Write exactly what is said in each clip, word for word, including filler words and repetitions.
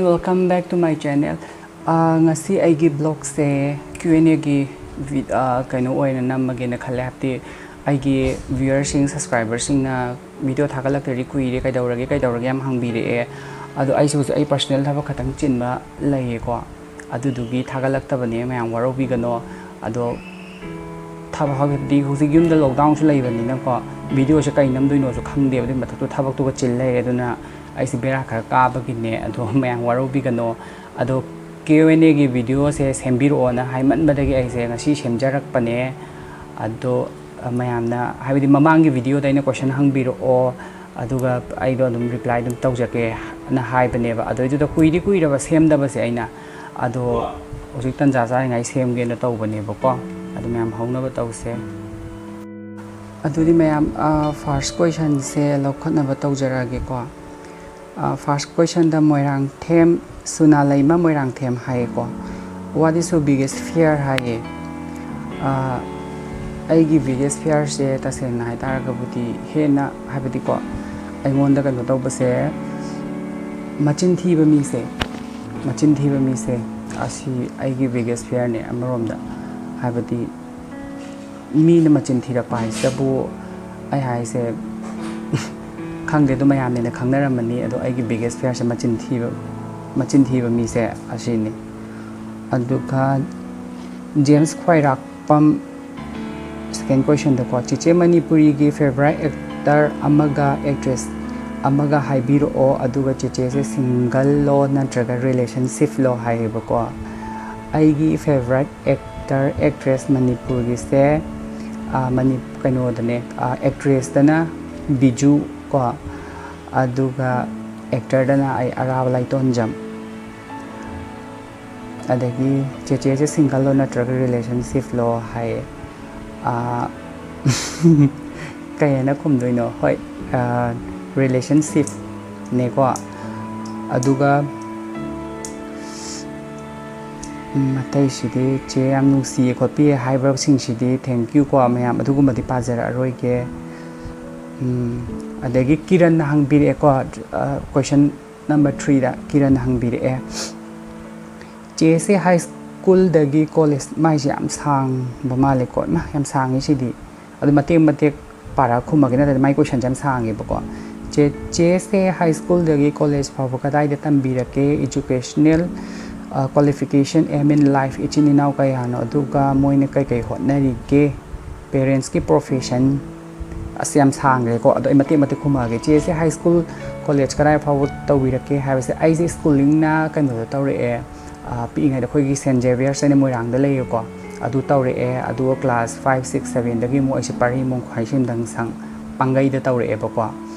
Welcome back to my channel. ꯑꯥ, ꯉꯁꯤ ꯑꯩꯒꯤ ꯕ꯭ꯂꯣꯒꯁꯦ Q and ꯑꯦꯒꯤ ꯀꯩꯅꯣ ꯑꯣꯏꯅ ꯅꯝꯃꯒꯦꯅ ꯈꯜꯂꯦ꯫ ꯍꯥꯏꯕꯗꯤ ꯑꯩꯒꯤ ꯚ꯭ꯌꯨꯋꯔꯁꯤꯡ, ꯁꯕꯁꯀ꯭ꯔꯥꯏꯕꯔꯁꯤꯡꯅ ꯚꯤꯗꯤꯑꯣ ꯊꯥꯒꯠꯂꯛꯇ꯭ꯔꯗꯤ ꯀꯨꯏꯔꯦ, ꯀꯩꯗꯧꯔꯒꯦ ꯀꯩꯗꯧꯔꯒꯦ ꯌꯥꯝ ꯍꯪꯕꯤꯔꯛꯑꯦ꯫ ꯑꯗꯣ ꯑꯩꯁꯨ ꯍꯧꯖꯤꯛ ꯑꯩ ꯄꯔꯁꯅꯦꯜ ꯊꯕꯛ ꯈꯛꯇꯪ ꯆꯤꯟꯕ ꯂꯩꯌꯦꯀꯣ, ꯑꯗꯨꯗꯨꯒꯤ ꯊꯥꯒꯠꯂꯛꯇꯕꯅꯦ, ꯃꯌꯥꯝ ꯋꯥꯔꯧꯕꯤꯒꯅꯣ꯫ ꯑꯗꯣ ꯊꯕꯛ ꯍꯥꯏꯕꯗꯤ ꯍꯧꯖꯤꯛ ꯌꯨꯝꯗ ꯂꯣꯛꯗꯥꯎꯟꯁꯨ ꯂꯩꯕꯅꯤꯅꯀꯣ, ꯚꯤꯗꯤꯑꯣꯁꯦ ꯀꯩ ꯅꯝꯗꯣꯏꯅꯣꯁꯨ ꯈꯪꯗꯦꯕ꯫ ꯑꯗꯨꯏ ꯃꯊꯛꯇꯨ ꯊꯕꯛꯇꯨꯒ ꯆꯤꯜ ꯂꯩꯔꯦ, ꯑꯗꯨꯅ ꯑꯩꯁꯦ ꯕꯦꯔꯥ ꯈꯔ ꯀꯥꯕꯒꯤꯅꯦ꯫ ꯑꯗꯣ ꯃꯌꯥꯝ ꯋꯥꯔꯧꯕꯤꯒꯅꯣ꯫ ꯑꯗꯣ ꯀ꯭ꯌꯨ ꯑꯦꯟ ꯑꯦꯒꯤ ꯚꯤꯗꯤꯑꯣꯁꯦ ꯁꯦꯝꯕꯤꯔꯛꯑꯣꯅ ꯍꯥꯏꯃꯟꯕꯗꯒꯤ ꯑꯩꯁꯦ ꯉꯁꯤ ꯁꯦꯝꯖꯔꯛꯄꯅꯦ꯫ ꯑꯗꯣ ꯃꯌꯥꯝꯅ, ꯍꯥꯏꯕꯗꯤ ꯃꯃꯥꯡꯒꯤ ꯚꯤꯗꯤꯑꯣꯗ ꯑꯩꯅ ꯀꯣꯏꯁꯟ ꯍꯪꯕꯤꯔꯛꯑꯣ, ꯑꯗꯨꯒ ꯑꯩꯗꯣ ꯑꯗꯨꯝ ꯔꯤꯄ꯭ꯂꯥꯏ ꯑꯗꯨꯝ ꯇꯧꯖꯒꯦꯅ ꯍꯥꯏꯕꯅꯦꯕ꯫ ꯑꯗꯨꯏꯗꯨꯗ ꯀꯨꯏꯗꯤ ꯀꯨꯏꯔꯕ ꯁꯦꯝꯗꯕꯁꯦ ꯑꯩꯅ, ꯑꯗꯣ ꯍꯧꯖꯤꯛ ꯇꯟꯖꯥ ꯆꯥꯔꯤꯉꯩ ꯁꯦꯝꯒꯦꯅ ꯇꯧꯕꯅꯦꯕꯀꯣ꯫ ꯑꯗꯨ ꯃꯌꯥꯝ ꯍꯧꯅꯕ ꯇꯧꯁꯦ꯫ ꯑꯗꯨꯗꯤ ꯃꯌꯥꯝ, ꯐꯥꯔꯁ ꯀꯣꯏꯁꯟꯁꯦ ꯂꯧꯈꯠꯅꯕ ꯇꯧꯖꯔꯛꯑꯒꯦꯀꯣ꯫ ꯐꯥꯔꯁ ꯀꯣꯏꯁꯟꯗ ꯃꯣꯏꯔꯥꯡꯊꯦꯝ, ꯁꯨꯅꯥꯂꯩꯃ ꯃꯣꯏꯔꯥꯡꯊꯦꯝ ꯍꯥꯏꯌꯦꯀꯣ꯫ "What is your biggest fear?" ꯍꯥꯏꯌꯦ꯫ ꯑꯥ, ꯑꯩꯒꯤ ꯕꯤꯒꯦꯁ ꯐꯤꯌꯔꯁꯦ ꯇꯁꯦꯡꯅ ꯍꯥꯏꯇꯥꯔꯒꯕꯨꯗꯤ ꯍꯦꯟꯅ, ꯍꯥꯏꯕꯗꯤꯀꯣ, ꯑꯩꯉꯣꯟꯗ ꯀꯩꯅꯣ ꯇꯧꯕꯁꯦ, ꯃꯆꯤꯟ ꯊꯤꯕ ꯃꯤꯁꯦ, ꯃꯆꯤꯟ ꯊꯤꯕ ꯃꯤꯁꯦ, ꯑꯁꯤ ꯑꯩꯒꯤ ꯕꯤꯒꯦꯁ ꯐꯤꯌꯔꯅꯦ ꯑꯃꯔꯣꯝꯗ꯫ ꯍꯥꯏꯕꯗꯤ ꯃꯤꯅ ꯃꯆꯤꯟ ꯊꯤꯔꯛꯄ ꯍꯥꯏꯁꯤꯗꯕꯨ, ꯑꯩ ꯍꯥꯏꯁꯦ, ꯈꯪꯗꯦ, ꯑꯗꯨ ꯃꯌꯥꯝꯅ ꯈꯪꯅꯔꯝꯃꯅꯤ꯫ ꯑꯗꯣ ꯑꯩꯒꯤ ꯕꯤꯒꯦꯁ ꯐꯤꯌꯔꯁꯦ ꯃꯆꯤꯟ ꯊꯤꯕ, ꯃꯆꯤꯟ ꯊꯤꯕ ꯃꯤꯁꯦ ꯑꯁꯤꯅꯤ꯫ ꯑꯗꯨꯒ ꯖꯦꯝꯁ ꯈ꯭ꯋꯥꯏꯔꯥꯛꯄꯝ, ꯁꯦꯀꯦꯟ ꯀꯣꯏꯁꯟꯗꯀꯣ, "ꯆꯦꯆꯦ, ꯃꯅꯤꯄꯨꯔꯤꯒꯤ ꯐꯦꯚꯣꯔꯥꯏꯠ ꯑꯦꯛꯇꯔ ꯑꯃꯒ ꯑꯦꯛꯇ꯭ꯔꯦꯁ ꯑꯃꯒ ꯍꯥꯏꯕꯤꯔꯛꯑꯣ, ꯑꯗꯨꯒ ꯆꯦꯆꯦꯁꯦ ꯁꯤꯡꯒꯜꯂꯣ ꯅꯠꯇ꯭ꯔꯒ ꯔꯤꯂꯦꯁꯟꯁꯤꯞꯂꯣ?" ꯍꯥꯏꯌꯦꯕꯀꯣ꯫ ꯑꯩꯒꯤ ꯐꯦꯚꯣꯔꯥꯏꯠ ꯑꯦꯛꯇꯔ, ꯑꯦꯛꯇ꯭ꯔꯦꯁ ꯃꯅꯤꯄꯨꯔꯒꯤꯁꯦ, ꯑꯥ, ꯃꯅꯤ-, ꯀꯩꯅꯣꯗꯅꯦ, ꯑꯥ, ꯑꯦꯛꯇ꯭ꯔꯦꯁꯇꯅ ꯕꯤꯖꯨ ꯀꯣ, ꯑꯗꯨꯒ ꯑꯦꯛꯇꯔꯗꯅ ꯑꯩ ꯑꯔꯥꯕ ꯂꯥꯏꯇꯣꯟꯖꯝ꯫ ꯑꯗꯒꯤ ꯆꯦꯆꯦꯁꯦ ꯁꯤꯡꯒꯜꯂꯣ ꯅꯠꯇ꯭ꯔꯒ ꯔꯤꯂꯦꯁꯟꯁꯤꯞꯂꯣ ꯍꯥꯏꯌꯦ꯫ ꯑꯥ, ꯀꯩ ꯍꯥꯏꯅ ꯈꯨꯝꯗꯣꯏꯅꯣ? ꯍꯣꯏ, ꯑꯥ, ꯔꯤꯂꯦꯁꯟꯁꯤꯞꯅꯦꯀꯣ꯫ ꯑꯗꯨꯒ, ꯎꯝ, ꯑꯇꯩꯁꯤꯗꯤ ꯆꯦ ꯌꯥꯝ ꯅꯨꯡꯁꯤꯌꯦ ꯈꯣꯠꯄꯤꯌꯦ ꯍꯥꯏꯕꯁꯤꯡꯁꯤꯗꯤ thank you ꯀꯣ ꯃꯌꯥꯝ, ꯑꯗꯨꯒꯨꯝꯕꯗꯤ ꯄꯥꯖꯔꯛꯑꯔꯣꯏꯒꯦ꯫ ꯎꯝ, ꯑꯗꯒꯤ ꯀꯤꯔꯟꯅ ꯍꯪꯕꯤꯔꯛꯑꯦꯀꯣ, ꯑꯥ, ꯀꯣꯏꯁꯟ ꯅꯝꯕꯔ ꯊ꯭ꯔꯤꯗ ꯀꯤꯔꯟ ꯍꯪꯕꯤꯔꯛꯑꯦ, ꯆꯦꯁꯦ ꯍꯥꯏ ꯁ꯭ꯀꯨꯜꯗꯒꯤ ꯀꯣꯂꯦꯖ, ꯃꯥꯏꯁꯦ ꯌꯥꯝ ꯁꯥꯡꯕ ꯃꯥꯜꯂꯦꯀꯣ꯫ ꯏꯃꯥ, ꯌꯥꯝ ꯁꯥꯡꯉꯤ ꯁꯤꯗꯤ꯫ ꯑꯗꯨ ꯃꯇꯦꯛ ꯃꯇꯦꯛ ꯄꯥꯔꯥ ꯈꯨꯝꯃꯒꯦ, ꯅꯠꯇ꯭ꯔꯗꯤ ꯃꯥꯏ ꯀꯣꯏꯁꯟꯁꯦ ꯌꯥꯝ ꯁꯥꯡꯉꯦꯕꯀꯣ꯫ ꯆꯦ, ꯆꯦꯁꯦ ꯍꯥꯏ ꯁ꯭ꯀꯨꯜꯗꯒꯤ ꯀꯣꯂꯦꯖ ꯐꯥꯎꯕ ꯀꯗꯥꯏꯗ ꯇꯝꯕꯤꯔꯛꯀꯦ? Educational, ꯑ, qualification, aim in life, ꯏꯆꯤꯟ ꯏꯅꯥꯎ ꯀꯌꯥꯅꯣ? ꯑꯗꯨꯒ ꯃꯣꯏꯅ ꯀꯩꯀꯩ ꯍꯣꯠꯅꯔꯤꯒꯦ? Parentsꯀꯤ profession? ꯑꯁ, ꯌꯥꯝ ꯁꯥꯡꯈ꯭ꯔꯦꯀꯣ꯫ ꯑꯗꯣ ꯑꯩ ꯃꯇꯦꯛ ꯃꯇꯦꯛ ꯈꯨꯝꯃꯛꯑꯒꯦ꯫ ꯆꯦꯁꯦ ꯍꯥꯏ ꯁ꯭ꯀꯨꯜ, ꯀꯣꯂꯦꯖ ꯀꯗꯥꯏ ꯐꯥꯎꯕ ꯇꯧꯕꯤꯔꯛꯀꯦ ꯍꯥꯏꯕꯁꯦ, ꯑꯩꯁꯦ schoolingꯅ ꯀꯩꯅꯣꯗ ꯇꯧꯔꯛꯑꯦ, ꯑ, ꯄꯤꯛꯏꯉꯩꯗ ꯑꯩꯈꯣꯏꯒꯤ Saint Xavierꯁ ꯍꯥꯏꯅ ꯃꯣꯏꯔꯥꯡꯗ ꯂꯩꯌꯦꯀꯣ, ꯑꯗꯨ ꯇꯧꯔꯛꯑꯦ꯫ ꯑꯗꯨꯒ class five, six, sevenꯗꯒꯤ ꯑꯃꯨꯛ ꯑꯩꯁꯦ ꯄꯥꯔꯤ ꯃꯣꯡꯈꯥꯏ ꯁꯤꯝꯗꯪ ꯁꯪ ꯄꯥꯡꯒꯩꯗ ꯇꯧꯔꯛꯑꯦꯕꯀꯣ꯫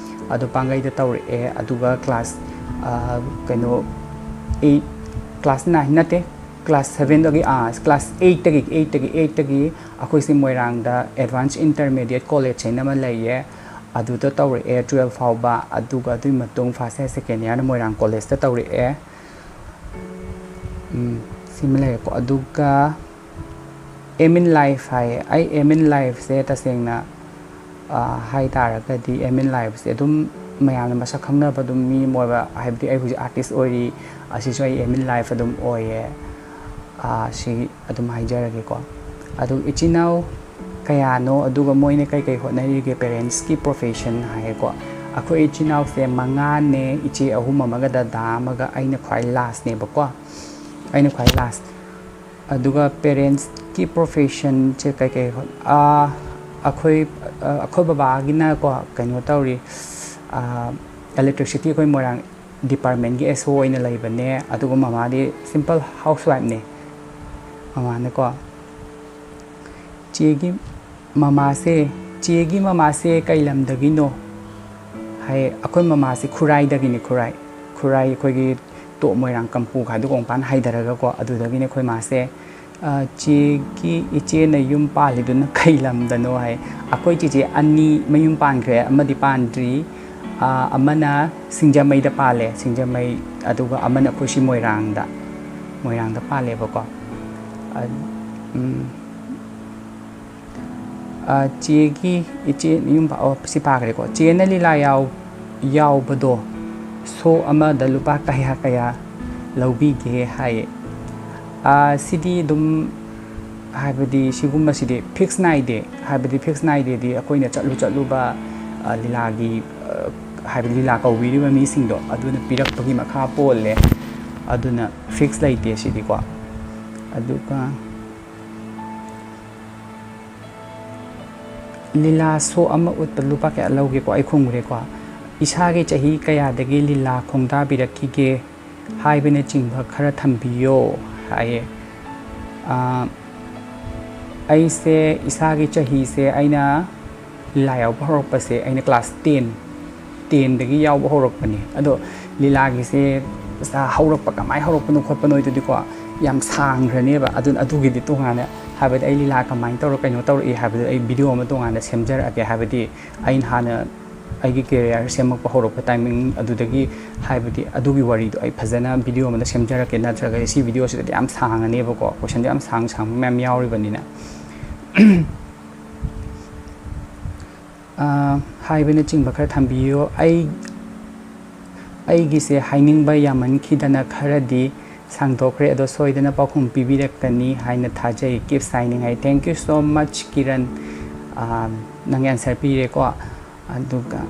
ꯑꯗꯨ ꯄꯥꯡꯒꯩꯗ ꯇꯧꯔꯛꯑꯦ꯫ ꯑꯗꯨꯒ class, ꯑ, ꯀꯩꯅꯣ, eight, class nine ꯅꯠꯇꯦ, class sevenꯗꯒꯤ, ꯑꯥ, class eightꯇꯒꯤ, eightꯇꯒꯤ, eightꯇꯒꯤ ꯑꯩꯈꯣꯏꯁꯦ ꯃꯣꯏꯔꯥꯡꯗ Advanced Intermediate College ꯍꯥꯏꯅ ꯑꯃ ꯂꯩꯌꯦ, ꯑꯗꯨꯗ ꯇꯧꯔꯛꯑꯦ twelve ꯐꯥꯎꯕ꯫ ꯑꯗꯨꯒ ꯑꯗꯨꯒꯤ ꯃꯇꯨꯡ first year, second yearꯅ ꯃꯣꯏꯔꯥꯡ ꯀꯣꯂꯦꯖꯇ ꯇꯧꯔꯛꯑꯦ꯫ ꯎꯝ, ꯁꯤꯃ ꯂꯩꯔꯦꯀꯣ꯫ ꯑꯗꯨꯒ aim in life ꯍꯥꯏꯌꯦ꯫ ꯑꯩ aim in lifeꯁꯦ ꯇꯁꯦꯡꯅ, ꯑ, ꯍꯥꯏ ꯇꯥꯔꯒꯗꯤ aim in lifeꯁꯦ ꯑꯗꯨꯝ ꯃꯌꯥꯝꯅ ꯃꯁꯛ ꯈꯪꯅꯕ ꯑꯗꯨꯝ ꯃꯤ ꯑꯃ ꯑꯣꯏꯕ, ꯍꯥꯏꯕꯗꯤ ꯑꯩ ꯍꯧꯖꯤꯛ artist ꯑꯣꯏꯔꯤ, ꯑꯁꯤꯁꯨ ꯑꯩ aim in life ꯑꯗꯨꯝ ꯑꯣꯏꯌꯦ꯫ ꯑ, ꯁꯤ ꯑꯗꯨꯝ ꯍꯥꯏꯖꯔꯒꯦꯀꯣ꯫ ꯑꯗꯨ ꯏꯆꯤꯟ ꯏꯅꯥꯎ ꯀꯌꯥꯅꯣ, ꯑꯗꯨꯒ ꯃꯣꯏꯅ ꯀꯩ ꯀꯩ ꯍꯣꯠꯅꯔꯤꯒꯦ, parentsꯀꯤ profession ꯍꯥꯏꯌꯦꯀꯣ꯫ ꯑꯩꯈꯣꯏ ꯏꯆꯤꯟ ꯏꯅꯥꯎꯁꯦ ꯃꯉꯥꯅꯦ, ꯏꯆꯦ ꯑꯍꯨꯝ ꯑꯃꯒ ꯗꯗꯥ ꯑꯃꯒ, ꯑꯩꯅ ꯈ꯭ꯋꯥꯏ lastꯅꯦꯕꯀꯣ꯫ ꯑꯩꯅ ꯈ꯭ꯋꯥꯏ last꯫ ꯑꯗꯨꯒ parentsꯀꯤ professionꯁꯦ ꯀꯩ ꯀꯩ ꯍꯣꯠ-, ꯑꯥ, ꯑꯩꯈꯣꯏ, ꯑ, ꯑꯩꯈꯣꯏ ꯕꯕꯥꯒꯤꯅꯀꯣ ꯀꯩꯅꯣ ꯇꯧꯔꯤ, ꯑ, electricity ꯑꯩꯈꯣꯏ ꯃꯣꯏꯔꯥꯡ departmentꯀꯤ S O ꯑꯣꯏꯅ ꯂꯩꯕꯅꯦ, ꯑꯗꯨꯒ ꯃꯃꯥꯗꯤ simple housewifeꯅꯦ꯫ ꯃꯃꯥꯅꯀꯣ, ꯆꯦꯒꯤ ꯃꯃꯥꯁꯦ, ꯆꯦꯒꯤ ꯃꯃꯥꯁꯦ ꯀꯩ ꯂꯝꯗꯒꯤꯅꯣ? ꯍꯥꯏ, ꯑꯩꯈꯣꯏ ꯃꯃꯥꯁꯦ ꯈꯨꯔꯥꯏꯗꯒꯤꯅꯤ, ꯈꯨꯔꯥꯏ꯫ ꯈꯨꯔꯥꯏ ꯑꯩꯈꯣꯏꯒꯤ ꯇꯣꯞ ꯃꯣꯏꯔꯥꯡ ꯀꯝꯄꯨ ꯈꯥꯏꯗꯣꯛ ꯃꯄꯥꯟ ꯍꯥꯏꯊꯔꯒꯀꯣ, ꯑꯗꯨꯗꯒꯤꯅꯦ ꯑꯩꯈꯣꯏ ꯃꯥꯁꯦ꯫ ꯑ, ꯆꯦꯒꯤ ꯏꯆꯦꯅ ꯌꯨꯝ ꯄꯥꯜꯂꯤꯗꯨꯅ ꯀꯩ ꯂꯝꯗꯅꯣ ꯍꯥꯏ꯫ ꯑꯩꯈꯣꯏ ꯆꯦꯆꯦ ꯑꯅꯤ ꯃꯌꯨꯝ ꯄꯥꯟꯈ꯭ꯔꯦ, ꯑꯃꯗꯤ ꯄꯥꯟꯗ꯭ꯔꯤ꯫ ꯑ, ꯑꯃꯅ ꯁꯤꯡꯖꯃꯩꯗ ꯄꯥꯜꯂꯦ, ꯁꯤꯡꯖꯃꯩ, ꯑꯗꯨꯒ ꯑꯃꯅ ꯑꯩꯈꯣꯏ ꯁꯤ ꯃꯣꯏꯔꯥꯡꯗ, ꯃꯣꯏꯔꯥꯡꯗ ꯄꯥꯜꯂꯦꯕꯀꯣ꯫ ꯑ, ꯎꯝ꯫ ꯑ, ꯆꯦꯒꯤ ꯏꯆꯦ ꯌꯨꯝ ꯄꯥ-, ꯑꯣ, ꯁꯤ ꯄꯥꯈ꯭ꯔꯦꯀꯣ꯫ ꯆꯦꯅ ꯂꯤꯂꯥ ꯌꯥꯎ-, ꯌꯥꯎꯕꯗꯣ, ꯁꯣ ꯑꯃꯗ ꯂꯨꯄꯥ ꯀꯌꯥ ꯀꯌꯥ ꯂꯧꯕꯤꯒꯦ ꯍꯥꯏꯌꯦ꯫ ꯁꯤꯗꯤ ꯑꯗꯨꯝ, ꯍꯥꯏꯕꯗꯤ ꯁꯤꯒꯨꯝꯕꯁꯤꯗꯤ ꯐꯤꯛꯁ ꯅꯥꯏꯗꯦ꯫ ꯍꯥꯏꯕꯗꯤ ꯐꯤꯛꯁ ꯅꯥꯏꯗꯦꯗꯤ ꯑꯩꯈꯣꯏꯅ ꯆꯠꯂꯨ ꯆꯠꯂꯨꯕ ꯂꯤꯂꯥꯒꯤ, ꯍꯥꯏꯕꯗꯤ ꯂꯤꯂꯥ ꯀꯧꯕꯤꯔꯤꯕ ꯃꯤꯁꯤꯡꯗꯣ ꯑꯗꯨꯅ ꯄꯤꯔꯛꯄꯒꯤ ꯃꯈꯥ ꯄꯣꯜꯂꯦ꯫ ꯑꯗꯨꯅ ꯐꯤꯛꯁ ꯂꯩꯇꯦ ꯁꯤꯗꯤꯀꯣ꯫ ꯑꯗꯨꯒ ꯂꯤꯂꯥ ꯁꯣ ꯑꯃ ꯎꯠꯄ ꯂꯨꯄꯥ ꯀꯌꯥ ꯂꯧꯒꯦꯀꯣ? ꯑꯩ ꯈꯨꯝꯈ꯭ꯔꯦꯀꯣ꯫ ꯏꯁꯥꯒꯤ ꯆꯍꯤ ꯀꯌꯥꯗꯒꯤ ꯂꯤꯂꯥ ꯈꯣꯡꯗꯥꯕꯤꯔꯛꯈꯤꯒꯦ ꯍꯥꯏꯕꯅꯆꯤꯡꯕ ꯈꯔ ꯊꯝꯕꯤꯌꯣ ꯍꯥꯏꯌꯦ꯫ ꯑꯩꯁꯦ ꯏꯁꯥꯒꯤ ꯆꯍꯤꯁꯦ ꯑꯩꯅ ꯂꯤꯂꯥ ꯌꯥꯎꯕ ꯍꯧꯔꯛꯄꯁꯦ ꯑꯩꯅ ꯀ꯭ꯂꯥꯁ ꯇꯦꯟ, ꯇꯦꯟꯗꯒꯤ ꯌꯥꯎꯕ ꯍꯧꯔꯛꯄꯅꯦ꯫ ꯑꯗꯣ ꯂꯤꯂꯥꯒꯤꯁꯦ ꯍꯧꯔꯛꯄ, ꯀꯃꯥꯏꯅ ꯍꯧꯔꯛꯄꯅꯣ ꯈꯣꯠꯄꯅꯣ ꯑꯗꯨꯗꯤꯀꯣ ꯌꯥꯝ ꯁꯥꯡꯈ꯭ꯔꯅꯦꯕ꯫ ꯑꯗꯨꯅ ꯑꯗꯨꯒꯤꯗꯤ ꯇꯣꯉꯥꯟꯅ, ꯍꯥꯏꯕꯗꯤ ꯑꯩ ꯂꯤꯂꯥ ꯀꯃꯥꯏꯅ ꯇꯧꯔ ꯀꯩꯅꯣ ꯇꯧꯔꯛꯏ ꯍꯥꯏꯕꯗꯣ ꯑꯩ ꯚꯤꯗꯤꯑꯣ ꯑꯃ ꯇꯣꯉꯥꯟꯅ ꯁꯦꯝꯖꯔꯛꯑꯒꯦ꯫ ꯍꯥꯏꯕꯗꯤ ꯑꯩꯅ ꯍꯥꯟꯅ ꯑꯩꯒꯤ ꯀꯦꯔꯤꯌꯔ ꯁꯦꯝꯃꯛꯄ ꯍꯧꯔꯛꯄ ꯇꯥꯏꯃꯤꯡ ꯑꯗꯨꯗꯒꯤ, ꯍꯥꯏꯕꯗꯤ ꯑꯗꯨꯒꯤ ꯋꯥꯔꯤꯗꯣ ꯑꯩ ꯐꯖꯅ ꯚꯤꯗꯤꯑꯣ ꯑꯃꯗ ꯁꯦꯝꯖꯔꯛꯀꯦ꯫ ꯅꯠꯇ꯭ꯔꯒꯗꯤ ꯁꯤ ꯚꯤꯗꯤꯑꯣꯁꯤꯗꯗꯤ ꯌꯥꯝ ꯁꯥꯡꯉꯅꯦꯕꯀꯣ, ꯀꯣꯏꯁꯟꯗꯣ ꯌꯥꯝ ꯁꯥꯡ ꯁꯥꯡꯕ ꯃꯌꯥꯝ ꯌꯥꯎꯔꯤꯕꯅꯤꯅ꯫ ꯍꯥꯏꯕꯅꯆꯤꯡꯕ ꯈꯔ ꯊꯝꯕꯤꯌꯨ꯫ ꯑꯩ, ꯑꯩꯒꯤꯁꯦ ꯍꯥꯏꯅꯤꯡꯕ ꯌꯥꯝꯃꯟꯈꯤꯗꯅ ꯈꯔꯗꯤ ꯁꯥꯡꯗꯣꯛꯈ꯭ꯔꯦ, ꯑꯗꯣ ꯁꯣꯏꯗꯅ ꯄꯥꯎꯈꯨꯝ ꯄꯤꯕꯤꯔꯛꯀꯅꯤ ꯍꯥꯏꯅ ꯊꯥꯖꯩ꯫ Keep shining high. Thank you so much, Kiran. ꯅꯪ ꯑꯦꯟꯁꯔ ꯄꯤꯔꯦꯀꯣ꯫ ꯑꯗꯨꯒ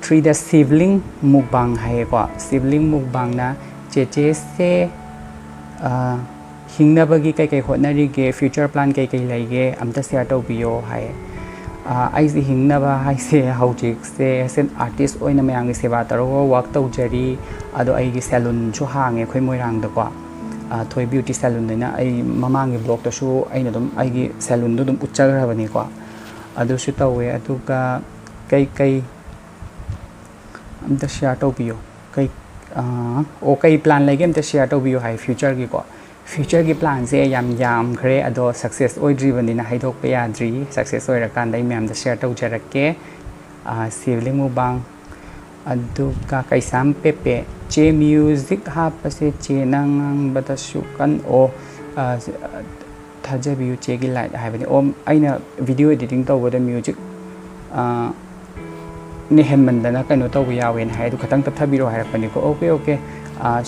ꯊ꯭ꯔꯤꯗ ꯁꯤꯕꯂꯤꯡ ꯃꯨꯛꯕꯥꯡ ꯍꯥꯏꯌꯦꯀꯣ꯫ ꯁꯤꯕꯂꯤꯡ ꯃꯨꯛꯕꯥꯡꯅ ꯆꯦꯆꯦꯁꯦ ꯍꯤꯡꯅꯕꯒꯤ ꯀꯩꯀꯩ ꯍꯣꯠꯅꯔꯤꯒꯦ, ꯐ꯭ꯌꯨꯆꯔ ꯄ꯭ꯂꯥꯟ ꯀꯩꯀꯩ ꯂꯩꯒꯦ, ꯑꯝꯇ ꯁꯤꯌꯔ ꯇꯧꯕꯤꯌꯣ ꯍꯥꯏꯌꯦ꯫ ꯑꯩꯁꯦ ꯍꯤꯡꯅꯕ ꯍꯥꯏꯁꯦ ꯍꯧꯖꯤꯛꯁꯦ ꯑꯦꯁ ꯑꯦꯟ ꯑꯥꯔꯇꯤꯁ ꯑꯣꯏꯅ ꯃꯌꯥꯝꯒꯤ ꯁꯦꯕꯥ ꯇꯧꯔꯒ ꯋꯥꯛ ꯇꯧꯖꯔꯤ꯫ ꯑꯗꯣ ꯑꯩꯒꯤ ꯁꯦꯂꯨꯟꯁꯨ ꯍꯥꯡꯉꯦ ꯑꯩꯈꯣꯏ ꯃꯣꯏꯔꯥꯡꯗꯀꯣ, ꯊꯣꯏ ꯕ꯭ꯌꯨꯇꯤ ꯁꯦꯂꯨꯟ ꯍꯥꯏꯅ꯫ ꯑꯩ ꯃꯃꯥꯡꯒꯤ ꯕ꯭ꯂꯣꯛꯇꯁꯨ ꯑꯩꯅ ꯑꯗꯨꯝ ꯑꯩꯒꯤ ꯁꯦꯂꯨꯟꯗꯣ ꯑꯗꯨꯝ ꯎꯠꯆꯈ꯭ꯔꯕꯅꯤꯀꯣ꯫ ꯑꯗꯨꯁꯨ ꯇꯧꯋꯦ꯫ ꯑꯗꯨꯒ ꯀꯩ ꯀꯩ ꯑꯝꯇ ꯁꯤꯌꯥꯔ ꯇꯧꯕꯤꯌꯨ꯫ ꯀꯩ, ꯑꯣ, ꯀꯩ ꯄ꯭ꯂꯥꯟ ꯂꯩꯒꯦ ꯑꯝꯇ ꯁꯤꯌꯥꯔ ꯇꯧꯕꯤꯌꯨ ꯍꯥꯏ ꯐ꯭ꯌꯨꯆꯔꯒꯤꯀꯣ꯫ ꯐ꯭ꯌꯨꯆꯔꯒꯤ ꯄ꯭ꯂꯥꯟꯁꯦ ꯌꯥꯝ ꯌꯥꯝꯈ꯭ꯔꯦ, ꯑꯗꯣ ꯁꯛꯁꯦꯁ ꯑꯣꯏꯗ꯭ꯔꯤꯕꯅꯤꯅ ꯍꯥꯏꯗꯣꯛꯄ ꯌꯥꯗ꯭ꯔꯤ꯫ ꯁꯛꯁꯦꯁ ꯑꯣꯏꯔꯀꯥꯟꯗ ꯑꯩ ꯃꯌꯥꯝꯗ ꯁꯤꯌꯥꯔ ꯇꯧꯖꯔꯛꯀꯦ꯫ ꯁꯤꯕꯂꯤꯡ ꯃꯨꯛꯕꯥꯡ, ꯑꯗꯨꯒ ꯀꯩꯁꯥꯝ ꯄꯦꯄꯦ꯫ ꯆꯦ, ꯃ꯭ꯌꯨꯖꯤꯛ ꯍꯥꯞꯄꯁꯦ ꯆꯦꯅ ꯉꯥꯡꯕꯗꯁꯨ ꯀꯟ-, ꯑꯣ, ꯊꯥꯖꯕꯤꯌꯨ ꯆꯦꯒꯤ ꯂꯥꯏꯠ ꯍꯥꯏꯕꯅꯤ꯫ ꯑꯣ, ꯑꯩꯅ ꯚꯤꯗꯤꯑꯣ ꯑꯦꯗꯤꯇꯤꯡ ꯇꯧꯕꯗ ꯃ꯭ꯌꯨꯖꯤꯛ ꯅ ꯍꯦꯟꯃꯟꯗꯅ ꯀꯩꯅꯣ ꯇꯧꯕ ꯌꯥꯎꯋꯦꯅ ꯍꯥꯏ, ꯑꯗꯨ ꯈꯇꯪ ꯇꯞꯊꯕꯤꯔꯣ ꯍꯥꯏꯔꯛꯄꯅꯤꯀꯣ꯫ ꯑꯣꯀꯦ, ꯑꯣꯀꯦ,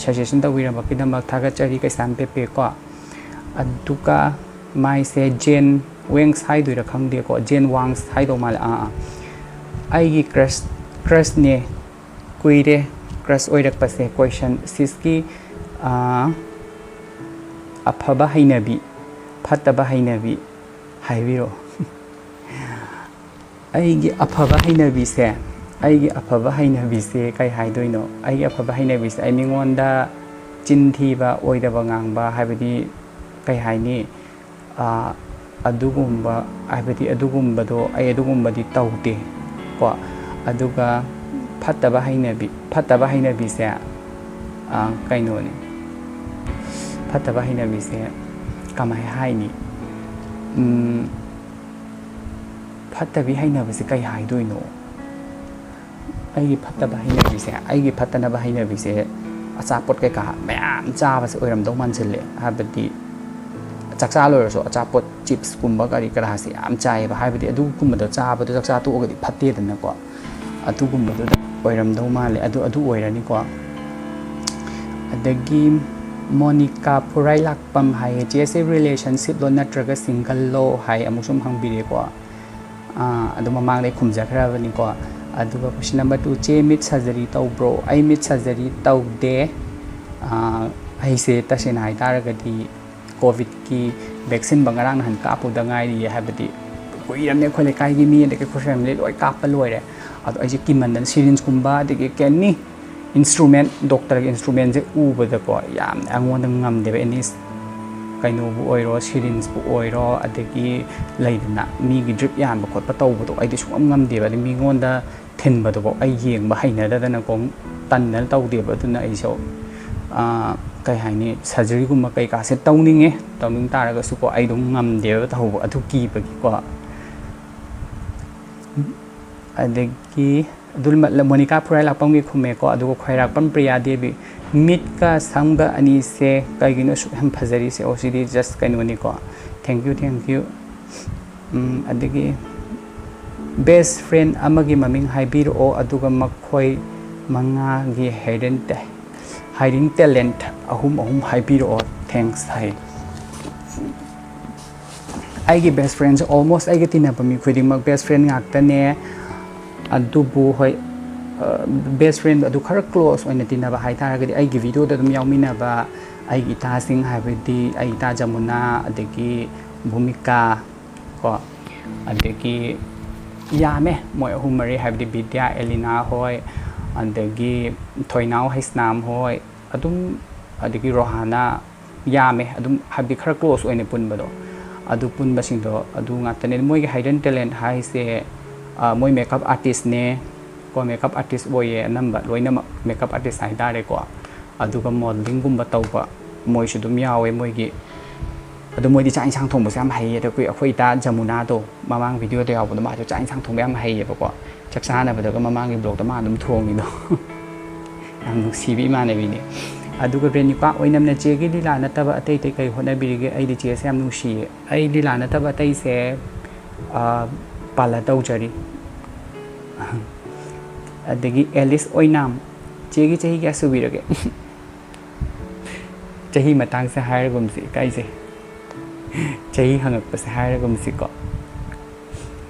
ꯁꯖꯦꯁꯟ ꯇꯧꯕꯤꯔꯝꯕꯒꯤꯗꯃꯛ ꯊꯥꯒꯠꯆꯔꯤ, ꯀꯩꯁꯥꯝ ꯄꯦꯄꯦ ꯀꯣ꯫ ꯑꯗꯨꯒ ꯃꯥꯏꯁꯦ ꯖꯦꯟ ꯋꯦꯡꯁ ꯍꯥꯏꯗꯣꯏꯔꯥ ꯈꯪꯗꯦꯀꯣ, ꯖꯦꯟ ꯋꯥꯡꯁ ꯍꯥꯏꯗꯧ ꯃꯥꯜꯂꯦ꯫ ꯑꯥ, ꯑꯥ, ꯑꯩꯒꯤ ꯀ꯭ꯔꯁ, ꯀ꯭ꯔꯁꯅꯦ, ꯀꯨꯏꯔꯦ ꯀ꯭ꯔꯁ ꯑꯣꯏꯔꯛꯄꯁꯦ꯫ ꯀꯣꯏꯁꯟ ꯁꯤꯁꯀꯤ, ꯑꯥ, ꯑꯐꯕ ꯍꯩꯅꯕꯤ, ꯐꯠꯇꯕ ꯍꯩꯅꯕꯤ ꯍꯥꯏꯕꯤꯔꯛꯑꯣ꯫ ꯑꯩꯒꯤ ꯑꯐꯕ ꯍꯩꯅꯕꯤꯁꯦ, ꯑꯩꯒꯤ ꯑꯐꯕ ꯍꯩꯅꯕꯤꯁꯦ ꯀꯩ ꯍꯥꯏꯗꯣꯏꯅꯣ? ꯑꯩꯒꯤ ꯑꯐꯕ ꯍꯩꯅꯕꯤꯁꯦ, ꯑꯩ ꯃꯤꯉꯣꯟꯗ ꯆꯤꯟ ꯊꯤꯕ, ꯑꯣꯏꯗꯕ ꯉꯥꯡꯕ, ꯍꯥꯏꯕꯗꯤ ꯀꯩ ꯍꯥꯏꯅꯤ, ꯑꯥ, ꯑꯗꯨꯒꯨꯝꯕ, ꯍꯥꯏꯕꯗꯤ ꯑꯗꯨꯒꯨꯝꯕꯗꯣ, ꯑꯩ ꯑꯗꯨꯒꯨꯝꯕꯗꯤ ꯇꯧꯗꯦ ꯀꯣ꯫ ꯑꯗꯨꯒ ꯐꯠꯇꯕ ꯍꯩꯅꯕꯤ, ꯐꯠꯇꯕ ꯍꯩꯅꯕꯤꯁꯦ, ꯑꯥ, ꯀꯩꯅꯣꯅꯤ, ꯐꯠꯇꯕ ꯍꯩꯅꯕꯤꯁꯦ ꯀꯃꯥꯏ ꯍꯥꯏꯅꯤ? ꯎꯝ, ꯐꯠꯇꯕꯤ ꯍꯩꯅꯕꯁꯦ ꯀꯩ ꯍꯥꯏꯗꯣꯏꯅꯣ? ꯑꯩꯒꯤ ꯐꯠꯇꯕ ꯍꯩꯅꯕꯤꯁꯦ, ꯑꯩꯒꯤ ꯐꯠꯇꯅꯕ ꯍꯩꯅꯕꯤꯁꯦ ꯑꯆꯥꯄꯣꯠ ꯀꯩꯀꯥ ꯃꯌꯥꯝ ꯆꯥꯕꯁꯦ ꯑꯣꯏꯔꯝꯗꯧ ꯃꯥꯟꯁꯤꯜꯂꯦ꯫ ꯍꯥꯏꯕꯗꯤ ꯆꯥꯛꯆꯥ ꯂꯣꯏꯔꯁꯨ ꯑꯆꯥꯄꯣꯠ, ꯆꯤꯞꯁꯀꯨꯝꯕ ꯀꯔꯤ ꯀꯔꯥꯁꯦ ꯌꯥꯝ ꯆꯥꯏꯌꯦꯕ꯫ ꯍꯥꯏꯕꯗꯤ ꯑꯗꯨꯒꯨꯝꯕꯗꯣ ꯆꯥꯕꯗꯣ ꯆꯥꯛꯆꯥ ꯇꯣꯛꯑꯒꯗꯤ ꯐꯠꯇꯦꯗꯅꯀꯣ꯫ ꯑꯗꯨꯒꯨꯝꯕꯗꯨꯗ ꯑꯣꯏꯔꯝꯗꯧ ꯃꯥꯜꯂꯦ꯫ ꯑꯗꯨ, ꯑꯗꯨ ꯑꯣꯏꯔꯅꯤꯀꯣ꯫ ꯑꯗꯒꯤ ꯃꯣꯅꯤꯀꯥ ꯐꯨꯔꯥꯏꯂꯥꯛꯄꯝ ꯍꯥꯏꯌꯦ, "ꯆꯦꯁꯦ ꯔꯤꯂꯦꯁꯟꯁꯤꯞꯂꯣ ꯅꯠꯇ꯭ꯔꯒ ꯁꯤꯡꯒꯜꯂꯣ?" ꯍꯥꯏ, ꯑꯃꯨꯛꯁꯨ ꯑꯃꯨꯛ ꯍꯪꯕꯤꯔꯦꯀꯣ꯫ ꯑꯥ, ꯑꯗꯨ ꯃꯃꯥꯡꯗ ꯑꯩ ꯈꯨꯝꯖꯈ꯭ꯔꯕꯅꯤꯀꯣ꯫ ꯑꯗꯨꯒ ꯀꯣꯏꯁꯟ ꯅꯝꯕꯔ ꯇꯨ, "ꯆꯦ, ꯃꯤꯠ ꯁꯔꯖꯔꯤ ꯇꯧꯕ꯭ꯔꯣ?" ꯑꯩ ꯃꯤꯠ ꯁꯔꯖꯔꯤ ꯇꯧꯗꯦ꯫ ꯑꯥ, ꯑꯩꯁꯦ ꯇꯁꯦꯡꯅ ꯍꯥꯏꯇꯥꯔꯒꯗꯤ ꯀꯣꯚꯤꯗꯀꯤ ꯚꯦꯛꯁꯤꯟꯕ ꯉꯔꯥꯡ ꯅꯍꯥꯟ ꯀꯥꯞꯄꯨꯗ ꯉꯥꯏꯔꯤꯌꯦ꯫ ꯍꯥꯏꯕꯗꯤ ꯀꯨꯏꯔꯕꯅꯦ, ꯑꯩꯈꯣꯏ ꯂꯩꯀꯥꯏꯒꯤ ꯃꯤ ꯑꯗꯒꯤ ꯑꯩꯈꯣꯏ ꯐꯦꯃꯤꯂꯤ ꯂꯣꯏ ꯀꯥꯞꯄ ꯂꯣꯏꯔꯦ꯫ ꯑꯗꯣ ꯑꯩꯁꯦ ꯀꯤꯃꯟꯗꯅ ꯁꯤꯔꯤꯟꯁꯀꯨꯝꯕ ꯑꯗꯒꯤ ꯀꯦꯅꯤ ꯏꯟꯁꯇ꯭ꯔꯨꯃꯦꯟ, ꯗꯣꯛꯇꯔꯒꯤ ꯏꯟꯁꯇ꯭ꯔꯨꯃꯦꯟꯁꯦ ꯎꯕꯗꯀꯣ ꯌꯥꯝꯅ ꯑꯩꯉꯣꯟꯗ ꯉꯝꯗꯦꯕ꯫ ꯑꯦꯅꯤ ꯀꯩꯅꯣꯕꯨ ꯑꯣꯏꯔꯣ, ꯁꯤꯔꯤꯟꯁꯄꯨ ꯑꯣꯏꯔꯣ, ꯑꯗꯒꯤ ꯂꯩꯗꯅ ꯃꯤꯒꯤ ꯗ꯭ꯔꯤꯞ ꯌꯥꯟꯕ ꯈꯣꯠꯄ ꯇꯧꯕꯗꯣ ꯑꯩꯗꯤ ꯁꯨꯡꯉꯝ ꯉꯝꯗꯦꯕ꯫ ꯑꯗꯩ ꯃꯤꯉꯣꯟꯗ ꯊꯤꯟꯕꯗꯨꯐꯥꯎ ꯑꯩ ꯌꯦꯡꯕ ꯍꯩꯅꯗꯗꯅꯀꯣ ꯇꯟꯗꯅ ꯇꯧꯗꯦꯕ꯫ ꯑꯗꯨꯅ ꯑꯩꯁꯨ, ꯑꯥ, ꯀꯩ ꯍꯥꯏꯅꯤ, ꯁꯔꯖꯔꯤꯒꯨꯝꯕ ꯀꯩꯀꯥꯁꯦ ꯇꯧꯅꯤꯡꯉꯦ, ꯇꯧꯅꯤꯡ ꯇꯥꯔꯒꯁꯨꯀꯣ ꯑꯩ ꯑꯗꯨꯝ ꯉꯝꯗꯦꯕ ꯇꯧꯍꯧꯕ ꯑꯗꯨ ꯀꯤꯕꯒꯤꯀꯣ꯫ ꯑꯗꯒꯤ ꯑꯗꯨ ꯃ-, ꯃꯣꯅꯤꯀꯥ ꯐꯨꯔꯥꯏ ꯂꯥꯛꯄꯝꯒꯤ ꯈꯨꯝꯃꯦꯀꯣ꯫ ꯑꯗꯨꯒ ꯈ꯭ꯋꯥꯏꯔꯥꯛꯄꯝ ꯄ꯭ꯔꯤꯌꯥ ꯗꯦꯕꯤ, "ꯃꯤꯠꯀ ꯁꯝꯒ ꯑꯅꯤꯁꯦ ꯀꯩꯒꯤꯅꯣ ꯑꯁꯨꯛ ꯌꯥꯝ ꯐꯖꯔꯤꯁꯦ?" ꯑꯣ, ꯁꯤꯗꯤ just ꯀꯩꯅꯣꯅꯤꯀꯣ꯫ Thank you, thank you꯫ ꯎꯝ, ꯑꯗꯒꯤ Best friend ꯑꯃꯒꯤ ꯃꯃꯤꯡ ꯍꯥꯏꯕꯤꯔꯛꯑꯣ, ꯑꯗꯨꯒ ꯃꯈꯣꯏ ꯃꯉꯥꯒꯤ hidden ta- hidden talent ꯑꯍꯨꯝ ꯑꯍꯨꯝ ꯍꯥꯏꯕꯤꯔꯛꯑꯣ, thanks ꯍꯥꯏ꯫ ꯑꯩꯒꯤ best friendꯁꯦ almost ꯑꯩꯒ ꯇꯤꯟꯅꯕ ꯃꯤ ꯈꯨꯗꯤꯡꯃꯛ best friend ꯉꯥꯛꯇꯅꯦ꯫ ꯑꯗꯨꯕꯨ ꯍꯣꯏ, best friend ꯑꯗꯨ ꯈꯔ close ꯑꯣꯏꯅ ꯇꯤꯟꯅꯕ ꯍꯥꯏ ꯇꯥꯔꯒꯗꯤ ꯑꯩꯒꯤ videoꯗ ꯑꯗꯨꯝ ꯌꯥꯎꯃꯤꯟꯅꯕ ꯑꯩꯒꯤ ꯏꯇꯥꯁꯤꯡ, ꯍꯥꯏꯕꯗꯤ ꯑꯩ ꯏꯇꯥ ꯖꯃꯨꯅꯥ, ꯑꯗꯒꯤ ꯚꯨꯃꯤꯀꯥ ꯀꯣ, ꯑꯗꯒꯤ ꯌꯥꯝꯃꯦ, ꯃꯣꯏ ꯑꯍꯨꯝ ꯃꯔꯤ, ꯍꯥꯏꯕꯗꯤ ꯕꯤꯗ꯭ꯌꯥ, ꯑꯦꯂꯤꯅꯥ ꯍꯣꯏ, ꯑꯗꯒꯤ ꯊꯣꯏꯅꯥꯎ ꯍꯩꯁꯅꯥꯝ ꯍꯣꯏ, ꯑꯗꯨꯝ, ꯑꯗꯒꯤ ꯔꯣꯍꯥꯅꯥ, ꯌꯥꯝꯃꯦ ꯑꯗꯨꯝ, ꯍꯥꯏꯕꯗꯤ ꯈꯔ close ꯑꯣꯏꯅ ꯄꯨꯟꯕꯗꯣ, ꯑꯗꯨ ꯄꯨꯟꯕꯁꯤꯡꯗꯣ ꯑꯗꯨ ꯉꯥꯛꯇꯅꯦ꯫ ꯃꯣꯏꯒꯤ hidden talent ꯍꯥꯏꯁꯦ, ꯃꯣꯏ makeup artistꯅꯦ ꯀꯣ, makeup artist ꯑꯣꯏꯌꯦ ꯑꯅꯝꯕ, ꯂꯣꯏꯅꯃꯛ makeup artist ꯍꯥꯏꯇꯥꯔꯦꯀꯣ꯫ ꯑꯗꯨꯒ modelingꯒꯨꯝꯕ ꯇꯧꯕ ꯃꯣꯏꯁꯨ ꯑꯗꯨꯝ ꯌꯥꯎꯋꯦ ꯃꯣꯏꯒꯤ꯫ ꯑꯗꯨ ꯃꯣꯏꯗꯤ ꯆꯥꯛ ꯏꯟꯁꯥꯡ ꯊꯣꯡꯕꯁꯦ ꯌꯥꯝ ꯍꯩꯌꯦ꯫ ꯑꯗꯣ ꯑꯩꯈꯣꯏ, ꯑꯩꯈꯣꯏ ꯏꯇꯥ ꯖꯃꯨꯅꯥꯗꯣ, ꯃꯃꯥꯡ videoꯗ ꯌꯥꯎꯕꯗꯣ, ꯃꯥꯁꯨ ꯆꯥꯛ ꯏꯟꯁꯥꯡ ꯊꯣꯡꯕ ꯌꯥꯝ ꯍꯩꯌꯦꯕꯀꯣ꯫ ꯆꯥꯛ ꯆꯥꯅꯕꯗꯒ ꯃꯃꯥꯡꯒꯤ vlogꯇ ꯃꯥ ꯑꯗꯨꯝ ꯊꯣꯡꯉꯤꯗꯣ꯫ ꯌꯥꯝ ꯅꯨꯡꯁꯤꯕ ꯏꯃꯥꯟꯅꯕꯤꯅꯦ꯫ ꯑꯗꯨꯒ ꯔꯦꯅꯨꯀꯥ ꯑꯣꯏꯅꯝꯅ, ꯆꯦꯒꯤ ꯂꯤꯂꯥ ꯅꯠꯇꯕ ꯑꯇꯩ ꯑꯇꯩ ꯀꯩ ꯍꯣꯠꯅꯕꯤꯔꯤꯒꯦ? ꯑꯩꯗꯤ ꯆꯦꯁꯦ ꯌꯥꯝ ꯅꯨꯡꯁꯤꯌꯦ꯫ ꯑꯩ ꯂꯤꯂꯥ ꯅꯠꯇꯕ ꯑꯇꯩꯁꯦ, ꯑ, ꯄꯥꯂ ꯇꯧꯖꯔꯤ꯫ ꯑꯗꯒꯤ ꯑꯦꯂꯤꯁ ꯑꯣꯏꯅꯥꯝ, ꯆꯦꯒꯤ ꯆꯍꯤ ꯀꯌꯥ ꯁꯨꯕꯤꯔꯒꯦ? ꯆꯍꯤ ꯃꯇꯥꯡꯁꯦ ꯍꯥꯏꯔꯒꯨꯝꯁꯤ, ꯏꯀꯥꯏꯖꯩ꯫ ꯆꯍꯤ ꯍꯪꯉꯛꯄꯁꯦ ꯍꯥꯏꯔꯒꯨꯝꯁꯤꯀꯣ꯫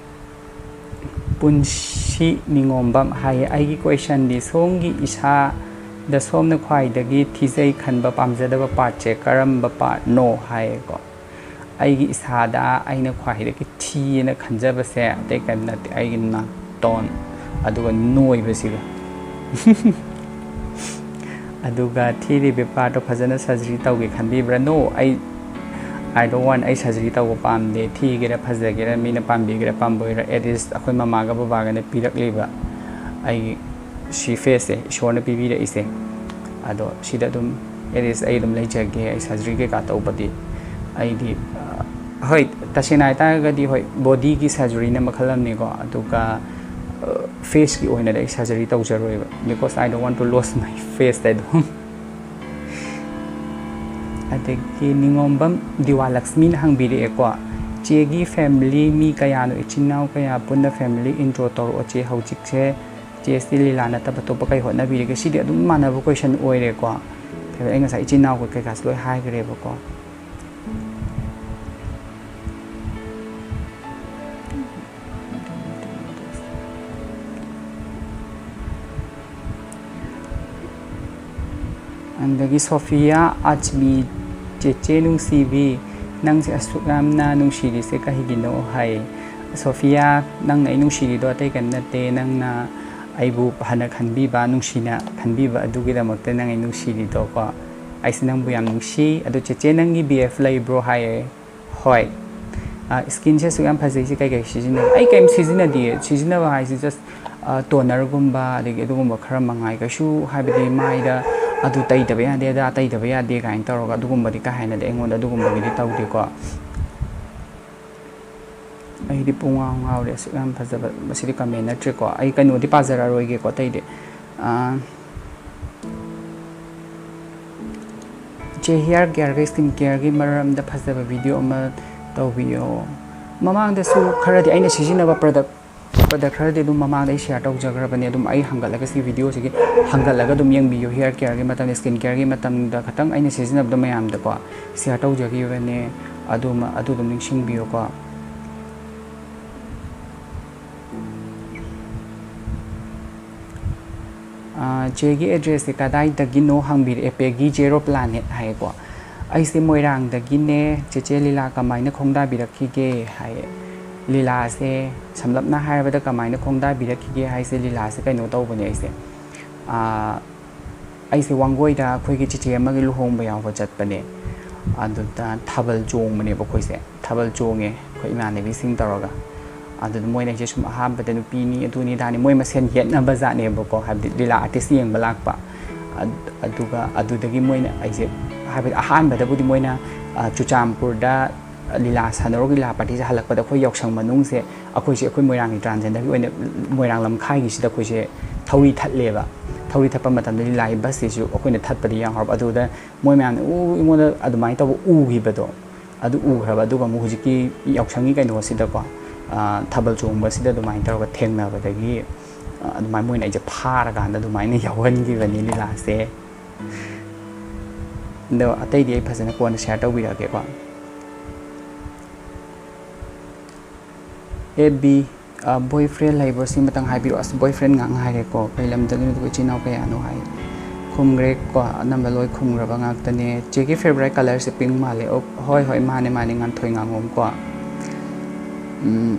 ꯄꯨꯟꯁꯤ ꯅꯤꯉꯣꯝꯕꯝ ꯍꯥꯏꯌꯦ, ꯑꯩꯒꯤ questionꯗꯤ ꯁꯣꯝꯒꯤ ꯏꯁꯥꯗ ꯁꯣꯝꯅ ꯈ꯭ꯋꯥꯏꯗꯒꯤ ꯊꯤꯖꯩ ꯈꯟꯕ ꯄꯥꯝꯖꯗꯕ partꯁꯦ ꯀꯔꯝꯕ partꯅꯣ ꯍꯥꯏꯌꯦꯀꯣ꯫ ꯑꯩꯒꯤ ꯏꯁꯥꯗ ꯑꯩꯅ ꯈ꯭ꯋꯥꯏꯗꯒꯤ ꯊꯤꯌꯦꯅ ꯈꯟꯖꯕꯁꯦ ꯑꯇꯩ ꯀꯔꯤꯝ ꯅꯠꯇꯦ, ꯑꯩꯒꯤ ꯅꯥꯇꯣꯟ ꯑꯗꯨꯒ ꯅꯣꯏꯕꯁꯤꯒ꯫ ꯑꯗꯨꯒ ꯊꯤꯔꯤꯕ partꯇꯣ ꯐꯖꯅ surgery ꯇꯧꯒꯦ ꯈꯟꯕꯤꯕ꯭ꯔꯥ? No, ꯑꯩ, I don't want, ꯑꯩ surgery ꯇꯧꯕ ꯄꯥꯝꯗꯦ꯫ ꯊꯤꯒꯦꯔꯥ ꯐꯖꯒꯦꯔꯥ, ꯃꯤꯅ ꯄꯥꯝꯕꯤꯒꯦꯔꯥ ꯄꯥꯝꯕꯣꯏꯔꯥ, at least ꯑꯩꯈꯣꯏ ꯃꯃꯥꯒ ꯕꯕꯥꯒꯅ ꯄꯤꯔꯛꯂꯤꯕ ꯑꯩꯒꯤ ꯁꯤ faceꯁꯦ, ꯏꯁꯣꯔꯅ ꯄꯤꯕꯤꯔꯛꯏꯁꯦ, ꯑꯗꯣ ꯁꯤꯗ ꯑꯗꯨꯝ at least ꯑꯩ ꯑꯗꯨꯝ ꯂꯩꯖꯒꯦ꯫ ꯑꯩ surgery ꯀꯩꯀꯥ ꯇꯧꯕꯗꯤ ꯑꯩꯗꯤ, ꯑ, ꯍꯣꯏ, ꯇꯁꯦꯡꯅ ꯍꯥꯏꯇꯥꯔꯒꯗꯤ, ꯍꯣꯏ, bodyꯒꯤ surgeryꯅ ꯃꯈꯜ ꯑꯃꯅꯤꯀꯣ, ꯑꯗꯨꯒ, ꯑ, faceꯀꯤ ꯑꯣꯏꯅꯗꯤ ꯑꯩ surgery ꯇꯧꯖꯔꯣꯏꯕ, because I don't want to lose my face ꯍꯥꯏꯗꯣ꯫ ꯑꯗꯒꯤ ꯅꯤꯉꯣꯝꯕꯝ ꯗꯤꯋꯥ ꯂꯛꯁꯃꯤꯅ ꯍꯪꯕꯤꯔꯛꯑꯦꯀꯣ, ꯆꯦꯒꯤ family ꯃꯤ ꯀꯌꯥꯅꯣ, ꯏꯆꯤꯟ ꯏꯅꯥꯎ ꯀꯌꯥ, ꯄꯨꯟꯅ family intro ꯇꯧꯔꯛꯑꯣ ꯆꯦ꯫ ꯍꯧꯖꯤꯛꯁꯦ ꯆꯦꯁꯤ ꯂꯤꯂꯥ ꯅꯠꯇꯕ ꯑꯇꯣꯞꯄ ꯀꯩ ꯍꯣꯠꯅꯕꯤꯔꯤꯒꯦ? ꯁꯤꯗꯤ ꯑꯗꯨꯝ ꯃꯥꯟꯅꯕ question ꯑꯣꯏꯔꯦꯀꯣ꯫ ꯍꯥꯏꯕꯗꯤ ꯑꯩ ꯉꯁꯥꯏ ꯏꯆꯤꯟ ꯏꯅꯥꯎ ꯀꯩꯀꯥꯁꯨ ꯂꯣꯏ ꯍꯥꯏꯈ꯭ꯔꯦꯕꯀꯣ꯫ ꯑꯗꯒꯤ ꯁꯣꯐꯤꯌꯥ ꯑꯖꯃꯤ, ꯆꯦꯆꯦ ꯅꯨꯡꯁꯤꯕꯤ, ꯅꯪꯁꯦ ꯑꯁꯨꯛ ꯌꯥꯝꯅ ꯅꯨꯡꯁꯤꯔꯤꯁꯦ ꯀꯩꯒꯤꯅꯣ ꯍꯥꯏ꯫ ꯁꯣꯐꯤꯌꯥ, ꯅꯪꯅ ꯑꯩ ꯅꯨꯡꯁꯤꯔꯤꯗꯣ ꯑꯇꯩ ꯀꯔꯤꯝ ꯅꯠꯇꯦ, ꯅꯪꯅ ꯑꯩꯕꯨ ꯍꯥꯟꯅ ꯈꯟꯕꯤꯕ, ꯅꯨꯡꯁꯤꯅ ꯈꯟꯕꯤꯕ ꯑꯗꯨꯒꯤꯗꯃꯛꯇ ꯅꯪ ꯑꯩ ꯅꯨꯡꯁꯤꯔꯤꯗꯣꯀꯣ꯫ ꯑꯩꯁꯦ ꯅꯪꯕꯨ ꯌꯥꯝ ꯅꯨꯡꯁꯤ꯫ ꯑꯗꯣ ꯆꯦꯆꯦ, ꯅꯪꯒꯤ B F ꯂꯩꯕ꯭ꯔꯣ ꯍꯥꯏꯌꯦ꯫ ꯍꯣꯏ꯫ ꯑ, skinꯁꯦ ꯑꯁꯨꯛ ꯌꯥꯝ ꯐꯖꯩꯁꯦ ꯀꯩꯀꯩ ꯁꯤꯖꯤꯟꯅꯩ? ꯑꯩ ꯀꯩꯝ ꯁꯤꯖꯤꯟꯅꯗꯤꯌꯦ꯫ ꯁꯤꯖꯤꯟꯅꯕ ꯍꯥꯏꯁꯦ just, ꯑ, tonerꯒꯨꯝꯕ, ꯑꯗꯒꯤ ꯑꯗꯨꯒꯨꯝꯕ ꯈꯔ ꯃꯉꯥꯏ꯫ ꯀꯩꯁꯨ ꯍꯥꯏꯕꯗꯤ ꯃꯥꯏꯗ ꯑꯗꯨ ꯇꯩꯗꯕ ꯌꯥꯗꯦ, ꯑꯗꯥ ꯇꯩꯗꯕ ꯌꯥꯗꯦ ꯀꯥꯏꯅ ꯇꯧꯔꯒ ꯑꯗꯨꯒꯨꯝꯕꯗꯤ ꯀꯥ ꯍꯦꯟꯅꯗꯤ ꯑꯩꯉꯣꯟꯗ ꯑꯗꯨꯒꯨꯝꯕꯒꯤꯗꯤ ꯇꯧꯗꯦꯀꯣ꯫ ꯑꯩꯗꯤ ꯄꯨꯡꯉꯥꯎ ꯉꯥꯎꯔꯦ꯫ ꯑꯁꯨꯛ ꯌꯥꯝ ꯐꯖꯕ, ꯃꯁꯤꯗꯤ comment ꯅꯠꯇ꯭ꯔꯦꯀꯣ꯫ ꯑꯩ ꯀꯩꯅꯣꯗꯤ ꯄꯥꯖꯔꯛꯑꯔꯣꯏꯒꯦꯀꯣ ꯑꯇꯩꯗꯤ꯫ ꯑ, ꯏꯆꯦ, hair careꯒ skin careꯒꯤ ꯃꯔꯝꯗ ꯐꯖꯕ video ꯑꯃ ꯇꯧꯕꯤꯌꯣ꯫ ꯃꯃꯥꯡꯗꯁꯨ ꯈꯔꯗꯤ ꯑꯩꯅ ꯁꯤꯖꯤꯟꯅꯕ product, product ꯈꯔꯗꯤ ꯑꯗꯨꯝ ꯃꯃꯥꯡꯗ ꯑꯩ share ꯇꯧꯖꯈ꯭ꯔꯕꯅꯦ꯫ ꯑꯗꯨꯝ ꯑꯩ ꯍꯪꯒꯠꯂꯒ, ꯁꯤ videoꯁꯤꯒꯤ ꯍꯪꯒꯠꯂꯒ ꯑꯗꯨꯝ ꯌꯦꯡꯕꯤꯌꯨ꯫ Hair careꯒꯤ ꯃꯇꯝꯗ, skin careꯒꯤ ꯃꯇꯝꯗ ꯈꯇꯪ ꯑꯩꯅ ꯁꯤꯖꯤꯟꯅꯕꯗꯣ ꯃꯌꯥꯝꯗꯀꯣ share ꯇꯧꯖꯈꯤꯕꯅꯦ꯫ ꯑꯗꯨꯃ, ꯑꯗꯨ ꯑꯗꯨꯝ ꯅꯤꯡꯁꯤꯡꯕꯤꯌꯨꯀꯣ꯫ ꯑꯥ, ꯆꯦꯒꯤ addressꯁꯦ ꯀꯗꯥꯏꯗꯒꯤꯅꯣ ꯍꯪꯕꯤꯔꯛꯑꯦ, ꯄꯦꯒꯤ Zero Planet ꯍꯥꯏꯌꯦꯀꯣ꯫ ꯑꯩꯁꯦ ꯃꯣꯏꯔꯥꯡꯗꯒꯤꯅꯦ꯫ ꯆꯦꯆꯦ, ꯂꯤꯂꯥ ꯀꯃꯥꯏꯅ ꯈꯣꯡꯗꯥꯕꯤꯔꯛꯈꯤꯒꯦ ꯍꯥꯏꯌꯦ꯫ ꯂꯤꯂꯥꯁꯦ ꯁꯝꯂꯞꯅ ꯍꯥꯏꯔꯕꯗ ꯀꯃꯥꯏꯅ ꯈꯣꯡꯗꯥꯕꯤꯔꯛꯈꯤꯒꯦ ꯍꯥꯏꯁꯦ, ꯂꯤꯂꯥꯁꯦ ꯀꯩꯅꯣ ꯇꯧꯕꯅꯦ ꯑꯩꯁꯦ꯫ ꯑꯥ, ꯑꯩꯁꯦ ꯋꯥꯡꯒꯣꯏꯗ ꯑꯩꯈꯣꯏꯒꯤ ꯆꯤꯆꯦ ꯑꯃꯒꯤ ꯂꯨꯍꯣꯡꯕ ꯌꯥꯎꯕ ꯆꯠꯄꯅꯦ꯫ ꯑꯗꯨꯗ ꯊꯥꯕꯜ ꯆꯣꯡꯕꯅꯦꯕ ꯑꯩꯈꯣꯏꯁꯦ꯫ ꯊꯥꯕꯜ ꯆꯣꯡꯉꯦ ꯑꯩꯈꯣꯏ ꯏꯃꯥꯟꯅꯕꯤꯁꯤꯡ ꯇꯧꯔꯒ꯫ ꯑꯗꯨꯗ ꯃꯣꯏꯅ ꯑꯩꯁꯦ ꯁꯨꯝ ꯑꯍꯥꯟꯕꯗ ꯅꯨꯄꯤꯅꯤ, ꯑꯗꯨꯅꯤ, ꯑꯗꯥꯅꯤ, ꯃꯣꯏ ꯃꯁꯦꯟ ꯌꯦꯠꯅꯕ ꯖꯥꯠꯅꯦꯕꯀꯣ, ꯍꯥꯏꯕꯗꯤ ꯂꯤꯂꯥ artist ꯌꯦꯡꯕ ꯂꯥꯛꯄ꯫ ꯑꯗ-, ꯑꯗꯨꯒ ꯑꯗꯨꯗꯒꯤ ꯃꯣꯏꯅ ꯑꯩꯁꯦ, ꯍꯥꯏꯕꯗꯤ ꯑꯍꯥꯟꯕꯗꯕꯨꯗꯤ ꯃꯣꯏꯅ, ꯑ, ꯆꯨꯔꯆꯥꯟꯄꯨꯔꯗ ꯂꯤꯂꯥ ꯁꯥꯟꯅꯔꯨ, ꯂꯤꯂꯥ partyꯁꯦ ꯍꯜꯂꯛꯄꯗ ꯑꯩꯈꯣꯏ ꯌꯥꯎꯁꯪ ꯃꯅꯨꯡꯁꯦ ꯑꯩꯈꯣꯏꯁꯦ, ꯑꯩꯈꯣꯏ ꯃꯣꯏꯔꯥꯡꯒꯤ transgenderꯒꯤ ꯑꯣꯏꯅ ꯃꯣꯏꯔꯥꯡ ꯂꯝꯈꯥꯏꯒꯤꯁꯤꯗ ꯑꯩꯈꯣꯏꯁꯦ ꯊꯧꯔꯤ ꯊꯠꯂꯦꯕ꯫ ꯊꯧꯔꯤ ꯊꯠꯄ ꯃꯇꯝꯗ ꯂꯤꯂꯥꯒꯤ busꯁꯤꯁꯨ ꯑꯩꯈꯣꯏꯅ ꯊꯠꯄꯗꯤ ꯌꯥꯎꯍꯧꯔꯕ꯫ ꯑꯗꯨꯗ ꯃꯣꯏ ꯃꯌꯥꯝꯅ ꯎ-, ꯑꯩꯉꯣꯟꯗ ꯑꯗꯨꯃꯥꯏꯅ ꯇꯧꯕ ꯎꯈꯤꯕꯗꯣ, ꯑꯗꯨ ꯎꯈ꯭ꯔꯕ, ꯑꯗꯨꯒ ꯑꯃꯨꯛ ꯍꯧꯖꯤꯛꯀꯤ ꯌꯥꯎꯁꯪꯒꯤ ꯀꯩꯅꯣꯁꯤꯗꯀꯣ, ꯊꯥꯕꯜ ꯆꯣꯡꯕꯁꯤꯗ ꯑꯗꯨꯃꯥꯏꯅ ꯇꯧꯔꯒ ꯊꯦꯡꯅꯕꯗꯒꯤ, ꯑꯗꯨꯃꯥꯏꯅ ꯃꯣꯏꯅ ꯑꯩꯁꯦ ꯐꯥꯔꯀꯥꯟꯗ ꯑꯗꯨꯃꯥꯏꯅ ꯌꯥꯎꯍꯟꯈꯤꯕꯅꯤ ꯂꯤꯂꯥꯁꯦ꯫ ꯑꯗꯣ ꯑꯇꯩꯗꯤ ꯑꯩ ꯐꯖꯅ ꯀꯣꯟꯅ ꯁꯤꯌꯥꯔ ꯇꯧꯕꯤꯔꯛꯑꯒꯦꯀꯣ꯫ ꯑꯦꯐ ꯕꯤ, ꯕꯣꯏ ꯐ꯭ꯔꯦꯟ ꯂꯩꯕ꯭ꯔꯣ? ꯁꯤ ꯃꯇꯪ ꯍꯥꯏꯕꯤꯔꯛꯑꯣ꯫ ꯑꯁ, ꯕꯣꯏ ꯐ꯭ꯔꯦꯟ ꯉꯥꯛ ꯍꯥꯏꯔꯦꯀꯣ꯫ ꯀꯩ ꯂꯝꯗꯒꯤꯅꯣ? ꯑꯗꯨꯒ ꯏꯆꯤꯟ ꯏꯅꯥꯎ ꯀꯌꯥꯅꯣ ꯍꯥꯏ꯫ ꯈꯨꯝꯈ꯭ꯔꯦꯀꯣ, ꯑꯅꯝꯕ ꯂꯣꯏ ꯈꯨꯝꯈ꯭ꯔꯕ ꯉꯥꯛꯇꯅꯦ꯫ ꯆꯦꯒꯤ ꯐꯦꯕꯣꯔꯥꯏꯠ ꯀꯂꯔꯁꯦ ꯄꯤꯡ ꯃꯥꯜꯂꯦ꯫ ꯑꯣ, ꯍꯣꯏ, ꯍꯣꯏ, ꯃꯥꯅꯦ, ꯃꯥꯅꯦ, ꯉꯥꯟꯊꯣꯏ ꯉꯥꯉꯣꯝ ꯀꯣ꯫ ꯎꯝ꯫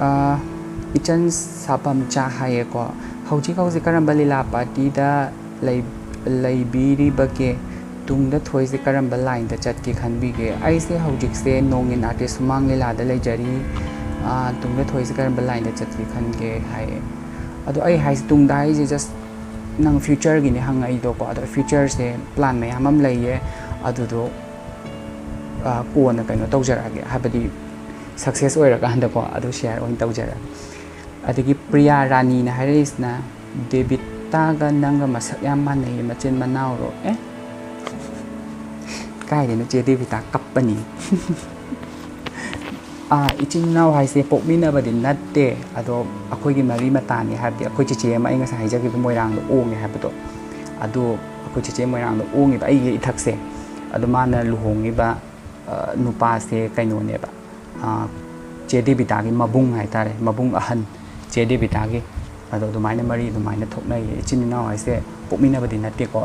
ꯑꯥ, ꯏꯆꯟ ꯁꯥꯄꯝꯆꯥ ꯍꯥꯏꯌꯦꯀꯣ, "ꯍꯧꯖꯤꯛ ꯍꯧꯖꯤꯛ ꯀꯔꯝꯕ ꯂꯤꯂꯥ ꯄꯥꯔꯇꯤꯗ ꯂꯩ-, ꯂꯩꯕꯤꯔꯤꯕꯒꯦ? ꯇꯨꯡꯗ ꯊꯣꯏꯁꯦ ꯀꯔꯝꯕ ꯂꯥꯏꯟꯗ ꯆꯠꯀꯦ ꯈꯟꯕꯤꯒꯦ?" ꯑꯩꯁꯦ ꯍꯧꯖꯤꯛꯁꯦ ꯅꯣꯡ ꯏꯟ ꯑꯥꯔꯇꯤꯁ ꯁꯨꯃꯥꯡ ꯂꯤꯂꯥꯗ ꯂꯩꯖꯔꯤ꯫ ꯑꯥ, "ꯇꯨꯡꯗ ꯊꯣꯏꯁꯦ ꯀꯔꯝꯕ ꯂꯥꯏꯟꯗ ꯆꯠꯀꯦ ꯈꯟꯒꯦ?" ꯍꯥꯏꯌꯦ꯫ ꯑꯗꯣ ꯑꯩ ꯍꯥꯏꯁꯦ, ꯇꯨꯡꯗ ꯍꯥꯏꯁꯦ just ꯅꯪ ꯐ꯭ꯌꯨꯆꯔꯒꯤꯅꯦ ꯍꯪꯉꯛꯏꯗꯣꯀꯣ꯫ ꯑꯗꯣ ꯐ꯭ꯌꯨꯆꯔꯁꯦ ꯄ꯭ꯂꯥꯟ ꯃꯌꯥꯝ ꯑꯃ ꯂꯩꯌꯦ꯫ ꯑꯗꯨꯗꯣ, ꯑꯥ, ꯀꯣꯟꯅ ꯀꯩꯅꯣ ꯇꯧꯖꯔꯛꯑꯒꯦ, ꯍꯥꯏꯕꯗꯤ ꯁꯛꯁꯦꯁ ꯑꯣꯏꯔꯀꯥꯟꯗꯀꯣ, ꯑꯗꯨ ꯁꯤꯌꯥꯔ ꯑꯣꯏꯅ ꯇꯧꯖꯔꯛꯑꯒꯦ꯫ ꯑꯗꯒꯤ ꯄ꯭ꯔꯤꯌꯥ ꯔꯥꯅꯤꯅ ꯍꯥꯏꯔꯛꯏꯁꯤꯅ, "ꯗꯦꯕꯤꯇꯥꯒ ꯅꯪꯒ ꯃꯁꯛ ꯌꯥꯝ ꯃꯥꯟꯅꯩꯌꯦ, ꯃꯆꯤꯟ ꯃꯅꯥꯎꯔꯣ?" ꯑꯦ? ꯀꯥꯏꯗꯩꯅꯣ, ꯆꯦ ꯗꯦꯕꯤꯇꯥ ꯀꯞꯄꯅꯤ꯫ ꯑꯥ, ꯏꯆꯤꯟ ꯏꯅꯥꯎ ꯍꯥꯏꯁꯦ ꯄꯣꯛꯃꯤꯟꯅꯕꯗꯤ ꯅꯠꯇꯦ, ꯑꯗꯣ ꯑꯩꯈꯣꯏꯒꯤ ꯃꯔꯤ ꯃꯇꯥꯅꯤ, ꯍꯥꯏꯕꯗꯤ ꯑꯩꯈꯣꯏ ꯆꯦꯆꯦ ꯑꯃ, ꯑꯩ ꯉꯁꯥꯏ ꯍꯥꯏꯖꯈꯤꯕ ꯃꯣꯏꯔꯥꯡꯗ ꯑꯣꯡꯉꯦ ꯍꯥꯏꯕꯗꯣ, ꯑꯗꯨ ꯑꯩꯈꯣꯏ ꯆꯦꯆꯦ ꯃꯣꯏꯔꯥꯡꯗ ꯑꯣꯡꯉꯤꯕ ꯑꯩꯒꯤ ꯏꯊꯛꯁꯦ, ꯑꯗꯣ ꯃꯥꯅ ꯂꯨꯍꯣꯡꯉꯤꯕ, ꯑ, ꯅꯨꯄꯥꯁꯦ ꯀꯩꯅꯣꯅꯦꯕ, ꯑ, ꯆꯦ ꯗꯦꯕꯤꯇꯥꯒꯤ ꯃꯕꯨꯡ ꯍꯥꯏꯇꯥꯔꯦ, ꯃꯕꯨꯡ ꯑꯍꯟ ꯆꯦ ꯗꯦꯕꯤꯇꯥꯒꯤ꯫ ꯑꯗꯣ ꯑꯗꯨꯃꯥꯏꯅ ꯃꯔꯤ ꯑꯗꯨꯃꯥꯏꯅ ꯊꯣꯛꯅꯩꯌꯦ꯫ ꯏꯆꯤꯟ ꯏꯅꯥꯎ ꯍꯥꯏꯁꯦ ꯄꯣꯛꯃꯤꯟꯅꯕꯗꯤ ꯅꯠꯇꯦꯀꯣ꯫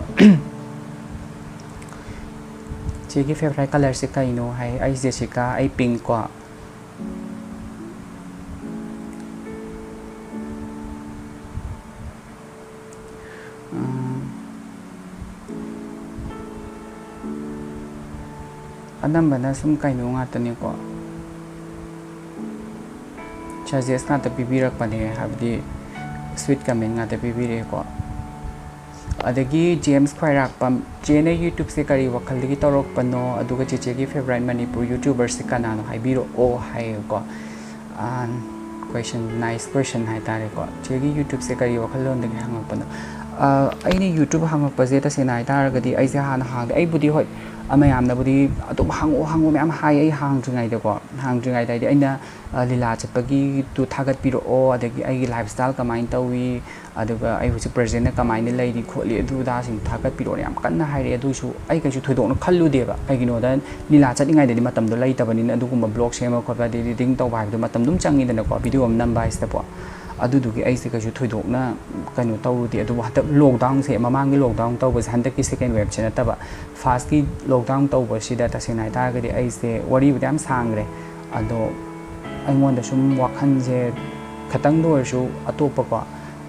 "ꯆꯦꯒꯤ ꯐꯦꯕꯣꯔꯥꯏꯠ ꯀꯂꯔꯁꯦ ꯀꯩꯅꯣ?" ꯍꯥꯏ꯫ ꯑꯩ ꯖꯦꯁꯤꯀꯥ, ꯑꯩ ꯄꯤꯡ ꯀꯣ꯫ ꯎꯝ꯫ ꯑꯅꯝꯕꯅ ꯁꯨꯝ ꯀꯩꯅꯣ ꯉꯥꯛꯇꯅꯤꯀꯣ, ꯁꯖꯦꯁ ꯉꯥꯛꯇ ꯄꯤꯕꯤꯔꯛꯄꯅꯦ, ꯍꯥꯏꯕꯗꯤ ꯁ꯭ꯋꯤꯠ ꯀꯃꯦꯟ ꯉꯥꯛꯇ ꯄꯤꯕꯤꯔꯛꯑꯦꯀꯣ꯫ ꯑꯗꯒꯤ ꯖꯦꯝꯁ ꯈ꯭ꯋꯥꯏꯔꯥꯛꯄꯝ, "ꯆꯦꯅ ꯌꯨꯇ꯭ꯌꯨꯕꯁꯦ ꯀꯔꯤ ꯋꯥꯈꯜꯗꯒꯤ ꯇꯧꯔꯛꯄꯅꯣ? ꯑꯗꯨꯒ ꯆꯦꯆꯦꯒꯤ ꯐꯦꯕꯣꯔꯥꯏꯠ ꯃꯅꯤꯄꯨꯔ ꯌꯨꯇ꯭ꯌꯨꯕꯔꯁꯦ ꯀꯅꯥꯅꯣ ꯍꯥꯏꯕꯤꯔꯛꯑꯣ" ꯍꯥꯏꯌꯦꯀꯣ꯫ ꯑꯥ, Question, nice question ꯍꯥꯏꯇꯥꯔꯦꯀꯣ꯫ ꯆꯦꯒꯤ YouTubeꯁꯦ ꯀꯔꯤ ꯋꯥꯈꯜꯂꯣꯟꯗꯒꯤ ꯍꯪꯉꯛꯄꯅꯣ? ꯑ, ꯑꯩꯅ YouTube ꯍꯪꯉꯛꯄꯁꯦ ꯇꯁꯦꯡꯅ ꯍꯥꯏꯇꯥꯔꯒꯗꯤ ꯑꯩꯁꯦ ꯍꯥꯟꯅ ꯍꯥꯡꯗꯦ꯫ ꯑꯩꯕꯨꯗꯤ ꯍꯣꯏ, ꯑ, ꯃꯌꯥꯝꯅꯕꯨꯗꯤ ꯑꯗꯨꯝ ꯍꯪꯉꯛꯑꯣ ꯍꯪꯉꯛꯑꯣ ꯃꯌꯥꯝ ꯍꯥꯏ꯫ ꯑꯩ ꯍꯥꯡꯗ꯭ꯔꯤꯉꯩꯗꯀꯣ, ꯍꯥꯡꯗ꯭ꯔꯤꯉꯩꯗ ꯍꯥꯏꯗꯤ ꯑꯩꯅ, ꯑ, ꯂꯤꯂꯥ ꯆꯠꯄꯒꯤꯗꯨ ꯊꯥꯒꯠꯄꯤꯔꯛꯑꯣ, ꯑꯗꯒꯤ ꯑꯩꯒꯤ lifestyle ꯀꯃꯥꯏꯅ ꯇꯧꯏ, ꯑꯗꯨꯒ ꯑꯩ ꯍꯧꯖꯤꯛ presentꯅ ꯀꯃꯥꯏꯅ ꯂꯩꯔꯤ ꯈꯣꯠꯂꯤ ꯑꯗꯨ ꯑꯗꯥꯁꯤꯡ ꯊꯥꯒꯠꯄꯤꯔꯛꯑꯣꯅ ꯌꯥꯝ ꯀꯟꯅ ꯍꯥꯏꯔꯛꯑꯦ꯫ ꯑꯗꯨꯁꯨ ꯑꯩ ꯀꯩꯁꯨ ꯊꯣꯏꯗꯣꯛꯅ ꯈꯜꯂꯨꯗꯦꯕ꯫ ꯀꯩꯒꯤꯅꯣꯗ ꯂꯤꯂꯥ ꯆꯠꯂꯤꯉꯩꯗꯗꯤ ꯃꯇꯝꯗꯣ ꯂꯩꯇꯕꯅꯤꯅ ꯑꯗꯨꯒꯨꯝꯕ vlog ꯁꯦꯝꯕ ꯈꯣꯠꯄ ꯑꯗꯩ editing ꯇꯧꯕ ꯍꯥꯏꯕꯗꯣ ꯃꯇꯝ ꯑꯗꯨꯝ ꯆꯪꯉꯤꯗꯅꯀꯣ, video ꯑꯃ ꯅꯝꯕ ꯍꯥꯏꯁꯤꯗꯕꯨ꯫ ꯑꯗꯨꯗꯨꯒꯤ ꯑꯩꯁꯦ ꯀꯩꯁꯨ ꯊꯣꯏꯗꯣꯛꯅ ꯀꯩꯅꯣ ꯇꯧꯔꯨꯗꯦ꯫ ꯑꯗꯨꯕꯨ ꯍꯟꯗꯛ lockdownꯁꯦ, ꯃꯃꯥꯡꯒꯤ lockdown ꯇꯧꯕꯁꯦ, ꯍꯟꯗꯛꯀꯤ second waveꯁꯦ ꯅꯠꯇꯕ, firstꯀꯤ lockdown ꯇꯧꯕꯁꯤꯗ ꯇꯁꯦꯡꯅ ꯍꯥꯏꯇꯥꯔꯒꯗꯤ ꯑꯩꯁꯦ ꯋꯥꯔꯤꯕꯨꯗꯤ ꯌꯥꯝ ꯁꯥꯡꯈ꯭ꯔꯦ, ꯑꯗꯣ ꯑꯩꯉꯣꯟꯗ ꯁꯨꯝ ꯋꯥꯈꯜꯁꯦ ꯈꯇꯪꯗ ꯑꯣꯏꯔꯁꯨ ꯑꯇꯣꯞꯄꯀꯣ,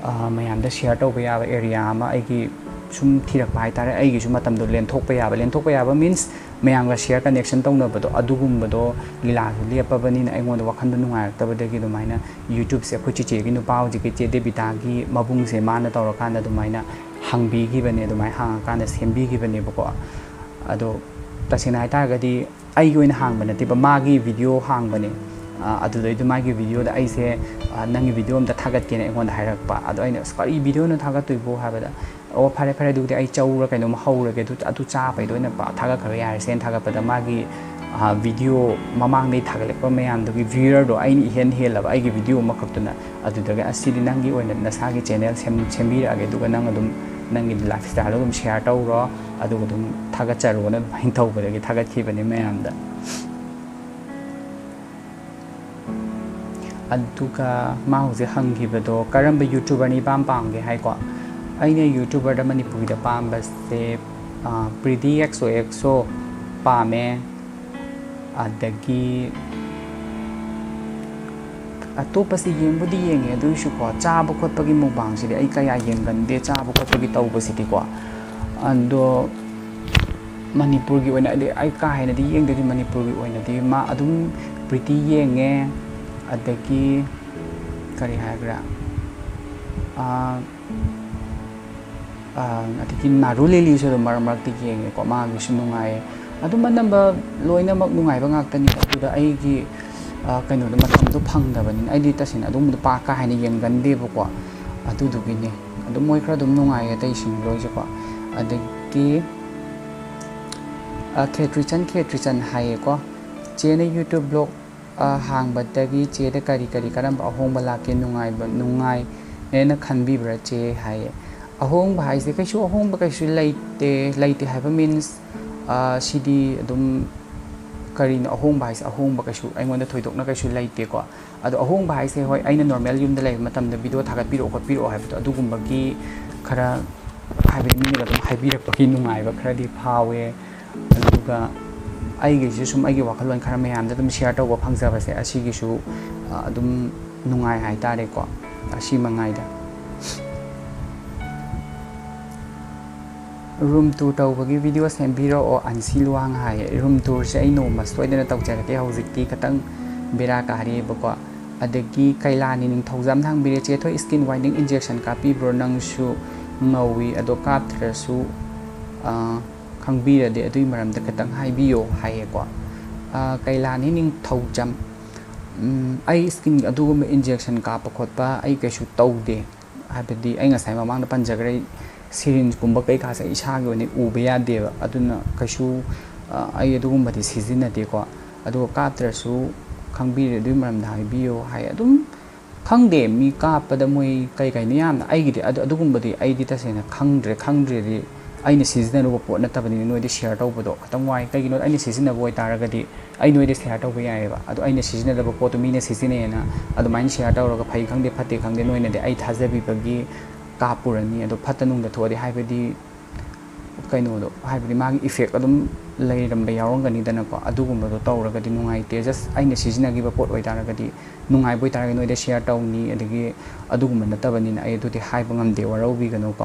ꯑ, ꯃꯌꯥꯝꯗ share ꯇꯧꯕ ꯌꯥꯕ area ꯑꯃ ꯑꯩꯒꯤ ꯁꯨꯝ ꯊꯤꯔꯛꯄ ꯍꯥꯏꯇꯥꯔꯦ꯫ ꯑꯩꯒꯤꯁꯨ ꯃꯇꯝꯗꯣ ꯂꯦꯟꯊꯣꯛꯄ ꯌꯥꯕ, ꯂꯦꯟꯊꯣꯛꯄ ꯌꯥꯕ means ꯃꯌꯥꯝꯒ share connection ꯇꯧꯅꯕꯗꯣ, ꯑꯗꯨꯒꯨꯝꯕꯗꯣ ꯂꯤꯂꯥꯁꯨ ꯂꯦꯞꯄꯕꯅꯤꯅ ꯑꯩꯉꯣꯟꯗ ꯋꯥꯈꯜꯗꯣ ꯅꯨꯡꯉꯥꯏꯔꯛꯇꯕꯗꯒꯤ ꯑꯗꯨꯃꯥꯏꯅ YouTubeꯁꯦ ꯑꯩꯈꯣꯏ ꯆꯤꯆꯦꯒꯤ ꯅꯨꯄꯥ ꯍꯧꯖꯤꯛꯀꯤ ꯆꯦ ꯗꯦꯕꯤꯇꯥꯒꯤ ꯃꯕꯨꯡꯁꯦ ꯃꯥꯅ ꯇꯧꯔꯀꯥꯟꯗ ꯑꯗꯨꯃꯥꯏꯅ ꯍꯪꯕꯤꯈꯤꯕꯅꯦ, ꯑꯗꯨꯃꯥꯏꯅ ꯍꯪꯉꯀꯥꯟꯗ ꯁꯦꯝꯕꯤꯈꯤꯕꯅꯦꯕꯀꯣ꯫ ꯑꯗꯣ ꯇꯁꯦꯡꯅ ꯍꯥꯏꯇꯥꯔꯒꯗꯤ ꯑꯩꯒꯤ ꯑꯣꯏꯅ ꯍꯥꯡꯕ ꯅꯠꯇꯦꯕ, ꯃꯥꯒꯤ video ꯍꯥꯡꯕꯅꯦ꯫ ꯑ, ꯑꯗꯨꯗꯩꯗ ꯃꯥꯒꯤ videoꯗ ꯑꯩꯁꯦ, ꯑ, "ꯅꯪꯒꯤ video ꯑꯝꯇ ꯊꯥꯒꯠꯀꯦꯅ" ꯑꯩꯉꯣꯟꯗ ꯍꯥꯏꯔꯛꯄ꯫ ꯑꯗꯣ ꯑꯩꯅ, "ꯑꯁ, ꯀꯔꯤ videoꯅꯣ ꯊꯥꯒꯠꯇꯣꯏꯕꯣ?" ꯍꯥꯏꯕꯗ, "ꯑꯣ, ꯐꯔꯦ, ꯐꯔꯦ, ꯑꯗꯨꯗꯤ ꯑꯩ ꯆꯧꯔ ꯀꯩꯅꯣꯝ ꯍꯧꯔꯒꯦ, ꯑꯗꯨ, ꯑꯗꯨ ꯆꯥꯕꯩꯗꯣ ꯑꯣꯏꯅ ꯄ-, ꯊꯥꯒꯠꯈ꯭ꯔꯒ ꯌꯥꯔꯦꯁꯦꯅ" ꯊꯥꯒꯠꯄꯗ ꯃꯥꯒꯤ, ꯑ, video ꯃꯃꯥꯡꯗꯩ ꯊꯥꯒꯠꯂꯛꯄ ꯃꯌꯥꯝꯗꯨꯒꯤ viewerꯗꯣ ꯑꯩꯅ ꯏꯍꯦꯟ ꯍꯦꯜꯂꯕ, ꯑꯩꯒꯤ video ꯑꯃꯈꯛꯇꯨꯅ꯫ ꯑꯗꯨꯗꯒꯤ, "ꯑꯁ, ꯁꯤꯗꯤ ꯅꯪꯒꯤ ꯑꯣꯏꯅ ꯅꯁꯥꯒꯤ channel ꯁꯦꯝ-, ꯁꯦꯝꯕꯤꯔꯛꯑꯒꯦ, ꯑꯗꯨꯒ ꯅꯪ ꯑꯗꯨꯝ ꯅꯪꯒꯤ lifestyleꯗꯣ ꯑꯗꯨꯝ share ꯇꯧꯔꯣ, ꯑꯗꯨꯒ ꯑꯗꯨꯝ ꯊꯥꯒꯠꯆꯔꯣꯅ" ꯑꯗꯨꯃꯥꯏꯅ ꯇꯧꯕꯗꯒꯤ ꯊꯥꯒꯠꯈꯤꯕꯅꯦ ꯃꯌꯥꯝꯗ꯫ ꯑꯗꯨꯒ ꯃꯥ ꯍꯧꯖꯤꯛ ꯍꯪꯈꯤꯕꯗꯣ, "ꯀꯔꯝꯕ YouTuberꯅ ꯏꯄꯥꯝ ꯄꯥꯝꯒꯦ?" ꯍꯥꯏꯀꯣ꯫ ꯑꯩꯅ YouTuberꯗ ꯃꯅꯤꯄꯨꯔꯤꯗ ꯄꯥꯝꯕꯁꯦ, ꯑ, Pretty XOXO ꯄꯥꯝꯃꯦ꯫ ꯑꯗꯒꯤ ꯑꯇꯣꯞꯄꯁꯤ ꯌꯦꯡꯕꯨꯗꯤ ꯌꯦꯡꯉꯦ, ꯑꯗꯨ ꯑꯣꯏꯔꯁꯨꯀꯣ, ꯆꯥꯕ ꯈꯣꯠꯄꯒꯤ mukbangꯁꯤꯗꯤ ꯑꯩ ꯀꯌꯥ ꯌꯦꯡꯒꯟꯗꯦ, ꯆꯥꯕ ꯈꯣꯠꯄꯒꯤ ꯇꯧꯕꯁꯤꯗꯤꯀꯣ꯫ ꯑꯗꯣ ꯃꯅꯤꯄꯨꯔꯒꯤ ꯑꯣꯏꯅꯗꯤ ꯑꯩ ꯀꯥ ꯍꯦꯟꯅꯗꯤ ꯌꯦꯡꯗꯦ, ꯑꯗꯨ ꯃꯅꯤꯄꯨꯔꯒꯤ ꯑꯣꯏꯅꯗꯤ ꯃꯥ ꯑꯗꯨꯝ Pretty ꯌꯦꯡꯉꯦ, ꯑꯗꯒꯤ ꯀꯔꯤ ꯍꯥꯏꯈ꯭ꯔꯦ, ꯑꯥ, ꯑꯥ, ꯑꯗꯒꯤ ꯅꯥꯔꯨ ꯂꯤꯂꯤꯁꯨ ꯑꯗꯨꯝ ꯃꯔꯛ ꯃꯔꯛꯇ ꯌꯦꯡꯉꯦꯀꯣ, ꯃꯥꯒꯤꯁꯨ ꯅꯨꯡꯉꯥꯏꯌꯦ꯫ ꯑꯗꯨꯝ ꯑꯅꯝꯕ ꯂꯣꯏꯅꯃꯛ ꯅꯨꯡꯉꯥꯏꯕ ꯉꯥꯛꯇꯅꯤ꯫ ꯑꯗꯨꯗ ꯑꯩꯒꯤ, ꯀꯩꯅꯣꯗꯣ, ꯃꯇꯝꯗꯣ ꯐꯪꯗꯕꯅꯤꯅ꯫ ꯑꯩꯗꯤ ꯇꯁꯦꯡꯅ ꯑꯗꯨꯒꯨꯝꯕꯗꯣ ꯄꯥꯛ ꯀꯥ ꯍꯦꯟꯅ ꯌꯦꯡꯒꯟꯗꯦꯕꯀꯣ꯫ ꯑꯗꯨꯗꯨꯒꯤꯅꯦ꯫ ꯑꯗꯨꯝ ꯃꯣꯏ ꯈꯔ ꯑꯗꯨꯝ ꯅꯨꯡꯉꯥꯏꯌꯦ ꯑꯇꯩꯁꯤꯡ ꯂꯣꯏꯁꯨꯀꯣ꯫ ꯑꯗꯒꯤ ꯈꯦꯇ꯭ꯔꯤꯆꯟ ꯈꯦꯇ꯭ꯔꯤꯆꯟ ꯍꯥꯏꯌꯦꯀꯣ꯫ "ꯆꯦꯅ YouTube blog ꯍꯥꯡꯕꯗꯒꯤ ꯆꯦꯗ ꯀꯔꯤ ꯀꯔꯤ, ꯀꯔꯝꯕ ꯑꯍꯣꯡꯕ ꯂꯥꯛꯀꯦ? ꯅꯨꯡꯉꯥꯏꯕ, ꯅꯨꯡꯉꯥꯏꯅ ꯈꯟꯕꯤꯕ꯭ꯔꯥ ꯆꯦ?" ꯍꯥꯏꯌꯦ꯫ ꯑꯍꯣꯡꯕ ꯍꯥꯏꯁꯦ ꯀꯩꯁꯨ ꯑꯍꯣꯡꯕ ꯀꯩꯁꯨ ꯂꯩꯇꯦ꯫ ꯂꯩꯇꯦ ꯍꯥꯏꯕ means, ꯁꯤꯗꯤ ꯑꯗꯨꯝ, ꯀꯔꯤꯅꯣ ꯑꯍꯣꯡꯕ ꯍꯥꯏꯁꯦ? ꯑꯍꯣꯡꯕ ꯀꯩꯁꯨ ꯑꯩꯉꯣꯟꯗ ꯊꯣꯏꯗꯣꯛꯅ ꯀꯩꯁꯨ ꯂꯩꯇꯦꯀꯣ꯫ ꯑꯗꯣ ꯑꯍꯣꯡꯕ ꯍꯥꯏꯁꯦ, ꯍꯣꯏ, ꯑꯩꯅ normal ꯌꯨꯝꯗ ꯂꯩꯕ ꯃꯇꯝꯗ video ꯊꯥꯒꯠꯄꯤꯔꯛꯑꯣ ꯈꯣꯠꯄꯤꯔꯛꯑꯣ ꯍꯥꯏꯕꯗꯣ, ꯑꯗꯨꯒꯨꯝꯕꯒꯤ ꯈꯔ, ꯍꯥꯏꯕꯗꯤ ꯃꯤꯅꯒ ꯑꯗꯨꯝ ꯍꯥꯏꯕꯤꯔꯛꯄꯒꯤ ꯅꯨꯡꯉꯥꯏꯕ ꯈꯔꯗꯤ ꯐꯥꯎꯋꯦ꯫ ꯑꯗꯨꯒ ꯑꯩꯒꯤꯁꯨ ꯁꯨꯝ ꯑꯩꯒꯤ ꯋꯥꯈꯜꯂꯣꯟ ꯈꯔ ꯃꯌꯥꯝꯗ ꯑꯗꯨꯝ share ꯇꯧꯕ ꯐꯪꯖꯕꯁꯦ, ꯑꯁꯤꯒꯤꯁꯨ ꯑꯗꯨꯝ ꯅꯨꯡꯉꯥꯏ ꯍꯥꯏꯇꯥꯔꯦꯀꯣ꯫ ꯑꯁꯤ ꯃꯉꯥꯏꯗ꯫ Room tour ꯇꯧꯕꯒꯤ video ꯁꯦꯝꯕꯤꯔꯛꯑꯣ ꯑꯟꯁꯤ ꯂꯨꯋꯥꯡ ꯍꯥꯏꯌꯦ꯫ Room tourꯁꯦ ꯑꯩ ꯅꯣꯡꯃ ꯁꯣꯏꯗꯅ ꯇꯧꯖꯔꯛꯀꯦ꯫ ꯍꯧꯖꯤꯛꯇꯤ ꯈꯤꯇꯪ ꯕꯦꯔꯥ ꯀꯥꯔꯤꯕꯀꯣ꯫ ꯑꯗꯒꯤ ꯀꯩꯂꯥꯅꯤ ꯅꯤꯡꯊꯧꯖꯝꯅ ꯍꯪꯕꯤꯔꯦ, "ꯆꯦ ꯊꯣꯏ, skin whitening injection ꯀꯥꯞꯄꯤꯕ꯭ꯔꯣ? ꯅꯪꯁꯨ ꯉꯧꯏ, ꯑꯗꯣ ꯀꯥꯞꯇ꯭ꯔꯁꯨ, ꯑ, ꯈꯪꯕꯤꯔꯗꯤ ꯑꯗꯨꯒꯤ ꯃꯔꯝꯗ ꯈꯤꯇꯪ ꯍꯥꯏꯕꯤꯌꯣ" ꯍꯥꯏꯌꯦꯀꯣ꯫ ꯑ, ꯀꯩꯂꯥꯅꯤ ꯅꯤꯡꯊꯧꯖꯝ, ꯎꯝ, ꯑꯩ skin ꯑꯗꯨꯒꯨꯝꯕ injection ꯀꯥꯞꯄ ꯈꯣꯠꯄ ꯑꯩ ꯀꯩꯁꯨ ꯇꯧꯗꯦ꯫ ꯍꯥꯏꯕꯗꯤ ꯑꯩ ꯉꯁꯥꯏ ꯃꯃꯥꯡꯗ ꯄꯟꯖꯈ꯭ꯔꯦ, syringeꯀꯨꯝꯕ ꯀꯩꯀꯥꯁꯦ ꯑꯩ ꯏꯁꯥꯒꯤ ꯑꯣꯏꯅ ꯎꯕ ꯌꯥꯗꯦꯕ꯫ ꯑꯗꯨꯅ ꯀꯩꯁꯨ, ꯑ, ꯑꯩ ꯑꯗꯨꯒꯨꯝꯕꯗꯤ ꯁꯤꯖꯤꯟꯅꯗꯦꯀꯣ꯫ ꯑꯗꯨꯒ ꯀꯥꯞꯇ꯭ꯔꯁꯨ ꯈꯪꯕꯤꯔꯦ, ꯑꯗꯨꯒꯤ ꯃꯔꯝꯗ ꯍꯥꯏꯕꯤꯌꯣ ꯍꯥꯏ꯫ ꯑꯗꯨꯝ ꯈꯪꯗꯦ, ꯃꯤ ꯀꯥꯞꯄꯗ ꯃꯣꯏ ꯀꯩ ꯀꯩꯅꯣ ꯌꯥꯝꯅ, ꯑꯩꯒꯤꯗꯤ ꯑꯗꯨ, ꯑꯗꯨꯒꯨꯝꯕꯗꯤ ꯑꯩꯗꯤ ꯇꯁꯦꯡꯅ ꯈꯪꯗ꯭ꯔꯦ꯫ ꯈꯪꯗ꯭ꯔꯦꯗꯤ ꯑꯩꯅ ꯁꯤꯖꯤꯟꯅꯔꯨꯕ ꯄꯣꯠ ꯅꯠꯇꯕꯅꯤꯅ ꯅꯣꯏꯗ share ꯇꯧꯕꯗꯣ ꯈꯤꯇꯪ ꯋꯥꯏ꯫ ꯀꯩꯒꯤꯅꯣꯗ ꯑꯩꯅ ꯁꯤꯖꯤꯟꯅꯕ ꯑꯣꯏꯇꯥꯔꯒꯗꯤ ꯑꯩ ꯅꯣꯏꯗ share ꯇꯧꯕ ꯌꯥꯏꯑꯕ꯫ ꯑꯗꯣ ꯑꯩꯅ ꯁꯤꯖꯤꯟꯅꯗꯕ ꯄꯣꯠꯇꯣ ꯃꯤꯅ ꯁꯤꯖꯤꯟꯅꯩꯌꯦꯅ ꯑꯗꯨꯃꯥꯏꯅ share ꯇꯧꯔꯒ ꯐꯩ ꯈꯪꯗꯦ ꯐꯠꯇꯦ ꯈꯪꯗꯦ, ꯅꯣꯏꯅꯗꯤ ꯑꯩ ꯊꯥꯖꯕꯤꯕꯒꯤ ꯀꯥꯞꯄꯨꯔꯅꯤ꯫ ꯑꯗꯣ ꯐꯠꯇ ꯅꯨꯡꯗ ꯊꯣꯛꯑꯗꯤ, ꯍꯥꯏꯕꯗꯤ ꯀꯩꯅꯣꯗꯣ, ꯍꯥꯏꯕꯗꯤ ꯃꯥꯒꯤ effect ꯑꯗꯨꯝ ꯂꯩꯔꯝꯕ ꯌꯥꯎꯔꯝꯒꯅꯤꯗꯅꯀꯣ꯫ ꯑꯗꯨꯒꯨꯝꯕꯗꯣ ꯇꯧꯔꯒꯗꯤ ꯅꯨꯡꯉꯥꯏꯇꯦ꯫ Just ꯑꯩꯅ ꯁꯤꯖꯤꯟꯅꯈꯤꯕ ꯄꯣꯠ ꯑꯣꯏꯇꯥꯔꯒꯗꯤ, ꯅꯨꯡꯉꯥꯏꯕ ꯑꯣꯏꯇꯥꯔꯒꯗꯤ ꯅꯣꯏꯗ share ꯇꯧꯅꯤ꯫ ꯑꯗꯒꯤ ꯑꯗꯨꯒꯨꯝꯕ ꯅꯠꯇꯕꯅꯤꯅ ꯑꯩ ꯑꯗꯨꯗꯤ ꯍꯥꯏꯕ ꯉꯝꯗꯦ, ꯋꯥꯔꯧꯕꯤꯒꯅꯨꯀꯣ꯫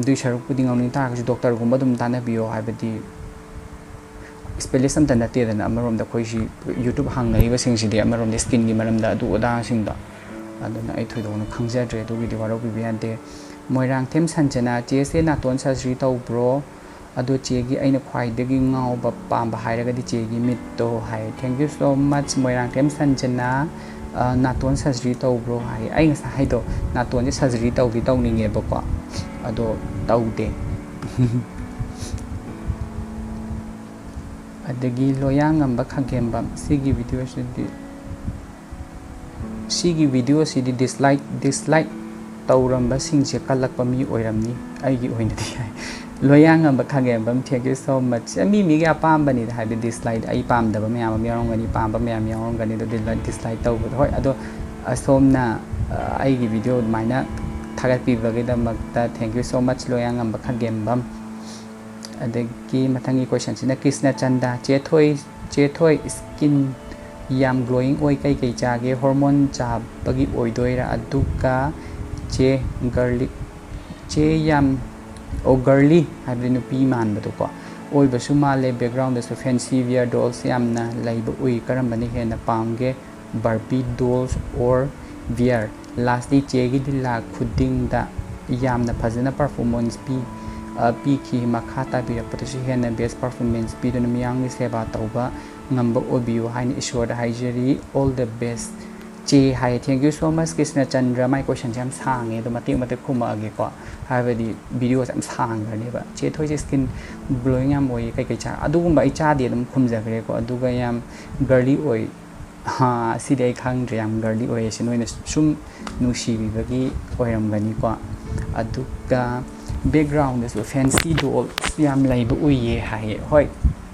ꯑꯗꯨꯏ ꯁꯔꯨꯛꯄꯨꯗꯤ ꯉꯝꯅꯤꯡ ꯇꯥꯔꯒꯁꯨ doctorꯒꯨꯝꯕ ꯑꯗꯨꯝ ꯇꯥꯟꯅꯕꯤꯌꯣ꯫ ꯍꯥꯏꯕꯗꯤ specialist ꯑꯝꯇ ꯅꯠꯇꯦꯗꯅ꯫ ꯑꯃꯔꯣꯝꯗ ꯑꯩꯈꯣꯏꯁꯤ YouTube ꯍꯥꯡꯅꯔꯤꯕꯁꯤꯡꯁꯤꯗꯤ ꯑꯃꯔꯣꯝꯗ skinꯒꯤ ꯃꯔꯝꯗ ꯑꯗꯨ ꯑꯗꯥꯁꯤꯡꯗꯣ, ꯑꯗꯨꯅ ꯑꯩ ꯊꯣꯏꯗꯣꯛꯅ ꯈꯪꯖꯗ꯭ꯔꯦ, ꯑꯗꯨꯒꯤꯗꯤ ꯋꯥꯔꯧꯕꯤꯕ ꯌꯥꯗꯦ꯫ ꯃꯣꯏꯔꯥꯡꯊꯦꯝ ꯁꯟꯖꯅꯥ, "ꯆꯦꯁꯦ ꯅꯥꯇꯣꯟ surgery ꯇꯧꯕ꯭ꯔꯣ?" ꯑꯗꯣ ꯆꯦꯒꯤ ꯑꯩꯅ ꯈ꯭ꯋꯥꯏꯗꯒꯤ ꯉꯥꯎꯕ ꯄꯥꯝꯕ ꯍꯥꯏꯔꯒꯗꯤ ꯆꯦꯒꯤ ꯃꯤꯠꯇꯣ ꯍꯥꯏ꯫ Thank you so much, Moirangthem ꯁꯟꯖꯅꯥ꯫ ꯑ, ꯅꯥꯇꯣꯟ surgery ꯇꯧꯕ꯭ꯔꯣ ꯍꯥꯏ꯫ ꯑꯩ ꯉꯁꯥꯏ ꯍꯥꯏꯗꯣ, ꯅꯥꯇꯣꯟꯁꯦ surgery ꯇꯧꯗꯤ ꯇꯧꯅꯤꯡꯉꯦꯕꯀꯣ, ꯑꯗꯣ ꯇꯧꯗꯦ꯫ ꯑꯗꯒꯤ ꯂꯣꯌꯥꯉꯝꯕ ꯈꯥꯒꯦꯝꯕꯝ, ꯁꯤꯒꯤ videoꯁꯤꯗꯤ, ꯁꯤꯒꯤ videoꯁꯤꯗꯤ dislike, dislike ꯇꯧꯔꯝꯕꯁꯤꯡꯁꯦ ꯀꯜꯂꯛꯄ ꯃꯤ ꯑꯣꯏꯔꯝꯅꯤ, ꯑꯩꯒꯤ ꯑꯣꯏꯅꯗꯤ ꯍꯥꯏ꯫ ꯂꯣꯌꯥꯉꯝꯕ ꯈꯥꯒꯦꯝꯕꯝ, thank you so much꯫ ꯃꯤ ꯃꯤꯒꯤ ꯑꯄꯥꯝꯕꯅꯤꯗ, ꯍꯥꯏꯕꯗꯤ dislike, ꯑꯩ ꯄꯥꯝꯗꯕ ꯃꯌꯥꯝ ꯑꯃ ꯌꯥꯎꯔꯝꯒꯅꯤ, ꯄꯥꯝꯕ ꯃꯌꯥꯝ ꯌꯥꯎꯔꯝꯒꯅꯤ, ꯑꯗꯣ dislike, dislike ꯇꯧꯕꯗꯣ꯫ ꯍꯣꯏ, ꯑꯗꯣ ꯑꯁꯣꯝꯅ, ꯑ, ꯑꯩꯒꯤ video ꯑꯗꯨꯃꯥꯏꯅ ꯊꯥꯒꯠꯄꯤꯕꯒꯤꯗꯃꯛꯇ thank you so much, ꯂꯣꯌꯥꯉꯝꯕ ꯈꯥꯒꯦꯝꯕꯝ꯫ ꯑꯗꯒꯤ ꯃꯊꯪꯒꯤ questionꯁꯤꯅ ꯀ꯭ꯔꯤꯁꯅꯆꯟꯗ, "ꯆꯦ ꯊꯣꯏ, ꯆꯦ ꯊꯣꯏ, skin ꯌꯥꯝ glowing ꯑꯣꯏ, ꯀꯩꯀꯩ ꯆꯥꯒꯦ? Hormone ꯆꯥꯕꯒꯤ ꯑꯣꯏꯗꯣꯏꯔꯥ? ꯑꯗꯨꯒ ꯆꯦ garlic, ꯆꯦ ꯌꯥꯝ, ꯑꯣ, girly ꯍꯥꯏꯕꯗꯤ ꯅꯨꯄꯤ ꯃꯥꯟꯕꯗꯣꯀꯣ, ꯑꯣꯏꯕꯁꯨ ꯃꯥꯜꯂꯦ꯫ Backgroundꯗꯁꯨ fancy wear dolls ꯌꯥꯝꯅ ꯂꯩꯕ ꯎꯏ, ꯀꯔꯝꯕꯅ ꯍꯦꯟꯅ ꯄꯥꯝꯒꯦ? Barbie dolls or wear?" Lastly, ꯆꯦꯒꯤ ꯂꯤꯂꯥ ꯈꯨꯗꯤꯡꯗ ꯌꯥꯝꯅ ꯐꯖꯅ performance ꯄꯤ, ꯑ, ꯄꯤꯈꯤ꯫ ꯃꯈꯥ ꯇꯥꯕꯤꯔꯛꯄꯗꯁꯨ ꯍꯦꯟꯅ best performance ꯄꯤꯗꯨꯅ ꯃꯤꯌꯥꯝꯒꯤ ꯁꯦꯕꯥ ꯇꯧꯕ ꯉꯝꯕ ꯑꯣꯏꯕꯤꯌꯨ ꯍꯥꯏꯅ ꯏꯁꯣꯔꯗ ꯍꯥꯏꯖꯔꯤ꯫ All the best꯫ ꯆꯦ ꯍꯥꯏꯌꯦ꯫ Thank you so much, ꯀ꯭ꯔꯤꯁꯅꯆꯟꯗ꯭ꯔ꯫ ꯃꯥꯏ questionꯁꯦ ꯌꯥꯝ ꯁꯥꯡꯉꯦ, ꯑꯗꯣ ꯃꯇꯦꯛ ꯃꯇꯦꯛ ꯈꯨꯝꯃꯛꯑꯒꯦꯀꯣ, ꯍꯥꯏꯕꯗꯤ videoꯁꯦ ꯌꯥꯝ ꯁꯥꯡꯈ꯭ꯔꯅꯦꯕ꯫ "ꯆꯦ ꯊꯣꯏꯁꯦ skin glowing ꯌꯥꯝ ꯑꯣꯏꯌꯦ, ꯀꯩꯀꯩ ꯆꯥ-?" ꯑꯗꯨꯒꯨꯝꯕ ꯑꯩ ꯆꯥꯗꯦ, ꯑꯗꯨꯝ ꯈꯨꯝꯖꯈ꯭ꯔꯦꯀꯣ꯫ ꯑꯗꯨꯒ ꯌꯥꯝ girly ꯑꯣꯏ, ꯍꯥ, ꯁꯤꯗꯤ ꯑꯩ ꯈꯪꯗ꯭ꯔꯦ, ꯌꯥꯝ girly ꯑꯣꯏꯌꯦ꯫ ꯁꯤ ꯅꯣꯏꯅ ꯁꯨꯝ ꯅꯨꯡꯁꯤꯕꯤꯕꯒꯤ ꯑꯣꯏꯔꯝꯒꯅꯤꯀꯣ꯫ ꯑꯗꯨꯒ backgroundꯗꯁꯨ fancy dolls ꯌꯥꯝ ꯂꯩꯕ ꯎꯏꯌꯦ ꯍꯥꯏꯌꯦ꯫ ꯍꯣꯏ,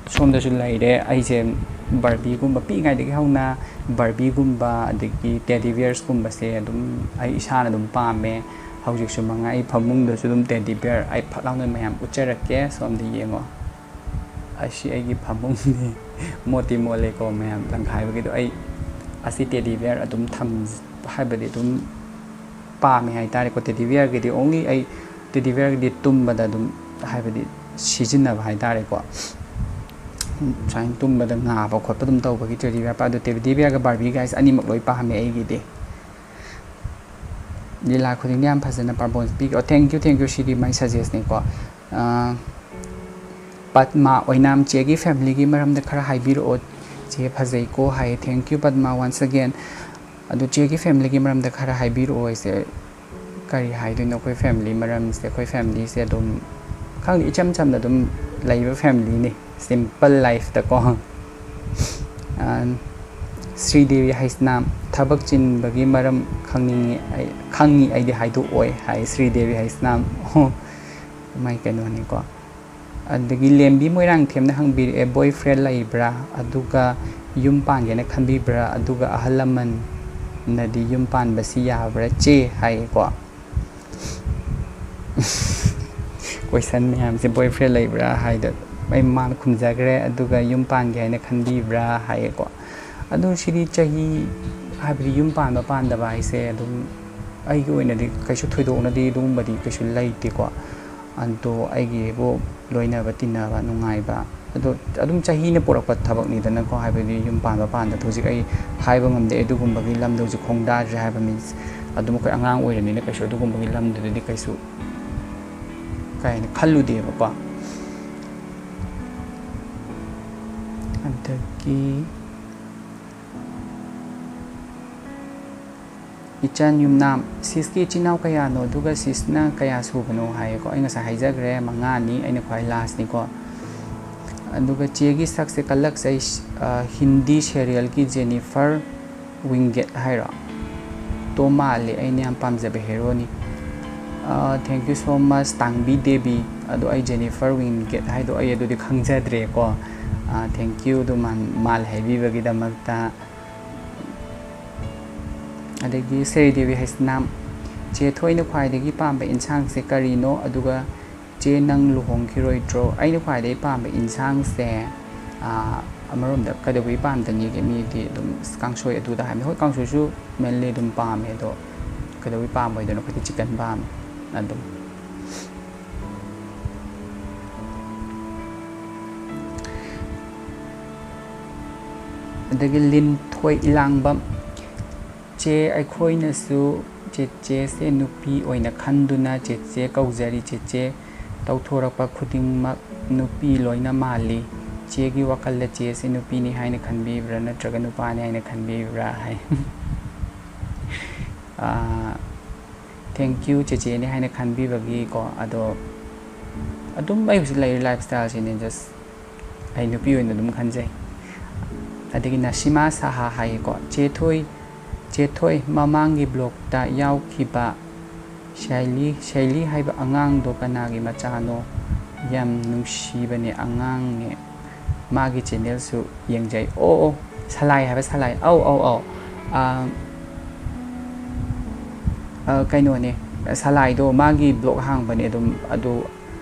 ꯁꯣꯝꯗꯁꯨ ꯂꯩꯔꯦ꯫ ꯑꯩꯁꯦ Barbieꯒꯨꯝꯕ ꯄꯤꯛꯏꯉꯩꯗꯒꯤ ꯍꯧꯅ Barbieꯒꯨꯝꯕ, ꯑꯗꯒꯤ teddy bearsꯀꯨꯝꯕꯁꯦ ꯑꯗꯨꯝ ꯑꯩ ꯏꯁꯥꯅ ꯑꯗꯨꯝ ꯄꯥꯝꯃꯦ꯫ ꯍꯧꯖꯤꯛꯁꯨ ꯃꯉꯥꯏ, ꯑꯩ ꯐꯃꯨꯡꯗꯁꯨ ꯑꯗꯨꯝ teddy bear ꯑꯩ ꯐꯠ ꯂꯥꯎꯅ ꯃꯌꯥꯝ ꯎꯠꯆꯔꯛꯀꯦ꯫ ꯁꯣꯝꯗ ꯌꯦꯡꯉꯣ꯫ ꯑꯁꯤ ꯑꯩꯒꯤ ꯐꯃꯨꯡꯅꯤ꯫ ꯃꯣꯠꯇꯤ ꯃꯣꯠꯂꯦꯀꯣ ꯃꯌꯥꯝ, ꯂꯪꯈꯥꯏꯕꯒꯤꯗꯣ꯫ ꯑꯩ ꯑꯁꯤ teddy bear ꯑꯗꯨꯝ ꯊꯝ-, ꯍꯥꯏꯕꯗꯤ ꯑꯗꯨꯝ ꯄꯥꯝꯃꯦ ꯍꯥꯏꯇꯥꯔꯦꯀꯣ꯫ Teddy bearꯒꯤꯗꯤ only ꯑꯩ teddy bearꯒꯤꯗꯤ ꯇꯨꯝꯕꯗ ꯑꯗꯨꯝ, ꯍꯥꯏꯕꯗꯤ ꯁꯤꯖꯤꯟꯅꯕ ꯍꯥꯏꯇꯥꯔꯦꯀꯣ꯫ ꯁꯨꯃꯥꯏꯅ ꯇꯨꯝꯕꯗ ꯉꯥꯕ ꯈꯣꯠꯄ ꯑꯗꯨꯝ ꯇꯧꯕꯒꯤ teddy bear ꯄꯥꯝꯃꯦ꯫ ꯑꯗꯣ teddy bearꯒ Barbie guys ꯑꯅꯤꯃꯛ ꯂꯣꯏ ꯄꯥꯝꯃꯦ ꯑꯩꯒꯤꯗꯤ꯫ ꯂꯤꯂꯥ ꯈꯨꯗꯤꯡꯗ ꯌꯥꯝ ꯐꯖꯅ performance ꯄꯤꯈꯤ꯫ ꯑꯣ, thank you, thank you, CD my suggestꯅꯤꯀꯣ꯫ ꯑꯥ, ꯄꯗꯃꯥ ꯑꯣꯏꯅꯥꯝ, ꯆꯦꯒꯤ ꯐꯦꯃꯤꯂꯤꯒꯤ ꯃꯔꯝꯗ ꯈꯔ ꯍꯥꯏꯕꯤꯔꯛꯑꯣ꯫ ꯆꯦ ꯐꯖꯩꯀꯣ ꯍꯥꯏ꯫ Thank you ꯄꯗꯃꯥ, once again꯫ ꯑꯗꯨ ꯆꯦꯒꯤ ꯐꯦꯃꯤꯂꯤꯒꯤ ꯃꯔꯝꯗ ꯈꯔ ꯍꯥꯏꯕꯤꯔꯛꯑꯣ꯫ ꯑꯩꯁꯦ ꯀꯔꯤ ꯍꯥꯏꯗꯣꯏꯅꯣ, ꯑꯩꯈꯣꯏ ꯐꯦꯃꯤꯂꯤ ꯃꯔꯝꯁꯦ? ꯑꯩꯈꯣꯏ ꯐꯦꯃꯤꯂꯤꯁꯦ ꯑꯗꯨꯝ, ꯈꯪꯗꯦ, ꯏꯆꯝ ꯆꯝꯅ ꯑꯗꯨꯝ ꯂꯩꯕ ꯐꯦꯃꯤꯂꯤꯅꯤ, ꯁꯤꯝꯄꯜ ꯂꯥꯏꯐꯇꯀꯣ꯫ ꯑ, ꯁ꯭ꯔꯤꯗꯦꯕꯤ ꯍꯩꯁꯅꯥꯝ, ꯊꯕꯛ ꯆꯤꯟꯕꯒꯤ ꯃꯔꯝ ꯈꯪꯅꯤꯡꯉꯤ ꯑꯩ, ꯈꯪꯉꯤ ꯑꯩꯗꯤ ꯍꯥꯏꯗꯣꯛꯑꯣꯏ ꯍꯥꯏ ꯁ꯭ꯔꯤꯗꯦꯕꯤ ꯍꯩꯁꯅꯥꯝ꯫ ꯃꯥꯏ ꯀꯩꯅꯣꯅꯤꯀꯣ꯫ ꯑꯗꯒꯤ ꯂꯦꯝꯕꯤ ꯃꯣꯏꯔꯥꯡꯊꯦꯝꯅ ꯍꯪꯕꯤꯔꯛꯑꯦ, boyfriend ꯂꯩꯕ꯭ꯔꯥ? ꯑꯗꯨꯒ ꯌꯨꯝ ꯄꯥꯟꯒꯦꯅ ꯈꯟꯕꯤꯕ꯭ꯔꯥ? ꯑꯗꯨꯒ ꯑꯍꯜ ꯂꯃꯟꯅꯗꯤ ꯌꯨꯝ ꯄꯥꯟꯕꯁꯤ ꯌꯥꯕ꯭ꯔꯥ ꯆꯦ ꯍꯥꯏꯌꯦꯀꯣ꯫ Question ꯃꯌꯥꯝꯁꯦ, boyfriend ꯂꯩꯕ꯭ꯔꯥ ꯍꯥꯏꯗꯣ ꯑꯩ ꯃꯃꯥꯡꯗ ꯈꯨꯝꯖꯈ꯭ꯔꯦ꯫ ꯑꯗꯨꯒ ꯌꯨꯝ ꯄꯥꯟꯒꯦ ꯍꯥꯏꯅ ꯈꯟꯕꯤꯕ꯭ꯔꯥ ꯍꯥꯏꯌꯦꯀꯣ꯫ ꯑꯗꯣ ꯁꯤꯗꯤ ꯆꯍꯤ, ꯍꯥꯏꯕꯗꯤ ꯌꯨꯝ ꯄꯥꯟꯕ ꯄꯥꯟꯗꯕ ꯍꯥꯏꯁꯦ ꯑꯗꯨꯝ ꯑꯩꯒꯤ ꯑꯣꯏꯅꯗꯤ ꯀꯩꯁꯨ ꯊꯣꯏꯗꯣꯛꯅꯗꯤ ꯑꯗꯨꯒꯨꯝꯕꯗꯤ ꯀꯩꯁꯨ ꯂꯩꯇꯦꯀꯣ꯫ ꯑꯗꯣ ꯑꯩꯒꯤꯕꯨ ꯂꯣꯏꯅꯕ ꯇꯤꯟꯅꯕ ꯅꯨꯡꯉꯥꯏꯕ, ꯑꯗꯣ ꯑꯗꯨꯝ ꯆꯍꯤꯅ ꯄꯨꯔꯛꯄ ꯊꯕꯛꯅꯤꯗꯅꯀꯣ꯫ ꯍꯥꯏꯕꯗꯤ ꯌꯨꯝ ꯄꯥꯟꯕ ꯄꯥꯟꯗꯕ ꯍꯧꯖꯤꯛ ꯑꯩ ꯍꯥꯏꯕ ꯉꯝꯗꯦ, ꯑꯗꯨꯒꯨꯝꯕꯒꯤ ꯂꯝꯗ ꯍꯧꯖꯤꯛ ꯈꯣꯡꯗꯥꯗ꯭ꯔꯦ ꯍꯥꯏꯕ, means ꯑꯗꯨꯝ ꯑꯩꯈꯣꯏ ꯑꯉꯥꯡ ꯑꯣꯏꯔꯤꯕꯅꯤꯅ ꯀꯩꯁꯨ ꯑꯗꯨꯒꯨꯝꯕꯒꯤ ꯂꯝꯗꯨꯗꯗꯤ ꯀꯩꯁꯨ ꯀꯥ ꯍꯦꯟꯅ ꯈꯜꯂꯨꯗꯦꯕꯀꯣ꯫ ꯑꯗꯒꯤ ꯏꯆꯟ ꯌꯨꯝꯅꯥꯝ, ꯁꯤꯁꯀꯤ ꯏꯆꯤꯟ ꯏꯅꯥꯎ ꯀꯌꯥꯅꯣ, ꯑꯗꯨꯒ ꯁꯤꯁꯅ ꯀꯌꯥ ꯁꯨꯕꯅꯣ ꯍꯥꯏꯌꯦꯀꯣ꯫ ꯑꯩ ꯉꯁꯥꯏ ꯍꯥꯏꯖꯈ꯭ꯔꯦ, ꯃꯉꯥꯅꯤ, ꯑꯩꯅ ꯈ꯭ꯋꯥꯏ ꯂꯥꯁꯅꯤꯀꯣ꯫ ꯑꯗꯨꯒ ꯆꯦꯒꯤ ꯁꯛꯁꯦ ꯀꯜꯂꯛꯆꯩ, ꯑ, ꯍꯤꯟꯗꯤ serialꯒꯤ ꯖꯦꯅꯤꯐꯔ ꯋꯤꯡꯒꯦꯠ ꯍꯥꯏꯔꯣ? ꯇꯣ ꯃꯥꯜꯂꯦ, ꯑꯩꯅ ꯌꯥꯝ ꯄꯥꯝꯖꯕ ꯍꯦꯔꯣꯅꯤ꯫ ꯑ, thank you so much ꯇꯥꯡꯕꯤ Devi. ꯑꯗꯣ ꯑꯩ ꯖꯦꯅꯤꯐꯔ ꯋꯤꯡꯒꯦꯠ ꯍꯥꯏꯗꯣ ꯑꯩ ꯑꯗꯨꯗꯤ ꯈꯪꯖꯗ꯭ꯔꯦꯀꯣ꯫ ꯑ, thank you ꯑꯗꯨ ꯃꯥꯟ-, ꯃꯥꯜꯂꯦ ꯍꯥꯏꯕꯤꯕꯒꯤꯗꯃꯛꯇ꯫ ꯑꯗꯒꯤ ꯁ꯭ꯔꯤꯗꯦꯕꯤ ꯍꯩꯁꯅꯥꯝ, "ꯆꯦ ꯊꯣꯏꯅ ꯈ꯭ꯋꯥꯏꯗꯒꯤ ꯄꯥꯝꯕ ꯏꯟꯁꯥꯡꯁꯦ ꯀꯔꯤꯅꯣ? ꯑꯗꯨꯒ ꯆꯦ ꯅꯪ ꯂꯨꯍꯣꯡꯈꯤꯔꯣꯏꯗ꯭ꯔꯣ?" ꯑꯩꯅ ꯈ꯭ꯋꯥꯏꯗꯒꯤ ꯄꯥꯝꯕ ꯏꯟꯁꯥꯡꯁꯦ, ꯑꯥ, ꯑꯃꯔꯣꯝꯗ ꯀꯩꯗꯧꯕꯒꯤ ꯄꯥꯝꯗꯅꯤꯒꯦ? ꯃꯤꯗꯤ ꯑꯗꯨꯝ ꯀꯥꯡꯁꯣꯏ ꯑꯗꯨꯗ ꯍꯥꯏꯕꯅꯤ꯫ ꯍꯣꯏ, ꯀꯥꯡꯁꯣꯏꯁꯨ mainly ꯑꯗꯨꯝ ꯄꯥꯝꯃꯦ, ꯑꯗꯣ ꯀꯩꯗꯧꯕꯒꯤ ꯄꯥꯝꯃꯣꯏꯗꯣꯏꯅꯣ? ꯑꯩꯈꯣꯏꯗꯤ chicken ꯄꯥꯝꯃꯦ ꯑꯗꯨꯝ꯫ ꯑꯗꯒꯤ ꯂꯤꯟꯊꯣꯏ ꯏꯂꯥꯡꯕꯝ, "ꯆꯦ, ꯑꯩꯈꯣꯏꯅꯁꯨ ꯆꯦꯆꯦꯁꯦ ꯅꯨꯄꯤ ꯑꯣꯏꯅ ꯈꯟꯗꯨꯅ ꯆꯦꯆꯦ ꯀꯧꯖꯔꯤ꯫ ꯆꯦꯆꯦ ꯇꯧꯊꯣꯔꯛꯄ ꯈꯨꯗꯤꯡꯃꯛ ꯅꯨꯄꯤ ꯂꯣꯏꯅ ꯃꯥꯜꯂꯤ꯫ ꯆꯦꯒꯤ ꯋꯥꯈꯜꯗ ꯆꯦꯁꯤ ꯅꯨꯄꯤꯅꯤ ꯍꯥꯏꯅ ꯈꯟꯕꯤꯕ꯭ꯔꯥ ꯅꯠꯇ꯭ꯔꯒ ꯅꯨꯄꯥꯅꯤ ꯍꯥꯏꯅ ꯈꯟꯕꯤꯕ꯭ꯔꯥ ꯍꯥꯏ꯫ ꯊꯦꯡꯀ꯭ꯌꯨ ꯆꯦꯆꯦꯅꯤ ꯍꯥꯏꯅ ꯈꯟꯕꯤꯕꯒꯤꯀꯣ꯫ ꯑꯗꯣ ꯑꯗꯨꯝ ꯑꯩ ꯍꯧꯖꯤꯛ ꯂꯩꯔꯤ ꯂꯥꯏꯐ ꯁ꯭ꯇꯥꯏꯜꯁꯤꯅꯦ, ꯖꯁ ꯑꯩ ꯅꯨꯄꯤ ꯑꯣꯏꯅ ꯑꯗꯨꯝ ꯈꯟꯖꯩ꯫ ꯑꯗꯒꯤ ꯅꯁꯤꯃꯥ ꯁꯍꯥ ꯍꯥꯏꯌꯦꯀꯣ, "ꯆꯦꯊꯣꯏ, ꯆꯦꯊꯣꯏ, ꯃꯃꯥꯡꯒꯤ ꯕ꯭ꯂꯣꯛꯇ ꯌꯥꯎꯈꯤꯕ ꯁꯦꯂꯤ, ꯁꯦꯂꯤ ꯍꯥꯏꯕ ꯑꯉꯥꯡꯗꯣ ꯀꯅꯥꯒꯤ ꯃꯆꯥꯅꯣ? ꯌꯥꯝ ꯅꯨꯡꯁꯤꯕꯅꯦ ꯑꯉꯥꯡꯅꯦ꯫ ꯃꯥꯒꯤ ꯆꯦꯅꯦꯜꯁꯨ ꯌꯦꯡꯖꯩ꯫" ꯑꯣ, ꯑꯣ, ꯁꯂꯥꯏ ꯍꯥꯏꯕ, ꯁꯂꯥꯏ꯫ ꯑꯧ, ꯑꯧ, ꯑꯧ꯫ ꯑꯥ, ꯑꯥ, ꯀꯩꯅꯣꯅꯦ, ꯁꯂꯥꯏꯗꯣ ꯃꯥꯒꯤ ꯕ꯭ꯂꯣꯛ ꯍꯥꯡꯕꯅꯦ ꯑꯗꯨꯝ, ꯑꯗꯨ,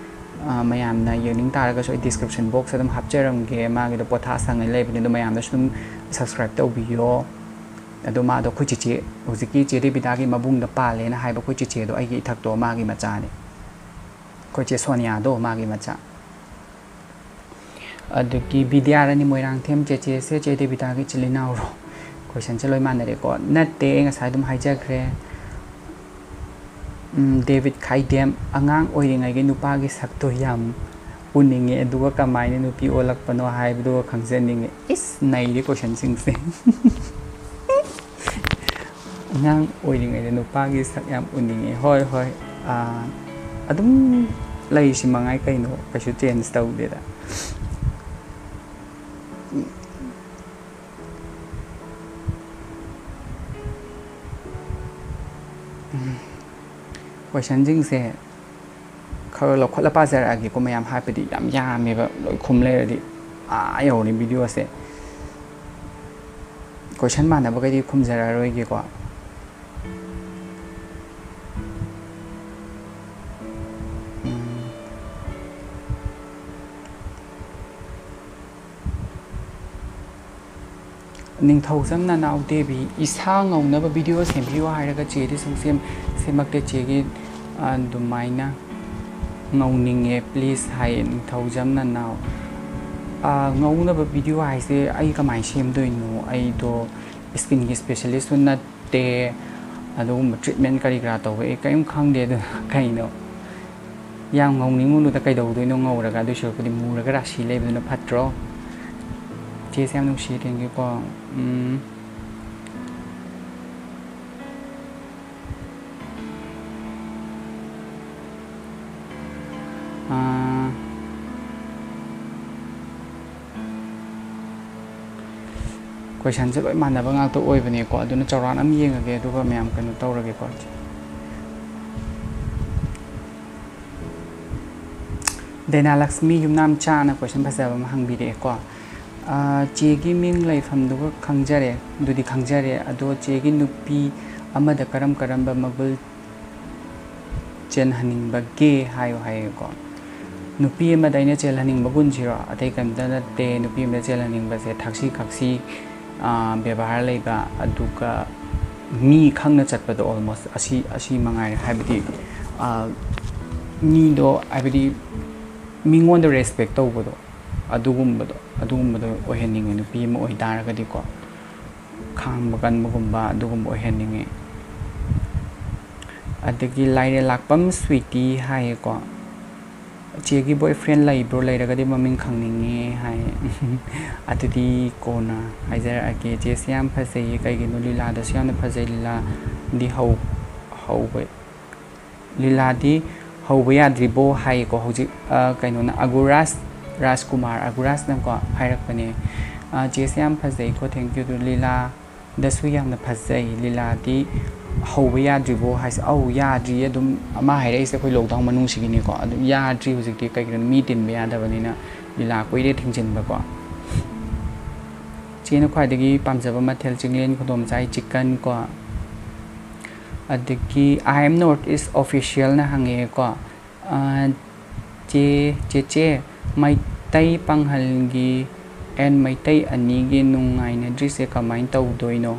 ꯑꯥ, ꯃꯌꯥꯝꯅ ꯌꯦꯡꯅꯤꯡ ꯇꯥꯔꯒꯁꯨ ꯑꯩ ꯗꯤꯁꯀ꯭ꯔꯤꯞꯁꯟ ꯕꯣꯛꯁꯇ ꯑꯗꯨꯝ ꯍꯥꯞꯆꯔꯝꯒꯦ꯫ ꯃꯥꯒꯤꯗꯣ ꯄꯣꯊꯥ ꯁꯪꯉ ꯂꯩꯕꯅꯦ, ꯑꯗꯣ ꯃꯌꯥꯝꯅꯁꯨ ꯑꯗꯨꯝ ꯁꯕꯁꯀ꯭ꯔꯥꯏꯞ ꯇꯧꯕꯤꯌꯣ꯫ ꯑꯗꯣ ꯃꯥꯗꯣ ꯑꯩꯈꯣꯏ ꯆꯦꯆꯦ, ꯍꯧꯖꯤꯛꯀꯤ ꯆꯦ ꯗꯦꯕꯤꯇꯥꯒꯤ ꯃꯕꯨꯡꯗ ꯄꯥꯜꯂꯦꯅ ꯍꯥꯏꯕ ꯑꯩꯈꯣꯏ ꯆꯦꯆꯦꯗꯣ ꯑꯩꯒꯤ ꯏꯊꯛꯇꯣ ꯃꯥꯒꯤ ꯃꯆꯥꯅꯦ꯫ ꯑꯩꯈꯣꯏ ꯆꯦ ꯁꯣꯅꯤꯌꯥꯗꯣ ꯃꯥꯒꯤ ꯃꯆꯥ꯫ ꯑꯗꯨꯒꯤ ꯕꯤꯗ꯭ꯌꯥꯔꯥꯅꯤ ꯃꯣꯏꯔꯥꯡꯊꯦꯝ, ꯆꯦꯆꯦꯁꯦ ꯆꯦ ꯗꯦꯕꯤꯇꯥꯒꯤ ꯏꯆꯤꯜ ꯏꯅꯥꯎꯔꯣ? ꯀꯣꯏꯁꯟꯁꯦ ꯂꯣꯏ ꯃꯥꯟꯅꯔꯦꯀꯣ꯫ ꯅꯠꯇꯦ, ꯑꯩ ꯉꯁꯥꯏ ꯑꯗꯨꯝ ꯍꯥꯏꯖꯈ꯭ꯔꯦ꯫ ꯎꯝ, ꯗꯦꯕꯤꯠ ꯈꯥꯏꯗꯦꯝ, "ꯑꯉꯥꯡ ꯑꯣꯏꯔꯤꯉꯩꯒꯤ ꯅꯨꯄꯥꯒꯤ ꯁꯛꯇꯣ ꯌꯥꯝ ꯎꯅꯤꯡꯉꯦ, ꯑꯗꯨꯒ ꯀꯃꯥꯏꯅ ꯅꯨꯄꯤ ꯑꯣꯜꯂꯛꯄꯅꯣ ꯍꯥꯏꯕꯗꯨꯒ ꯈꯪꯖꯅꯤꯡꯉꯦ꯫" ꯏꯁ, ꯅꯩꯔꯦ ꯀꯣꯏꯁꯟꯁꯤꯡꯁꯦ꯫ "ꯑꯉꯥꯡ ꯑꯣꯏꯔꯤꯉꯩꯗ ꯅꯨꯄꯥꯒꯤ ꯁꯛ ꯌꯥꯝ ꯎꯅꯤꯡꯉꯦ꯫" ꯍꯣꯏ, ꯍꯣꯏ꯫ ꯑꯥ, ꯑꯗꯨꯝ ꯂꯩꯔꯤꯁꯤ ꯃꯉꯥꯏ ꯀꯩꯅꯣ, ꯀꯩꯁꯨ ꯆꯦꯟꯖ ꯇꯧꯗꯦꯗ꯫ ꯀꯣꯏꯁꯟꯁꯤꯡꯁꯦ ꯈꯔ ꯂꯧꯈꯠꯂ ꯄꯥꯖꯔꯛꯑꯒꯦꯀꯣ ꯃꯌꯥꯝ, ꯍꯥꯏꯕꯗꯤ ꯌꯥꯝ ꯌꯥꯝꯃꯦꯕ, ꯂꯣꯏ ꯈꯨꯝ ꯂꯩꯔꯗꯤ ꯑꯥ ꯌꯧꯔꯅꯤ ꯚꯤꯗꯤꯑꯣꯁꯦ꯫ ꯀꯣꯏꯁꯟ ꯃꯥꯟꯅꯕꯈꯩꯗꯤ ꯈꯨꯝꯖꯔꯛꯑꯔꯣꯏꯒꯦꯀꯣ꯫ ꯎꯝ꯫ ꯅꯤꯡꯊꯧꯖꯝ ꯅꯅꯥꯎ ꯗꯦꯕꯤ, ꯏꯁꯥ ꯉꯧꯅꯕ ꯚꯤꯗꯤꯑꯣ ꯁꯦꯝꯕꯤꯌꯨ ꯍꯥꯏꯔꯒ ꯆꯦꯗꯤ ꯁꯨꯡꯁꯦꯝ ꯁꯦꯝꯃꯛꯇꯦ꯫ ꯆꯦꯒꯤ, ꯑ, ꯑꯗꯨꯃꯥꯏꯅ ꯉꯧꯅꯤꯡꯉꯦ please ꯍꯥꯏꯌꯦ ꯅꯤꯡꯊꯧꯖꯝ ꯅꯅꯥꯎ꯫ ꯑ, ꯉꯧꯅꯕ ꯚꯤꯗꯤꯑꯣ ꯍꯥꯏꯁꯦ ꯑꯩ ꯀꯃꯥꯏꯅ ꯁꯦꯝꯗꯣꯏꯅꯣ? ꯑꯩꯗꯣ ꯁ꯭ꯀꯤꯟꯒꯤ ꯁ꯭ꯄꯦꯁꯤꯌꯦꯂꯤꯁꯁꯨ ꯅꯠꯇꯦ, ꯑꯗꯨꯒꯨꯝꯕ ꯇ꯭ꯔꯤꯠꯃꯦꯟ ꯀꯔꯤ ꯀꯔꯥ ꯇꯧꯕ ꯑꯩ ꯀꯔꯤꯝ ꯈꯪꯗꯦ꯫ ꯑꯗꯨꯅ ꯀꯩꯅꯣ? ꯌꯥꯝ ꯉꯧꯅꯤꯡꯉꯨꯅꯨꯗ, ꯀꯩꯗꯧꯗꯣꯏꯅꯣ ꯉꯧꯔꯒ? ꯑꯗꯨꯏ ꯁꯔꯨꯛꯄꯨꯗꯤ ꯃꯨꯔꯒ ꯔꯥꯁꯤ ꯂꯩꯕꯗꯨꯅ ꯐꯠꯇ꯭ꯔꯣ? ꯆꯦꯁꯦ ꯌꯥꯝ ꯅꯨꯡꯁꯤ, thank you ꯀꯣ꯫ ꯎꯝ꯫ ꯑꯥ, questionꯁꯦ ꯂꯣꯏ ꯃꯥꯟꯅꯕ ꯉꯥꯛꯇ ꯑꯣꯏꯕꯅꯦꯀꯣ, ꯑꯗꯨꯅ ꯆꯥꯎꯔꯥꯛꯅ ꯑꯃ ꯌꯦꯡꯉꯒꯦ, ꯑꯗꯨꯒ ꯃꯌꯥꯝ ꯀꯩꯅꯣ ꯇꯧꯔꯒꯦꯀꯣ꯫ ꯗꯥꯏꯅꯥ ꯂꯛꯁꯃꯤ ꯌꯨꯝꯅꯥꯝ ꯆꯥꯅ question ꯐꯖꯕ ꯑꯃ ꯍꯪꯕꯤꯔꯛꯑꯦꯀꯣ꯫ ꯑꯥ, ꯆꯦꯒꯤ ꯃꯤꯡ ꯂꯩꯐꯝꯗꯨꯒ ꯈꯪꯖꯔꯦ, ꯑꯗꯨꯗꯤ ꯈꯪꯖꯔꯦ, ꯑꯗꯣ ꯆꯦꯒꯤ ꯅꯨꯄꯤ ꯑꯃꯗ ꯀꯔꯝ ꯀꯔꯝꯕ ꯃꯒꯨꯟ ꯆꯦꯜꯍꯟꯅꯤꯡꯕꯒꯦ ꯍꯥꯏꯌꯨ ꯍꯥꯏꯌꯦꯀꯣ꯫ ꯅꯨꯄꯤ ꯑꯃꯗ ꯑꯩꯅ ꯆꯦꯜꯍꯟꯅꯤꯡꯕ ꯒꯨꯟꯁꯤꯔꯣ? ꯑꯇꯩ ꯀꯔꯤꯝꯇ ꯅꯠꯇꯦ꯫ ꯅꯨꯄꯤ ꯑꯃꯗ ꯆꯦꯜꯍꯟꯅꯤꯡꯕꯁꯦ ꯊꯛꯁꯤ ꯈꯥꯁꯤ, ꯑꯥ, ꯕꯦꯕꯥꯔ ꯂꯩꯕ, ꯑꯗꯨꯒ ꯃꯤ ꯈꯪꯅ ꯆꯠꯄꯗꯣ, almost ꯑꯁꯤ, ꯑꯁꯤ ꯃꯉꯥꯏꯔꯦ꯫ ꯍꯥꯏꯕꯗꯤ, ꯑꯥ, ꯃꯤꯗꯣ, ꯍꯥꯏꯕꯗꯤ ꯃꯤꯉꯣꯟꯗ respect ꯇꯧꯕꯗꯣ, ꯑꯗꯨꯒꯨꯝꯕꯗꯣ, ꯑꯗꯨꯒꯨꯝꯕꯗꯣ ꯑꯣꯏꯍꯟꯅꯤꯡꯉꯦ ꯅꯨꯄꯤ ꯑꯃ ꯑꯣꯏꯇꯥꯔꯒꯗꯤꯀꯣ꯫ ꯈꯥꯡꯕ ꯀꯟꯕꯒꯨꯝꯕ ꯑꯗꯨꯒꯨꯝꯕ ꯑꯣꯏꯍꯟꯅꯤꯡꯉꯦ꯫ ꯑꯗꯒꯤ ꯂꯥꯏꯔꯦꯜꯂꯥꯛꯄꯝ ꯁ꯭ꯋꯤꯇꯤ ꯍꯥꯏꯌꯦꯀꯣ, "ꯆꯦꯒꯤ boyfriend ꯂꯩꯕ꯭ꯔꯣ? ꯂꯩꯔꯒꯗꯤ ꯃꯃꯤꯡ ꯈꯪꯅꯤꯡꯉꯦ" ꯍꯥꯏ꯫ ꯑꯗꯨꯗꯤ ꯀꯣꯟꯅ ꯍꯥꯏꯖꯔꯛꯑꯒꯦ꯫ ꯆꯦꯁꯦ ꯌꯥꯝ ꯐꯖꯩꯌꯦ꯫ ꯀꯩꯒꯤꯅꯣ? ꯂꯤꯂꯥꯗꯁꯨ ꯌꯥꯝꯅ ꯐꯖꯩ꯫ ꯂꯤꯂꯥꯗꯤ ꯍꯧ-, ꯍꯧꯕ, ꯂꯤꯂꯥꯗꯤ ꯍꯧꯕ ꯌꯥꯗ꯭ꯔꯤꯕꯣ ꯍꯥꯏꯌꯦꯀꯣ꯫ ꯍꯧꯖꯤꯛ, ꯑ, ꯀꯩꯅꯣꯅ, ꯑꯒꯨꯔꯥꯖ, ꯔꯥꯖꯀꯨꯃꯥꯔ ꯑꯒꯨꯔꯥꯖꯅꯀꯣ ꯍꯥꯏꯔꯛꯄꯅꯦ꯫ "ꯑ, ꯆꯦꯁꯦ ꯌꯥꯝ ꯐꯖꯩꯀꯣ, thank you꯫ ꯑꯗꯨ ꯂꯤꯂꯥꯗꯁꯨ ꯌꯥꯝꯅ ꯐꯖꯩ꯫ ꯂꯤꯂꯥꯗꯤ ꯍꯧꯕ ꯌꯥꯗ꯭ꯔꯤꯕꯣ?" ꯍꯥꯏꯁꯦ, ꯑꯧ, ꯌꯥꯗ꯭ꯔꯤꯌꯦ꯫ ꯑꯗꯨꯝ ꯑꯃ ꯍꯥꯏꯔꯛꯏꯁꯦ ꯑꯩꯈꯣꯏ lockdown ꯃꯅꯨꯡꯁꯤꯒꯤꯅꯤꯀꯣ꯫ ꯑꯗꯨ ꯌꯥꯗ꯭ꯔꯤ ꯍꯧꯖꯤꯛꯇꯤ, ꯀꯩꯒꯤꯅꯣ, ꯃꯤ ꯇꯤꯟꯕ ꯌꯥꯗꯕꯅꯤꯅ ꯂꯤꯂꯥ ꯀꯨꯏꯔꯦ ꯊꯤꯡꯖꯤꯟꯕꯀꯣ꯫ ꯆꯦꯅ ꯈ꯭ꯋꯥꯏꯗꯒꯤ ꯄꯥꯝꯖꯕ ꯃꯊꯦꯜ? ꯆꯤꯡꯂꯦꯟ ꯈꯨꯗꯣꯝꯆꯥꯏ chicken ꯀꯣ꯫ ꯑꯗꯒꯤ I am North East Officialꯅ ꯍꯪꯉꯛꯑꯦꯀꯣ꯫ ꯑ, ꯆꯦ, ꯆꯦꯆꯦ, ꯃꯩꯇꯩ ꯄꯥꯉꯜꯒꯤ and ꯃꯩꯇꯩ ꯑꯅꯤꯒꯤ ꯅꯨꯡꯉꯥꯏꯅꯗ꯭ꯔꯤꯁꯦ ꯀꯃꯥꯏꯅ ꯇꯧꯗꯣꯏꯅꯣ?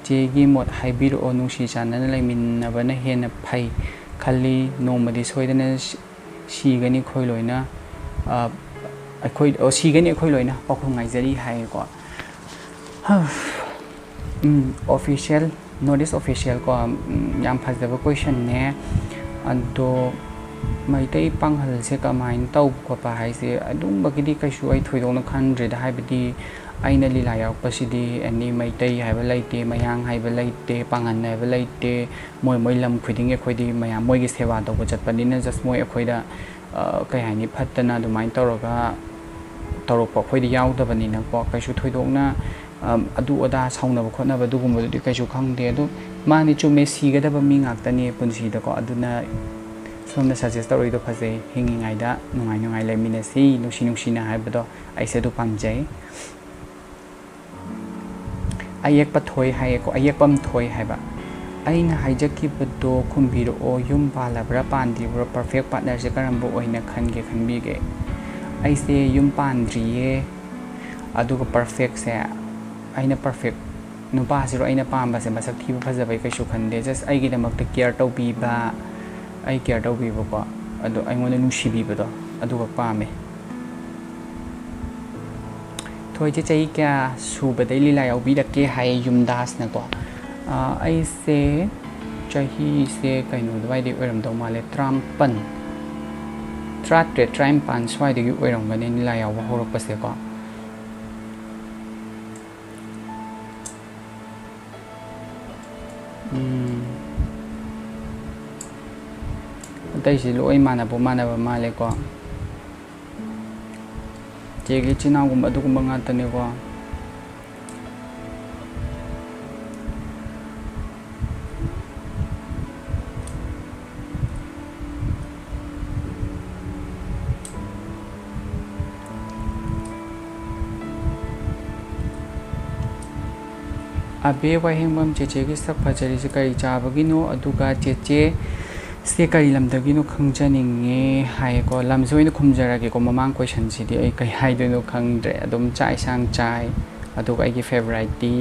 ꯆꯦꯒꯤ ꯃꯣꯠ ꯍꯥꯏꯕꯤꯔꯛꯑꯣ꯫ ꯅꯨꯡꯁꯤ ꯆꯥꯟꯅꯅ ꯂꯩꯃꯤꯟꯅꯕꯅ ꯍꯦꯟꯅ ꯐꯩ ꯈꯜꯂꯤ꯫ ꯅꯣꯡꯃꯗꯤ ꯁꯣꯏꯗꯅ ꯁꯤ-, ꯁꯤꯒꯅꯤ ꯑꯩꯈꯣꯏ ꯂꯣꯏꯅ, ꯑ, ꯑꯩꯈꯣꯏ, ꯑꯣ, "ꯁꯤꯒꯅꯤ ꯑꯩꯈꯣꯏ ꯂꯣꯏꯅ", ꯄꯥꯎꯈꯨꯝ ꯉꯥꯏꯖꯔꯤ ꯍꯥꯏꯌꯦꯀꯣ꯫ ꯎꯝ, Official, North East Official ꯀꯣ, ꯎꯝ, ꯌꯥꯝ ꯐꯖꯕ questionꯅꯦ꯫ ꯑꯗꯣ ꯃꯩꯇꯩ ꯄꯥꯡꯒꯜꯁꯦ ꯀꯃꯥꯏꯅ ꯇꯧꯕ ꯈꯣꯠꯄ ꯍꯥꯏꯁꯦ ꯑꯗꯨꯝꯕꯒꯤꯗꯤ ꯀꯩꯁꯨ ꯑꯩ ꯊꯣꯏꯗꯣꯛꯅ ꯈꯟꯗ꯭ꯔꯦꯗ꯫ ꯍꯥꯏꯕꯗꯤ ꯑꯩꯅ ꯂꯤꯂꯥ ꯌꯥꯎꯔꯛꯄꯁꯤꯗꯤ ꯑꯦꯅꯤ ꯃꯩꯇꯩ ꯍꯥꯏꯕ ꯂꯩꯇꯦ, ꯃꯌꯥꯡ ꯍꯥꯏꯕ ꯂꯩꯇꯦ, ꯄꯥꯡꯒꯜ ꯍꯥꯏꯕ ꯂꯩꯇꯦ꯫ ꯃꯣꯏ ꯃꯣꯏ ꯂꯝ ꯈꯨꯗꯤꯡꯒꯤ ꯑꯩꯈꯣꯏꯗꯤ ꯃꯌꯥꯝ ꯃꯣꯏꯒꯤ ꯁꯦꯕꯥ ꯇꯧꯕ ꯆꯠꯄꯅꯤꯅ just ꯃꯣꯏ ꯑꯩꯈꯣꯏꯗ, ꯑ, ꯀꯩ ꯍꯥꯏꯅꯤ, ꯐꯠꯇꯅ ꯑꯗꯨꯃꯥꯏꯅ ꯇꯧꯔꯒ ꯇꯧꯔꯛꯄ ꯑꯩꯈꯣꯏꯗꯤ ꯌꯥꯎꯗꯕꯅꯤꯅꯀꯣ꯫ ꯀꯩꯁꯨ ꯊꯣꯏꯗꯣꯛꯅ, ꯑ, ꯑꯗꯨ ꯑꯗꯥ ꯁꯥꯎꯅꯕ ꯈꯣꯠꯅꯕ ꯑꯗꯨꯒꯨꯝꯕꯗꯨꯗꯤ ꯀꯩꯁꯨ ꯈꯪꯗꯦ꯫ ꯑꯗꯨ ꯃꯥꯅꯤ, ꯆꯨꯝꯃꯦ, ꯁꯤꯒꯗꯕ ꯃꯤ ꯉꯥꯛꯇꯅꯤ ꯄꯨꯟꯁꯤꯗꯀꯣ꯫ ꯑꯗꯨꯅ ꯁꯣꯝꯅ suggest ꯇꯧꯔꯛꯏꯗꯣ ꯐꯖꯩ꯫ ꯍꯤꯡꯉꯤꯉꯩꯗ ꯅꯨꯡꯉꯥꯏ ꯅꯨꯡꯉꯥꯏ ꯂꯩꯃꯤꯟꯅꯁꯤ, ꯅꯨꯡꯁꯤ ꯅꯨꯡꯁꯤꯅ ꯍꯥꯏꯕꯗꯣ ꯑꯩꯁꯦ ꯑꯗꯨ ꯄꯥꯝꯖꯩ꯫ ꯑꯌꯦꯛꯄ ꯊꯣꯏ ꯍꯥꯏꯌꯦꯀꯣ, ꯑꯌꯦꯛꯄꯝ ꯊꯣꯏ ꯍꯥꯏꯕ꯫ ꯑꯩꯅ ꯍꯥꯏꯖꯈꯤꯕꯗꯣ ꯈꯨꯝꯕꯤꯔꯛꯑꯣ, ꯌꯨꯝ ꯄꯥꯜꯂꯕ꯭ꯔꯥ ꯄꯥꯟꯗ꯭ꯔꯤꯕ꯭ꯔꯥ, perfect partnerꯁꯦ ꯀꯔꯝꯕ ꯑꯣꯏꯅ ꯈꯟꯒꯦ ꯈꯟꯕꯤꯒꯦ? ꯑꯩꯁꯦ ꯌꯨꯝ ꯄꯥꯟꯗ꯭ꯔꯤꯌꯦ, ꯑꯗꯨꯒ perfectꯁꯦ, ꯑꯩꯅ perfect ꯅꯨꯄꯥꯁꯤꯔꯣ ꯑꯩꯅ ꯄꯥꯝꯕꯁꯦ? ꯃꯁꯛ ꯊꯤꯕ ꯐꯖꯕꯩ ꯀꯩꯁꯨ ꯈꯟꯗꯦ, just ꯑꯩꯒꯤꯗꯃꯛꯇ care ꯇꯧꯕꯤꯕ, ꯑꯩ care ꯇꯧꯕꯤꯕꯀꯣ, ꯑꯗꯣ ꯑꯩꯉꯣꯟꯗ ꯅꯨꯡꯁꯤꯕꯤꯕꯗꯣ, ꯑꯗꯨꯒ ꯄꯥꯝꯃꯦ꯫ ꯊꯣꯏꯁꯦ ꯆꯍꯤ ꯀꯌꯥ ꯁꯨꯕꯗꯩ ꯂꯤꯂꯥ ꯌꯥꯎꯕꯤꯔꯛꯀꯦ ꯍꯥꯏ ꯌꯨꯝꯗꯥꯁꯅꯀꯣ? ꯑꯥ, ꯑꯩꯁꯦ ꯆꯍꯤꯁꯦ ꯀꯩꯅꯣ ꯑꯗꯨꯋꯥꯏꯗꯩ ꯑꯣꯏꯔꯝꯗꯧ ꯃꯥꯜꯂꯦ, ꯇꯔꯥꯃꯥꯄꯟ, ꯇꯔꯥꯇꯔꯦꯠ, ꯇꯔꯥꯅꯤꯄꯥꯟ ꯁ꯭ꯋꯥꯏꯗꯒꯤ ꯑꯣꯏꯔꯝꯒꯅꯤ ꯂꯤꯂꯥ ꯌꯥꯎꯕ ꯍꯧꯔꯛꯄꯁꯦꯀꯣ꯫ ꯎꯝ꯫ ꯑꯇꯩꯁꯤ ꯂꯣꯏ ꯃꯥꯟꯅꯕ ꯃꯥꯟꯅꯕ ꯃꯥꯜꯂꯦꯀꯣ꯫ ꯆꯦꯒꯤ ꯏꯆꯤꯟ ꯏꯅꯥꯎꯒꯨꯝꯕ ꯑꯗꯨꯒꯨꯝꯕ ꯉꯥꯛꯇꯅꯦꯀꯣ꯫ ꯑꯕꯦ ꯋꯥꯍꯦꯡꯕꯝ, ꯆꯦꯆꯦꯒꯤ ꯁꯛ ꯐꯖꯔꯤꯁꯦ ꯀꯔꯤ ꯆꯥꯕꯒꯤꯅꯣ? ꯑꯗꯨꯒ ꯆꯦꯆꯦ ꯁꯦ ꯀꯔꯤ ꯂꯝꯗꯒꯤꯅꯣ ꯈꯪꯖꯅꯤꯡꯉꯦ ꯍꯥꯏꯌꯦꯀꯣ꯫ ꯂꯝꯁꯦ ꯑꯣꯏꯅ ꯈꯨꯝꯖꯔꯒꯦꯀꯣ, ꯃꯃꯥꯡ questionꯁꯤꯗꯤ ꯑꯩ ꯀꯩ ꯍꯥꯏꯗꯣꯏꯅꯣ ꯈꯪꯗ꯭ꯔꯦ꯫ ꯑꯗꯨꯝ ꯆꯥꯛ ꯏꯟꯁꯥꯡ ꯆꯥꯏ, ꯑꯗꯨꯒ ꯑꯩꯒꯤ favouriteꯇꯤ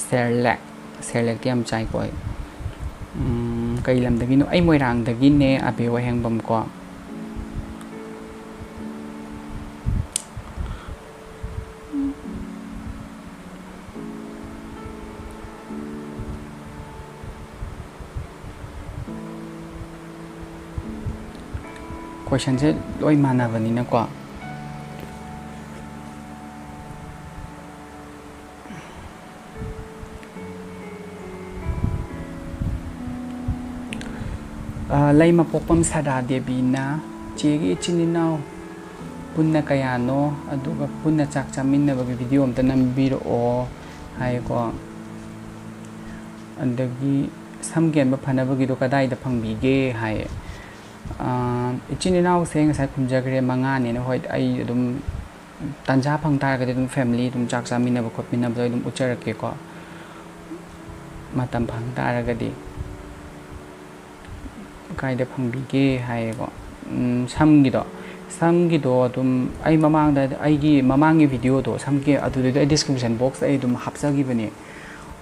ꯁꯦꯔꯂꯦꯛ, ꯁꯦꯔꯂꯦꯛꯇꯤ ꯌꯥꯝ ꯆꯥꯏꯀꯣ ꯑꯩ꯫ ꯎꯝ, ꯀꯩ ꯂꯝꯗꯒꯤꯅꯣ? ꯑꯩ ꯃꯣꯏꯔꯥꯡꯗꯒꯤꯅꯦ, ꯑꯕꯦ ꯋꯥꯍꯦꯡꯕꯝ ꯀꯣ꯫ ꯀꯣꯏꯁꯟꯁꯦ ꯂꯣꯏ ꯃꯥꯟꯅꯕꯅꯤꯅꯀꯣ꯫ ꯑ, ꯂꯩꯃꯄꯣꯛꯄꯝ ꯁꯔꯗꯥ ꯗꯦꯕꯤꯅ, "ꯆꯦꯒꯤ ꯏꯆꯤꯟ ꯏꯅꯥꯎ ꯄꯨꯟꯅ ꯀꯌꯥꯅꯣ? ꯑꯗꯨꯒ ꯄꯨꯟꯅ ꯆꯥꯛ ꯆꯥꯃꯤꯟꯅꯕꯒꯤ ꯚꯤꯗꯤꯑꯣ ꯑꯝꯇ ꯅꯝꯕꯤꯔꯛꯑꯣ" ꯍꯥꯏꯀꯣ꯫ ꯑꯗꯒꯤ "ꯁꯝ ꯀꯦꯟꯕ ꯐꯅꯕꯒꯤꯗꯣ ꯀꯗꯥꯏꯗ ꯐꯪꯕꯤꯒꯦ?" ꯍꯥꯏ꯫ ꯑ, ꯏꯆꯤꯟ ꯏꯅꯥꯎꯁꯦ ꯉꯁꯥꯏ ꯈꯨꯝꯖꯈ꯭ꯔꯦ, ꯃꯉꯥꯅꯦꯅ꯫ ꯍꯣꯏ, ꯑꯩ ꯑꯗꯨꯝ ꯇꯥꯟꯖꯥ ꯐꯪ ꯇꯥꯔꯒꯗꯤ ꯑꯗꯨꯝ ꯐꯦꯃꯤꯂꯤ ꯑꯗꯨꯝ ꯆꯥꯛ ꯆꯥꯃꯤꯟꯅꯕ ꯈꯣꯠꯃꯤꯟꯅꯕꯗꯣ ꯑꯩ ꯑꯗꯨꯝ ꯎꯠꯆꯔꯛꯀꯦꯀꯣ, ꯃꯇꯝ ꯐꯪ ꯇꯥꯔꯒꯗꯤ꯫ "ꯀꯥꯏꯗ ꯐꯪꯕꯤꯒꯦ?" ꯍꯥꯏꯌꯦꯀꯣ꯫ ꯎꯝ, ꯁꯝꯒꯤꯗꯣ, ꯁꯝꯒꯤꯗꯣ ꯑꯗꯨꯝ ꯑꯩ ꯃꯃꯥꯡꯗ, ꯑꯩꯒꯤ ꯃꯃꯥꯡꯒꯤ ꯚꯤꯗꯤꯑꯣꯗꯣ, ꯁꯝꯒꯤ, ꯑꯗꯨꯗꯩꯗ ꯑꯩ ꯗꯤꯁꯀ꯭ꯔꯤꯞꯁꯟ ꯕꯣꯛꯁꯇ ꯑꯩ ꯑꯗꯨꯝ ꯍꯥꯞꯆꯈꯤꯕꯅꯦ,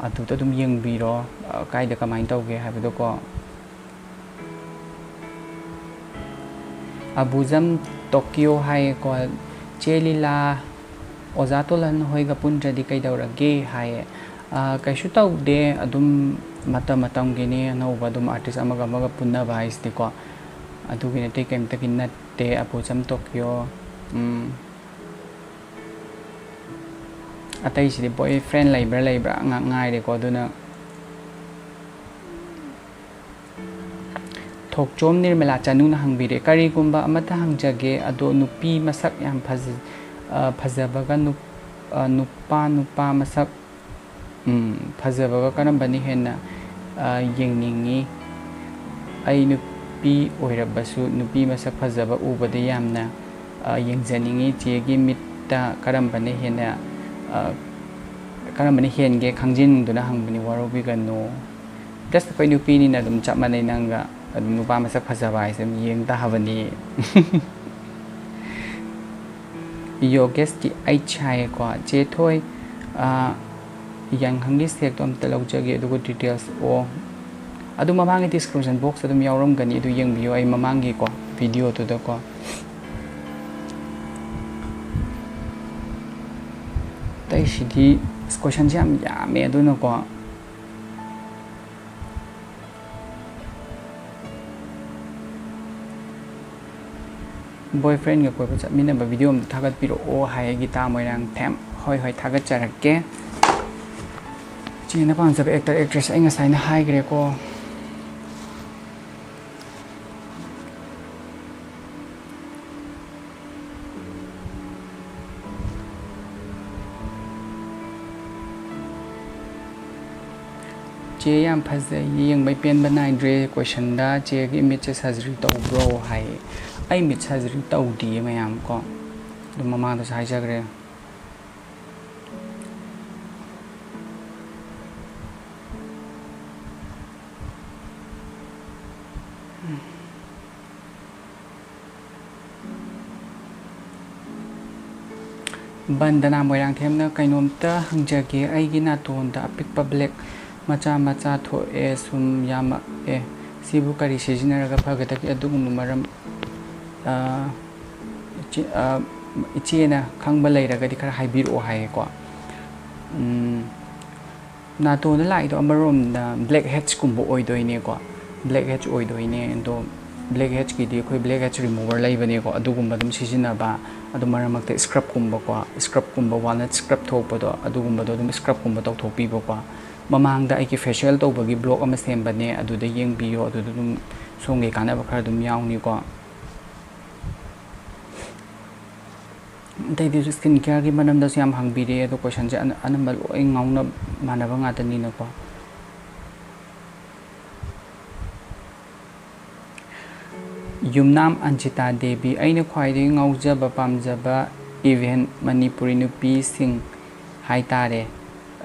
ꯑꯗꯨꯗ ꯑꯗꯨꯝ ꯌꯦꯡꯕꯤꯔꯣ, ꯑ, ꯀꯥꯏꯗ ꯀꯃꯥꯏꯅ ꯇꯧꯒꯦ ꯍꯥꯏꯕꯗꯣꯀꯣ꯫ ꯑꯕꯨꯖꯝ ꯇꯣꯀꯤꯌꯣ ꯍꯥꯏꯌꯦꯀꯣ, "ꯆꯦ ꯂꯤꯂꯥ, ꯑꯣꯖꯥ ꯇꯣꯂꯟ ꯍꯣꯏꯒ ꯄꯨꯟꯗ꯭ꯔꯗꯤ ꯀꯩꯗꯧꯔꯒꯦ?" ꯍꯥꯏꯌꯦ꯫ ꯑ, ꯀꯩꯁꯨ ꯇꯧꯗꯦ, ꯑꯗꯨꯝ ꯃꯇꯝ ꯃꯇꯝꯒꯤꯅꯤ, ꯑꯅꯧꯕ ꯑꯗꯨꯝ ꯑꯥꯔꯇꯤꯁ ꯑꯃꯒ ꯑꯃꯒ ꯄꯨꯟꯅꯕ ꯍꯥꯏꯁꯤꯗꯤꯀꯣ, ꯑꯗꯨꯒꯤ ꯅꯠꯇꯦ, ꯀꯩꯝꯇꯒꯤ ꯅꯠꯇꯦ꯫ ꯑꯕꯨꯖꯝ ꯇꯣꯀꯤꯌꯣ, ꯎꯝ, ꯑꯇꯩꯁꯤꯗꯤ ꯕꯣꯏ ꯐ꯭ꯔꯦꯟ ꯂꯩꯕ꯭ꯔꯥ ꯂꯩꯕ꯭ꯔꯥ ꯉꯥꯛ ꯉꯥꯏꯔꯦꯀꯣ, ꯑꯗꯨꯅ꯫ ꯊꯣꯛꯆꯣꯝ ꯅꯤꯔꯃꯂꯥ ꯆꯅꯨꯅ ꯍꯪꯕꯤꯔꯦ, "ꯀꯔꯤꯒꯨꯝꯕ ꯑꯃꯠꯇ ꯍꯪꯖꯒꯦ, ꯑꯗꯣ ꯅꯨꯄꯤ ꯃꯁꯛ ꯌꯥꯝ ꯐꯖ-, ꯑ, ꯐꯖꯕꯒ ꯅꯨꯞ-, ꯑ, ꯅꯨꯄꯥ, ꯅꯨꯄꯥ ꯃꯁꯛ, ꯎꯝ, ꯐꯖꯕꯒ ꯀꯔꯝꯕꯅ ꯍꯦꯟꯅ, ꯑ, ꯌꯦꯡꯅꯤꯡꯉꯤ? ꯑꯩ ꯅꯨꯄꯤ ꯑꯣꯏꯔꯕꯁꯨ ꯅꯨꯄꯤ ꯃꯁꯛ ꯐꯖꯕ ꯎꯕꯗ ꯌꯥꯝꯅ, ꯑ, ꯌꯦꯡꯖꯅꯤꯡꯉꯤ꯫ ꯆꯦꯒꯤ ꯃꯤꯠꯇ ꯀꯔꯝꯕꯅ ꯍꯦꯟꯅ, ꯑ, ꯀꯔꯝꯕꯅ ꯍꯦꯟꯒꯦ ꯈꯪꯖꯅꯤꯡꯗꯨꯅ ꯍꯪꯕꯅꯤ, ꯋꯥꯔꯧꯕꯤꯒꯅꯨ꯫ Just ꯑꯩꯈꯣꯏ ꯅꯨꯄꯤꯅꯤꯅ ꯑꯗꯨꯝ ꯆꯞ ꯃꯥꯟꯅꯩ ꯅꯪꯒ꯫ ꯑꯗꯨꯝ ꯅꯨꯄꯥ ꯃꯁꯛ ꯐꯖꯕ ꯍꯥꯏꯁꯦ ꯑꯗꯨꯝ ꯌꯦꯡ ꯇꯥꯕꯅꯤ"꯫ ꯌꯣꯒꯦꯁ ꯇꯤ ꯑꯩꯆ ꯍꯥꯏꯌꯦꯀꯣ, "ꯆꯦ ꯊꯣꯏ, ꯑ, ꯌꯥꯏꯉꯪꯒꯤ ꯁꯦꯛꯇꯣ ꯑꯝꯇ ꯂꯧꯖꯒꯦ, ꯑꯗꯨꯒ ꯗꯤꯇꯦꯜꯁ", ꯑꯣ, ꯑꯗꯨ ꯃꯃꯥꯡꯒꯤ ꯗꯤꯁꯀ꯭ꯔꯤꯞꯁꯟ ꯕꯣꯛꯁꯇ ꯑꯗꯨꯝ ꯌꯥꯎꯔꯝꯒꯅꯤ, ꯑꯗꯨ ꯌꯦꯡꯕꯤꯌꯣ, ꯑꯩ ꯃꯃꯥꯡꯒꯤꯀꯣ ꯚꯤꯗꯤꯑꯣꯗꯨꯗꯀꯣ꯫ ꯑꯇꯩꯁꯤꯗꯤ ꯀꯣꯏꯁꯟꯁꯦ ꯌꯥꯝ ꯌꯥꯝꯃꯦ, ꯑꯗꯨꯅꯀꯣ꯫ Boyfriendꯒ ꯀꯣꯏꯕ ꯆꯠꯃꯤꯟꯅꯕ video ꯑꯝꯇ ꯊꯥꯒꯠꯄꯤꯔꯛꯑꯣ ꯍꯥꯏ ꯒꯤꯇꯥ ꯃꯣꯏꯔꯥꯡꯊꯦꯝ꯫ ꯍꯣꯏ, ꯍꯣꯏ, ꯊꯥꯒꯠꯆꯔꯛꯀꯦ꯫ ꯆꯦꯅ ꯄꯥꯝꯖꯕ actor actress ꯑꯩ ꯉꯁꯥꯏꯅ ꯍꯥꯏꯈ꯭ꯔꯦꯀꯣ꯫ ꯆꯦ, ꯌꯥꯝ ꯐꯖꯩ, ꯌꯦꯡꯕꯩ ꯄꯦꯟꯕ ꯅꯥꯏꯗ꯭ꯔꯦ꯫ Questionꯗ "ꯆꯦꯒꯤ ꯃꯤꯠꯁꯦ surgery ꯇꯧꯕ꯭ꯔꯣ?" ꯍꯥꯏ꯫ ꯑꯩ ꯃꯤꯠ surgery ꯇꯧꯗꯤꯌꯦ ꯃꯌꯥꯝ ꯀꯣ, ꯑꯗꯨꯝ ꯃꯃꯥꯡꯗꯁꯨ ꯍꯥꯏꯖꯈ꯭ꯔꯦ꯫ ꯕꯟꯗꯅꯥ ꯃꯣꯏꯔꯥꯡꯊꯦꯝꯅ, "ꯀꯩꯅꯣꯝꯇ ꯍꯪꯖꯒꯦ, ꯑꯩꯒꯤ ꯅꯥꯇꯣꯟꯗ ꯑꯄꯤꯛꯄ black ꯃꯆꯥ ꯃꯆꯥ ꯊꯣꯛꯑꯦ, ꯁꯨꯝ ꯌꯥꯝꯃꯛꯑꯦ, ꯁꯤꯕꯨ ꯀꯔꯤ ꯁꯤꯖꯤꯟꯅꯔꯒ ꯐꯒꯗꯒꯦ? ꯑꯗꯨꯒꯨꯝꯕ ꯃꯔꯝ, ꯑ, ꯏꯆꯦ-, ꯑ, ꯏꯆꯦꯅ ꯈꯪꯕ ꯂꯩꯔꯒꯗꯤ ꯈꯔ ꯍꯥꯏꯕꯤꯔꯛꯑꯣ" ꯍꯥꯏꯌꯦꯀꯣ꯫ ꯎꯝ, ꯅꯥꯇꯣꯟꯗ ꯂꯥꯛꯏꯗꯣ ꯑꯃꯔꯣꯝꯗ black headsꯀꯨꯝꯕ ꯑꯣꯏꯗꯣꯏꯅꯦꯀꯣ, black heads ꯑꯣꯏꯗꯣꯏꯅꯦ꯫ ꯑꯗꯣ black headsꯀꯤꯗꯤ ꯑꯩꯈꯣꯏ black heads remover ꯂꯩꯕꯅꯦꯀꯣ, ꯑꯗꯨꯒꯨꯝꯕ ꯑꯗꯨꯝ ꯁꯤꯖꯤꯟꯅꯕ꯫ ꯑꯗꯣ ꯃꯔꯛ ꯃꯔꯛꯇ scrubꯀꯨꯝꯕꯀꯣ, scrubꯀꯨꯝꯕ, walnut scrub ꯊꯣꯛꯄꯗꯣ, ꯑꯗꯨꯒꯨꯝꯕꯗꯣ ꯑꯗꯨꯝ scrubꯀꯨꯝꯕ ꯇꯧꯊꯣꯛꯄꯤꯕꯀꯣ꯫ ꯃꯃꯥꯡꯗ ꯑꯩꯒꯤ facial ꯇꯧꯕꯒꯤ vlog ꯑꯃ ꯁꯦꯝꯕꯅꯦ, ꯑꯗꯨꯗ ꯌꯦꯡꯕꯤꯌꯣ, ꯑꯗꯨꯗ ꯑꯗꯨꯝ ꯁꯣꯝꯒꯤ ꯀꯥꯟꯅꯕ ꯈꯔ ꯑꯗꯨꯝ ꯌꯥꯎꯅꯤꯀꯣ꯫ ꯑꯇꯩꯗꯁꯨ skin careꯒꯤ ꯃꯔꯝꯗꯁꯨ ꯌꯥꯝ ꯍꯪꯕꯤꯔꯛꯑꯦ, ꯑꯗꯣ questionꯁꯦ ꯑꯅ-, ꯑꯅꯝꯕ ꯂꯣꯏ ꯉꯥꯎꯅ ꯃꯥꯟꯅꯕ ꯉꯥꯛꯇꯅꯤꯅꯀꯣ꯫ ꯌꯨꯝꯅꯥꯝ ꯑꯟꯖꯤꯇꯥ ꯗꯦꯕꯤ, ꯑꯩꯅ ꯈ꯭ꯋꯥꯏꯗꯒꯤ ꯉꯥꯎꯖꯕ ꯄꯥꯝꯖꯕ event ꯃꯅꯤꯄꯨꯔꯤ ꯅꯨꯄꯤꯁꯤꯡ ꯍꯥꯏꯇꯥꯔꯦ꯫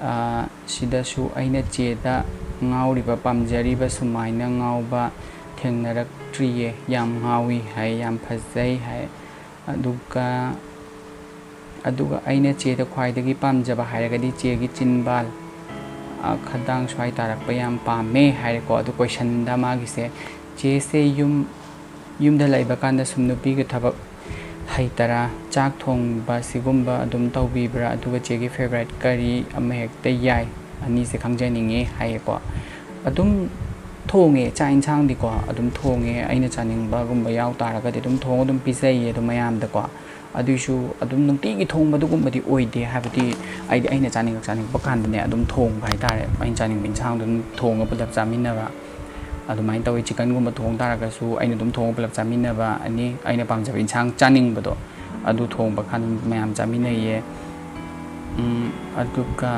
ꯑ, ꯁꯤꯗꯁꯨ ꯑꯩꯅ ꯆꯦꯗ ꯉꯥꯎꯔꯤꯕ, ꯄꯥꯝꯖꯔꯤꯕ ꯁꯨꯃꯥꯏꯅ ꯉꯥꯎꯕ ꯊꯦꯡꯅꯔꯛꯇ꯭ꯔꯤꯌꯦ, ꯌꯥꯝ ꯉꯥꯎꯏ ꯍꯥꯏ, ꯌꯥꯝ ꯐꯖꯩ ꯍꯥꯏ꯫ ꯑꯗꯨꯒ, ꯑꯗꯨꯒ ꯑꯩꯅ ꯆꯦꯗ ꯈ꯭ꯋꯥꯏꯗꯒꯤ ꯄꯥꯝꯖꯕ ꯍꯥꯏꯔꯒꯗꯤ ꯆꯦꯒꯤ ꯆꯤꯟꯕꯥꯜ, ꯑ, ꯈꯗꯥꯡ ꯁ꯭ꯋꯥꯏ ꯇꯥꯔꯛꯄ ꯌꯥꯝ ꯄꯥꯝꯃꯦ ꯍꯥꯏꯔꯦꯀꯣ꯫ ꯑꯗꯨ questionꯗ ꯃꯥꯒꯤꯁꯦ, "ꯆꯦꯁꯦ ꯌꯨꯝ, ꯌꯨꯝꯗ ꯂꯩꯕ ꯀꯥꯟꯗ ꯁꯨꯝ ꯅꯨꯄꯤꯒꯤ ꯊꯕꯛ ꯍꯩꯇꯔꯥ? ꯆꯥꯛ ꯊꯣꯡꯕ ꯁꯤꯒꯨꯝꯕ ꯑꯗꯨꯝ ꯇꯧꯕꯤꯕ꯭ꯔꯥ? ꯑꯗꯨꯒ ꯆꯦꯒꯤ favourite ꯀꯔꯤ? ꯑꯃ ꯍꯦꯛꯇ ꯌꯥꯏ, ꯑꯅꯤꯁꯦ ꯈꯪꯖꯅꯤꯡꯉꯤ" ꯍꯥꯏꯌꯦꯀꯣ꯫ ꯑꯗꯨꯝ ꯊꯣꯡꯉꯦ, ꯆꯥꯛ ꯌꯦꯟꯁꯥꯡꯗꯤꯀꯣ ꯑꯗꯨꯝ ꯊꯣꯡꯉꯦ꯫ ꯑꯩꯅ ꯆꯥꯅꯤꯡꯕꯒꯨꯝꯕ ꯌꯥꯎ ꯇꯥꯔꯒꯗꯤ ꯑꯗꯨꯝ ꯊꯣꯡꯉ ꯑꯗꯨꯝ ꯄꯤꯖꯩꯌꯦ ꯑꯗꯨꯝ ꯃꯌꯥꯝꯗꯀꯣ꯫ ꯑꯗꯨꯏꯁꯨ ꯑꯗꯨꯝ ꯅꯨꯡꯇꯤꯒꯤ ꯊꯣꯡꯕ ꯑꯗꯨꯒꯨꯝꯕꯗꯤ ꯑꯣꯏꯗꯦ꯫ ꯍꯥꯏꯕꯗꯤ ꯑꯩꯗꯤ ꯑꯩꯅ ꯆꯥꯅꯤꯡꯉꯛ ꯆꯥꯅꯤꯡꯉꯛꯄ ꯀꯥꯟꯗꯅꯦ ꯑꯗꯨꯝ ꯊꯣꯡꯕ ꯍꯥꯏꯇꯥꯔꯦ꯫ ꯑꯩꯅ ꯆꯥꯅꯤꯡꯕ ꯏꯟꯁꯥꯡꯗꯣ ꯑꯗꯨꯝ ꯊꯣꯡꯉ ꯄꯨꯂꯞ ꯆꯥꯃꯤꯟꯅꯕ ꯑꯗꯨꯃꯥꯏꯅ ꯇꯧꯋꯤ꯫ ꯆꯤꯛꯀꯟꯒꯨꯝꯕ ꯊꯣꯡ ꯇꯥꯔꯒꯁꯨ ꯑꯩꯅ ꯑꯗꯨꯝ ꯊꯣꯡꯉ ꯄꯨꯂꯞ ꯆꯥꯃꯤꯟꯅꯕ, ꯑꯅꯤ ꯑꯩꯅ ꯄꯥꯝꯖꯕ ꯏꯟꯁꯥꯡ ꯆꯥꯅꯤꯡꯕꯗꯣ ꯑꯗꯨ ꯊꯣꯡꯕ ꯀꯥꯟꯗ ꯃꯌꯥꯝ ꯆꯥꯃꯤꯟꯅꯩꯌꯦ꯫ ꯎꯝ, ꯑꯗꯨꯒ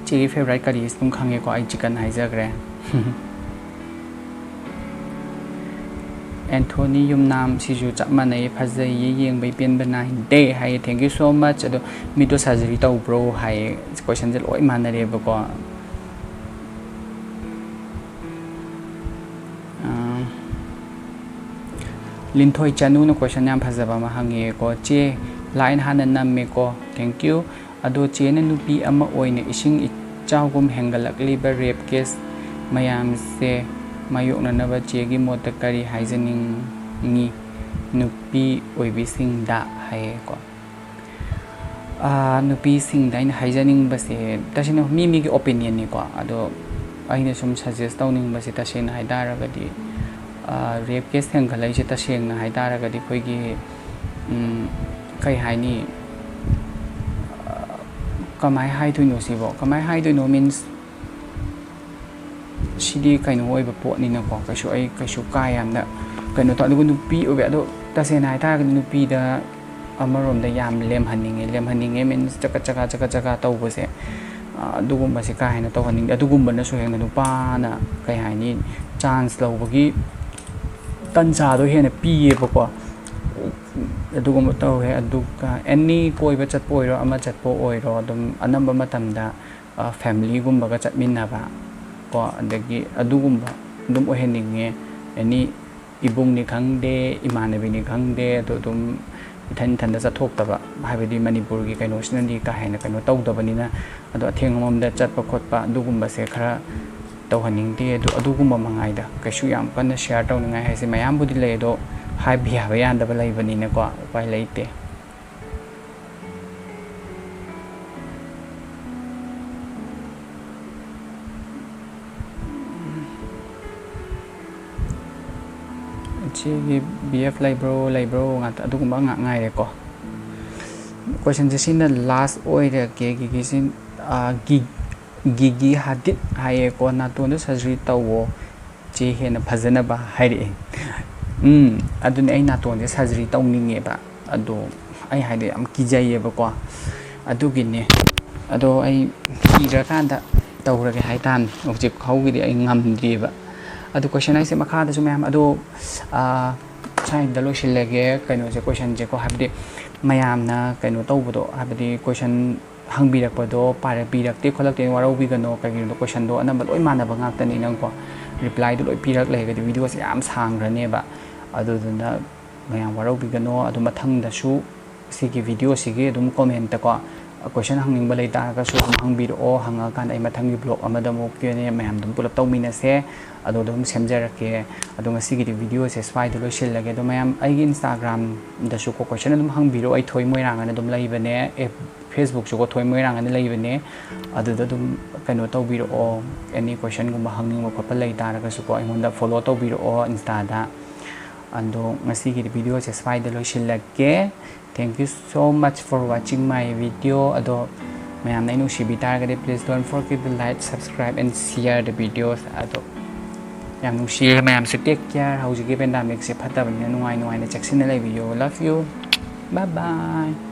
ꯆꯦꯒꯤ ꯐꯦꯕꯣꯔꯥꯏꯠ ꯀꯔꯤ ꯑꯗꯨꯝ ꯈꯪꯉꯦꯀꯣ, ꯑꯩ ꯆꯤꯛꯀꯟ ꯍꯥꯏꯖꯈ꯭ꯔꯦ꯫ ꯑꯦꯟꯊꯣꯅꯤ ꯌꯨꯝꯅꯥꯝ ꯁꯤꯁꯨ ꯆꯞ ꯃꯥꯟꯅꯩ, ꯐꯖꯩꯌꯦ, ꯌꯦꯡꯕꯩ ꯄꯦꯟꯕ ꯅꯥꯏꯗꯦ ꯍꯥꯏꯌꯦ꯫ Thank you so much꯫ ꯑꯗꯣ ꯃꯤꯠꯇꯣ ꯁꯔꯖꯔꯤ ꯇꯧꯕ꯭ꯔꯣ ꯍꯥꯏꯌꯦ꯫ ꯀꯣꯏꯁꯟꯁꯦ ꯂꯣꯏ ꯃꯥꯟꯅꯔꯦꯕꯀꯣ꯫ ꯑꯥ, ꯂꯤꯟꯊꯣꯏ ꯆꯅꯨꯅ ꯀꯣꯏꯁꯟ ꯌꯥꯝ ꯐꯖꯕ ꯑꯃ ꯍꯪꯉꯦꯀꯣ꯫ "ꯆꯦ, ꯂꯥꯏꯟ ꯍꯥꯟꯅ ꯅꯝꯃꯦꯀꯣ, thank you꯫ ꯑꯗꯣ ꯆꯦꯅ ꯅꯨꯄꯤ ꯑꯃ ꯑꯣꯏꯅ ꯏꯁꯤꯡ ꯏꯆꯥꯎꯒꯨꯝ ꯍꯦꯟꯒꯠꯂꯛꯂꯤꯕ ꯔꯦꯞ ꯀꯦꯁ ꯃꯌꯥꯝꯁꯦ ꯃꯥꯌꯣꯛꯅꯅꯕ ꯆꯦꯒꯤ ꯃꯣꯠꯇ ꯀꯔꯤ ꯍꯥꯏꯖꯅꯤꯡꯉꯤ ꯅꯨꯄꯤ ꯑꯣꯏꯕꯤꯁꯤꯡꯗ?" ꯍꯥꯏꯌꯦꯀꯣ꯫ ꯑꯥ, ꯅꯨꯄꯤꯁꯤꯡꯗ ꯑꯩꯅ ꯍꯥꯏꯖꯅꯤꯡꯕꯁꯦ, ꯇꯁꯦꯡꯅ ꯃꯤ ꯃꯤꯒꯤ ꯑꯣꯄꯤꯅꯤꯌꯟꯅꯤꯀꯣ, ꯑꯗꯣ ꯑꯩꯅ ꯁꯨꯝ ꯁꯖꯦꯁ ꯇꯧꯅꯤꯡꯕꯁꯦ, ꯇꯁꯦꯡꯅ ꯍꯥꯏ ꯇꯥꯔꯒꯗꯤ, ꯑꯥ, ꯔꯦꯞ ꯀꯦꯁ ꯍꯦꯟꯒꯠꯂꯛꯏꯁꯦ, ꯇꯁꯦꯡꯅ ꯍꯥꯏ ꯇꯥꯔꯒꯗꯤ, ꯑꯩꯈꯣꯏꯒꯤ, ꯎꯝ, ꯀꯩ ꯍꯥꯏꯅꯤ, ꯑꯥ, ꯀꯃꯥꯏ ꯍꯥꯏꯗꯣꯏꯅꯣ ꯁꯤꯕꯣ? ꯀꯃꯥꯏ ꯍꯥꯏꯗꯣꯏꯅꯣ means, ꯁꯤꯗꯤ ꯀꯩꯅꯣ ꯑꯣꯏꯕ ꯄꯣꯠꯅꯤꯅꯀꯣ, ꯀꯩꯁꯨ, ꯑꯩ ꯀꯩꯁꯨ ꯀꯥ ꯌꯥꯝꯅ ꯀꯩꯅꯣ ꯇꯧ꯫ ꯑꯗꯨꯒ ꯅꯨꯄꯤ ꯑꯣꯏꯕ, ꯑꯗꯣ ꯇꯁꯦꯡꯅ ꯍꯥꯏꯇꯥꯔꯒꯗꯤ ꯅꯨꯄꯤꯗ ꯑꯃꯔꯣꯝꯗ ꯌꯥꯝ ꯂꯦꯝꯍꯟꯅꯤꯡꯉꯦ꯫ ꯂꯦꯝꯍꯟꯅꯤꯡꯉꯦ means ꯆꯀꯠ ꯆꯀꯥ, ꯆꯀꯠ ꯆꯀꯥ ꯇꯧꯕꯁꯦ, ꯑ, ꯑꯗꯨꯒꯨꯝꯕꯁꯦ ꯀꯥ ꯍꯦꯟꯅ ꯇꯧꯍꯟꯅꯤꯡꯗꯦ꯫ ꯑꯗꯨꯒꯨꯝꯕꯅꯁꯨ ꯍꯦꯟꯅ ꯅꯨꯄꯥꯅ, ꯀꯩ ꯍꯥꯏꯅꯤ, ꯆꯥꯟꯁ ꯂꯧꯕꯒꯤ ꯇꯟꯖꯥꯗꯣ ꯍꯦꯟꯅ ꯄꯤꯌꯦꯕꯀꯣ꯫ ꯑꯗꯨꯒꯨꯝꯕ ꯇꯧꯋꯦ꯫ ꯑꯗꯨꯒ ꯑꯦꯅꯤ ꯀꯣꯏꯕ ꯆꯠꯄ ꯑꯣꯏꯔꯣ, ꯑꯃ ꯆꯠꯄ ꯑꯣꯏꯔꯣ, ꯑꯗꯨꯝ ꯑꯅꯝꯕ ꯃꯇꯝꯗ, ꯑ, ꯐꯦꯃꯤꯂꯤꯒꯨꯝꯕꯒ ꯆꯠꯃꯤꯟꯅꯕ ꯀꯣ, ꯑꯗꯒꯤ ꯑꯗꯨꯒꯨꯝꯕ ꯑꯗꯨꯝ ꯑꯣꯏꯍꯟꯅꯤꯡꯉꯦ꯫ ꯑꯦꯅꯤ ꯏꯕꯨꯡꯅꯤ ꯈꯪꯗꯦ, ꯏꯃꯥꯟꯅꯕꯤꯅꯤ ꯈꯪꯗꯦ, ꯑꯗꯣ ꯑꯗꯨꯝ ꯏꯊꯟ ꯏꯊꯟꯗ ꯆꯠꯊꯣꯛꯇꯕ, ꯍꯥꯏꯕꯗꯤ ꯃꯅꯤꯄꯨꯔꯒꯤ ꯀꯩꯅꯣꯁꯤꯅꯗꯤ ꯀꯥ ꯍꯦꯟꯅ ꯀꯩꯅꯣ ꯇꯧꯗꯕꯅꯤꯅ, ꯑꯗꯣ ꯑꯊꯦꯡꯕ ꯃꯐꯝꯗ ꯆꯠꯄ ꯈꯣꯠꯄ ꯑꯗꯨꯒꯨꯝꯕꯁꯦ ꯈꯔ ꯇꯧꯍꯟꯅꯤꯡꯗꯦ꯫ ꯑꯗꯨ, ꯑꯗꯨꯒꯨꯝꯕ ꯃꯉꯥꯏꯗ, ꯀꯩꯁꯨ ꯌꯥꯝ ꯀꯟꯅ ꯁꯤꯌꯥꯔ ꯇꯧꯅꯤꯡꯉꯥꯏ ꯍꯥꯏꯁꯦ ꯃꯌꯥꯝꯕꯨꯗꯤ ꯂꯩ, ꯑꯗꯣ ꯍꯥꯏꯕ ꯌꯥꯕ ꯌꯥꯗꯕ ꯂꯩꯕꯅꯤꯅꯀꯣ, ꯎꯄꯥꯏ ꯂꯩꯇꯦ꯫ ꯕꯤ ꯑꯦꯐ ꯂꯩꯕ꯭ꯔꯣ, ꯂꯩꯕ꯭ꯔꯣ ꯉꯥꯛꯇ ꯑꯗꯨꯒꯨꯝꯕ ꯉꯥꯛ ꯉꯥꯏꯔꯦꯀꯣ꯫ ꯀꯣꯏꯁꯟꯁꯦ ꯁꯤꯅ ꯂꯥꯁ ꯑꯣꯏꯔꯒꯦ꯫ ꯒꯤꯒꯤꯁꯤ, ꯑꯥ, ꯒꯤ-, ꯒꯤꯒꯤ ꯍꯗꯤꯠ ꯍꯥꯏꯌꯦꯀꯣ, "ꯅꯥꯇꯣꯟꯗ ꯁꯔꯖꯔꯤ ꯇꯧꯋꯣ ꯆꯦ, ꯍꯦꯟꯅ ꯐꯖꯅꯕ" ꯍꯥꯏꯔꯛꯑꯦ꯫ ꯎꯝ, ꯑꯗꯨꯅꯦ, ꯑꯩ ꯅꯥꯇꯣꯟꯁꯦ ꯁꯔꯖꯔꯤ ꯇꯧꯅꯤꯡꯉꯦꯕ, ꯑꯗꯣ ꯑꯩ ꯍꯥꯏꯗꯤ ꯌꯥꯝ ꯀꯤꯖꯩꯌꯦꯕꯀꯣ, ꯑꯗꯨꯒꯤꯅꯦ꯫ ꯑꯗꯣ ꯑꯩ ꯀꯤꯗ꯭ꯔꯀꯥꯟꯗ ꯇꯧꯔꯒꯦ ꯍꯥꯏꯇꯥꯔꯅꯦ, ꯍꯧꯖꯤꯛ ꯐꯥꯎꯒꯤꯗꯤ ꯑꯩ ꯉꯝꯗ꯭ꯔꯤꯑꯕ꯫ ꯑꯗꯣ ꯀꯣꯏꯁꯟ ꯍꯥꯏꯁꯦ ꯃꯈꯥꯗꯁꯨ ꯃꯌꯥꯝ, ꯑꯗꯣ, ꯑꯥ, ꯁ꯭ꯋꯥꯏꯗ ꯂꯣꯏꯁꯤꯜꯂꯒꯦ ꯀꯩꯅꯣꯁꯦ, ꯀꯣꯏꯁꯟꯁꯦꯀꯣ, ꯍꯥꯏꯕꯗꯤ ꯃꯌꯥꯝꯅ ꯀꯩꯅꯣ ꯇꯧꯕꯗꯣ, ꯍꯥꯏꯕꯗꯤ ꯀꯣꯏꯁꯟ ꯍꯪꯕꯤꯔꯛꯄꯗꯣ ꯄꯥꯔꯛꯄꯤꯔꯛꯇꯦ ꯈꯣꯠꯂꯛꯇꯦ, ꯋꯥꯔꯧꯕꯤꯒꯅꯣ, ꯀꯩꯒꯤꯅꯣꯗ ꯀꯣꯏꯁꯟꯗꯣ ꯑꯅꯝꯕ ꯂꯣꯏ ꯃꯥꯟꯅꯕ ꯉꯥꯛꯇꯅꯤꯅꯀꯣ, ꯔꯤꯄ꯭ꯂꯥꯏꯗꯣ ꯂꯣꯏ ꯄꯤꯔꯛ ꯂꯩꯔꯒꯗꯤ ꯚꯤꯗꯤꯑꯣꯁꯦ ꯌꯥꯝ ꯁꯥꯡꯈ꯭ꯔꯅꯦꯕ꯫ ꯑꯗꯨꯗꯨꯅ ꯃꯌꯥꯝ ꯋꯥꯔꯧꯕꯤꯒꯅꯣ꯫ ꯑꯗꯨ ꯃꯊꯪꯗꯁꯨ ꯁꯤꯒꯤ ꯚꯤꯗꯤꯑꯣꯁꯤꯒꯤ ꯑꯗꯨꯝ ꯀꯣꯃꯦꯟꯇꯀꯣ, ꯀꯣꯏꯁꯟ ꯍꯪꯅꯤꯡꯕ ꯂꯩꯇꯥꯔꯒꯁꯨ ꯑꯗꯨꯝ ꯍꯪꯕꯤꯔꯛꯑꯣ, ꯍꯪꯉꯀꯥꯟꯗ ꯑꯩ ꯃꯊꯪꯒꯤ ꯕ꯭ꯂꯣꯛ ꯑꯃꯗ ꯑꯃꯨꯛ ꯀ꯭ꯌꯨ ꯑꯦꯟ ꯑꯦ ꯃꯌꯥꯝ ꯑꯗꯨꯝ ꯄꯨꯂꯞ ꯇꯧꯃꯤꯟꯅꯁꯦ꯫ ꯑꯗꯣ ꯑꯗꯨꯝ ꯁꯦꯝꯖꯔꯛꯀꯦ꯫ ꯑꯗꯣ ꯉꯁꯤꯒꯤꯗꯤ ꯚꯤꯗꯤꯑꯣꯁꯦ ꯁ꯭ꯋꯥꯏꯗ ꯂꯣꯏꯁꯤꯜꯂꯒꯦ꯫ ꯑꯗꯣ ꯃꯌꯥꯝ ꯑꯩꯒꯤ ꯏꯟꯁꯇꯥꯒ꯭ꯔꯥꯝꯗꯁꯨꯀꯣ ꯀꯣꯏꯁꯟ ꯑꯗꯨꯝ ꯍꯪꯕꯤꯔꯛꯑꯣ, ꯑꯩ ꯊꯣꯏ ꯃꯣꯏꯔꯥꯡ ꯑꯅ ꯑꯗꯨꯝ ꯂꯩꯕꯅꯦ꯫ ꯑꯦ, ꯐꯦꯁꯕꯨꯛꯁꯨꯀꯣ ꯊꯣꯏ ꯃꯣꯏꯔꯥꯡ ꯑꯅ ꯂꯩꯕꯅꯦ꯫ ꯑꯗꯨꯗ ꯑꯗꯨꯝ ꯀꯩꯅꯣ ꯇꯧꯕꯤꯔꯛꯑꯣ, ꯑꯦꯅꯤ ꯀꯣꯏꯁꯟꯒꯨꯝꯕ ꯍꯪꯅꯤꯡꯕ ꯈꯣꯠꯄ ꯂꯩꯇꯥꯔꯒꯁꯨꯀꯣ ꯑꯩꯉꯣꯟꯗ ꯐꯣꯂꯣ ꯇꯧꯕꯤꯔꯛꯑꯣ ꯏꯟꯁꯇꯥꯗ꯫ ꯑꯗꯣ ꯉꯁꯤꯒꯤꯗꯤ ꯚꯤꯗꯤꯑꯣꯁꯦ ꯁ꯭ꯋꯥꯏꯗ ꯂꯣꯏꯁꯤꯜꯂꯒꯦ꯫ Thank you so much for watching my video. ꯑꯗꯣ ꯃꯌꯥꯝꯅ ꯑꯩ ꯅꯨꯡꯁꯤꯕꯤ ꯇꯥꯔꯒꯗꯤ, please don't forget to like, subscribe and share the videos. ꯑꯗꯣ ꯌꯥꯝ ꯅꯨꯡꯁꯤꯌꯦ ꯃꯌꯥꯝꯁꯦ, take care꯫ ꯍꯧꯖꯤꯛꯀꯤ ꯄꯦꯟꯗꯥꯃꯤꯛꯁꯦ ꯐꯠꯇꯕꯅꯤꯅ ꯅꯨꯡꯉꯥꯏ ꯅꯨꯡꯉꯥꯏꯅ ꯆꯦꯛꯁꯤꯟꯅ ꯂꯩꯕꯤꯌꯣ꯫ Love you. Bye bye.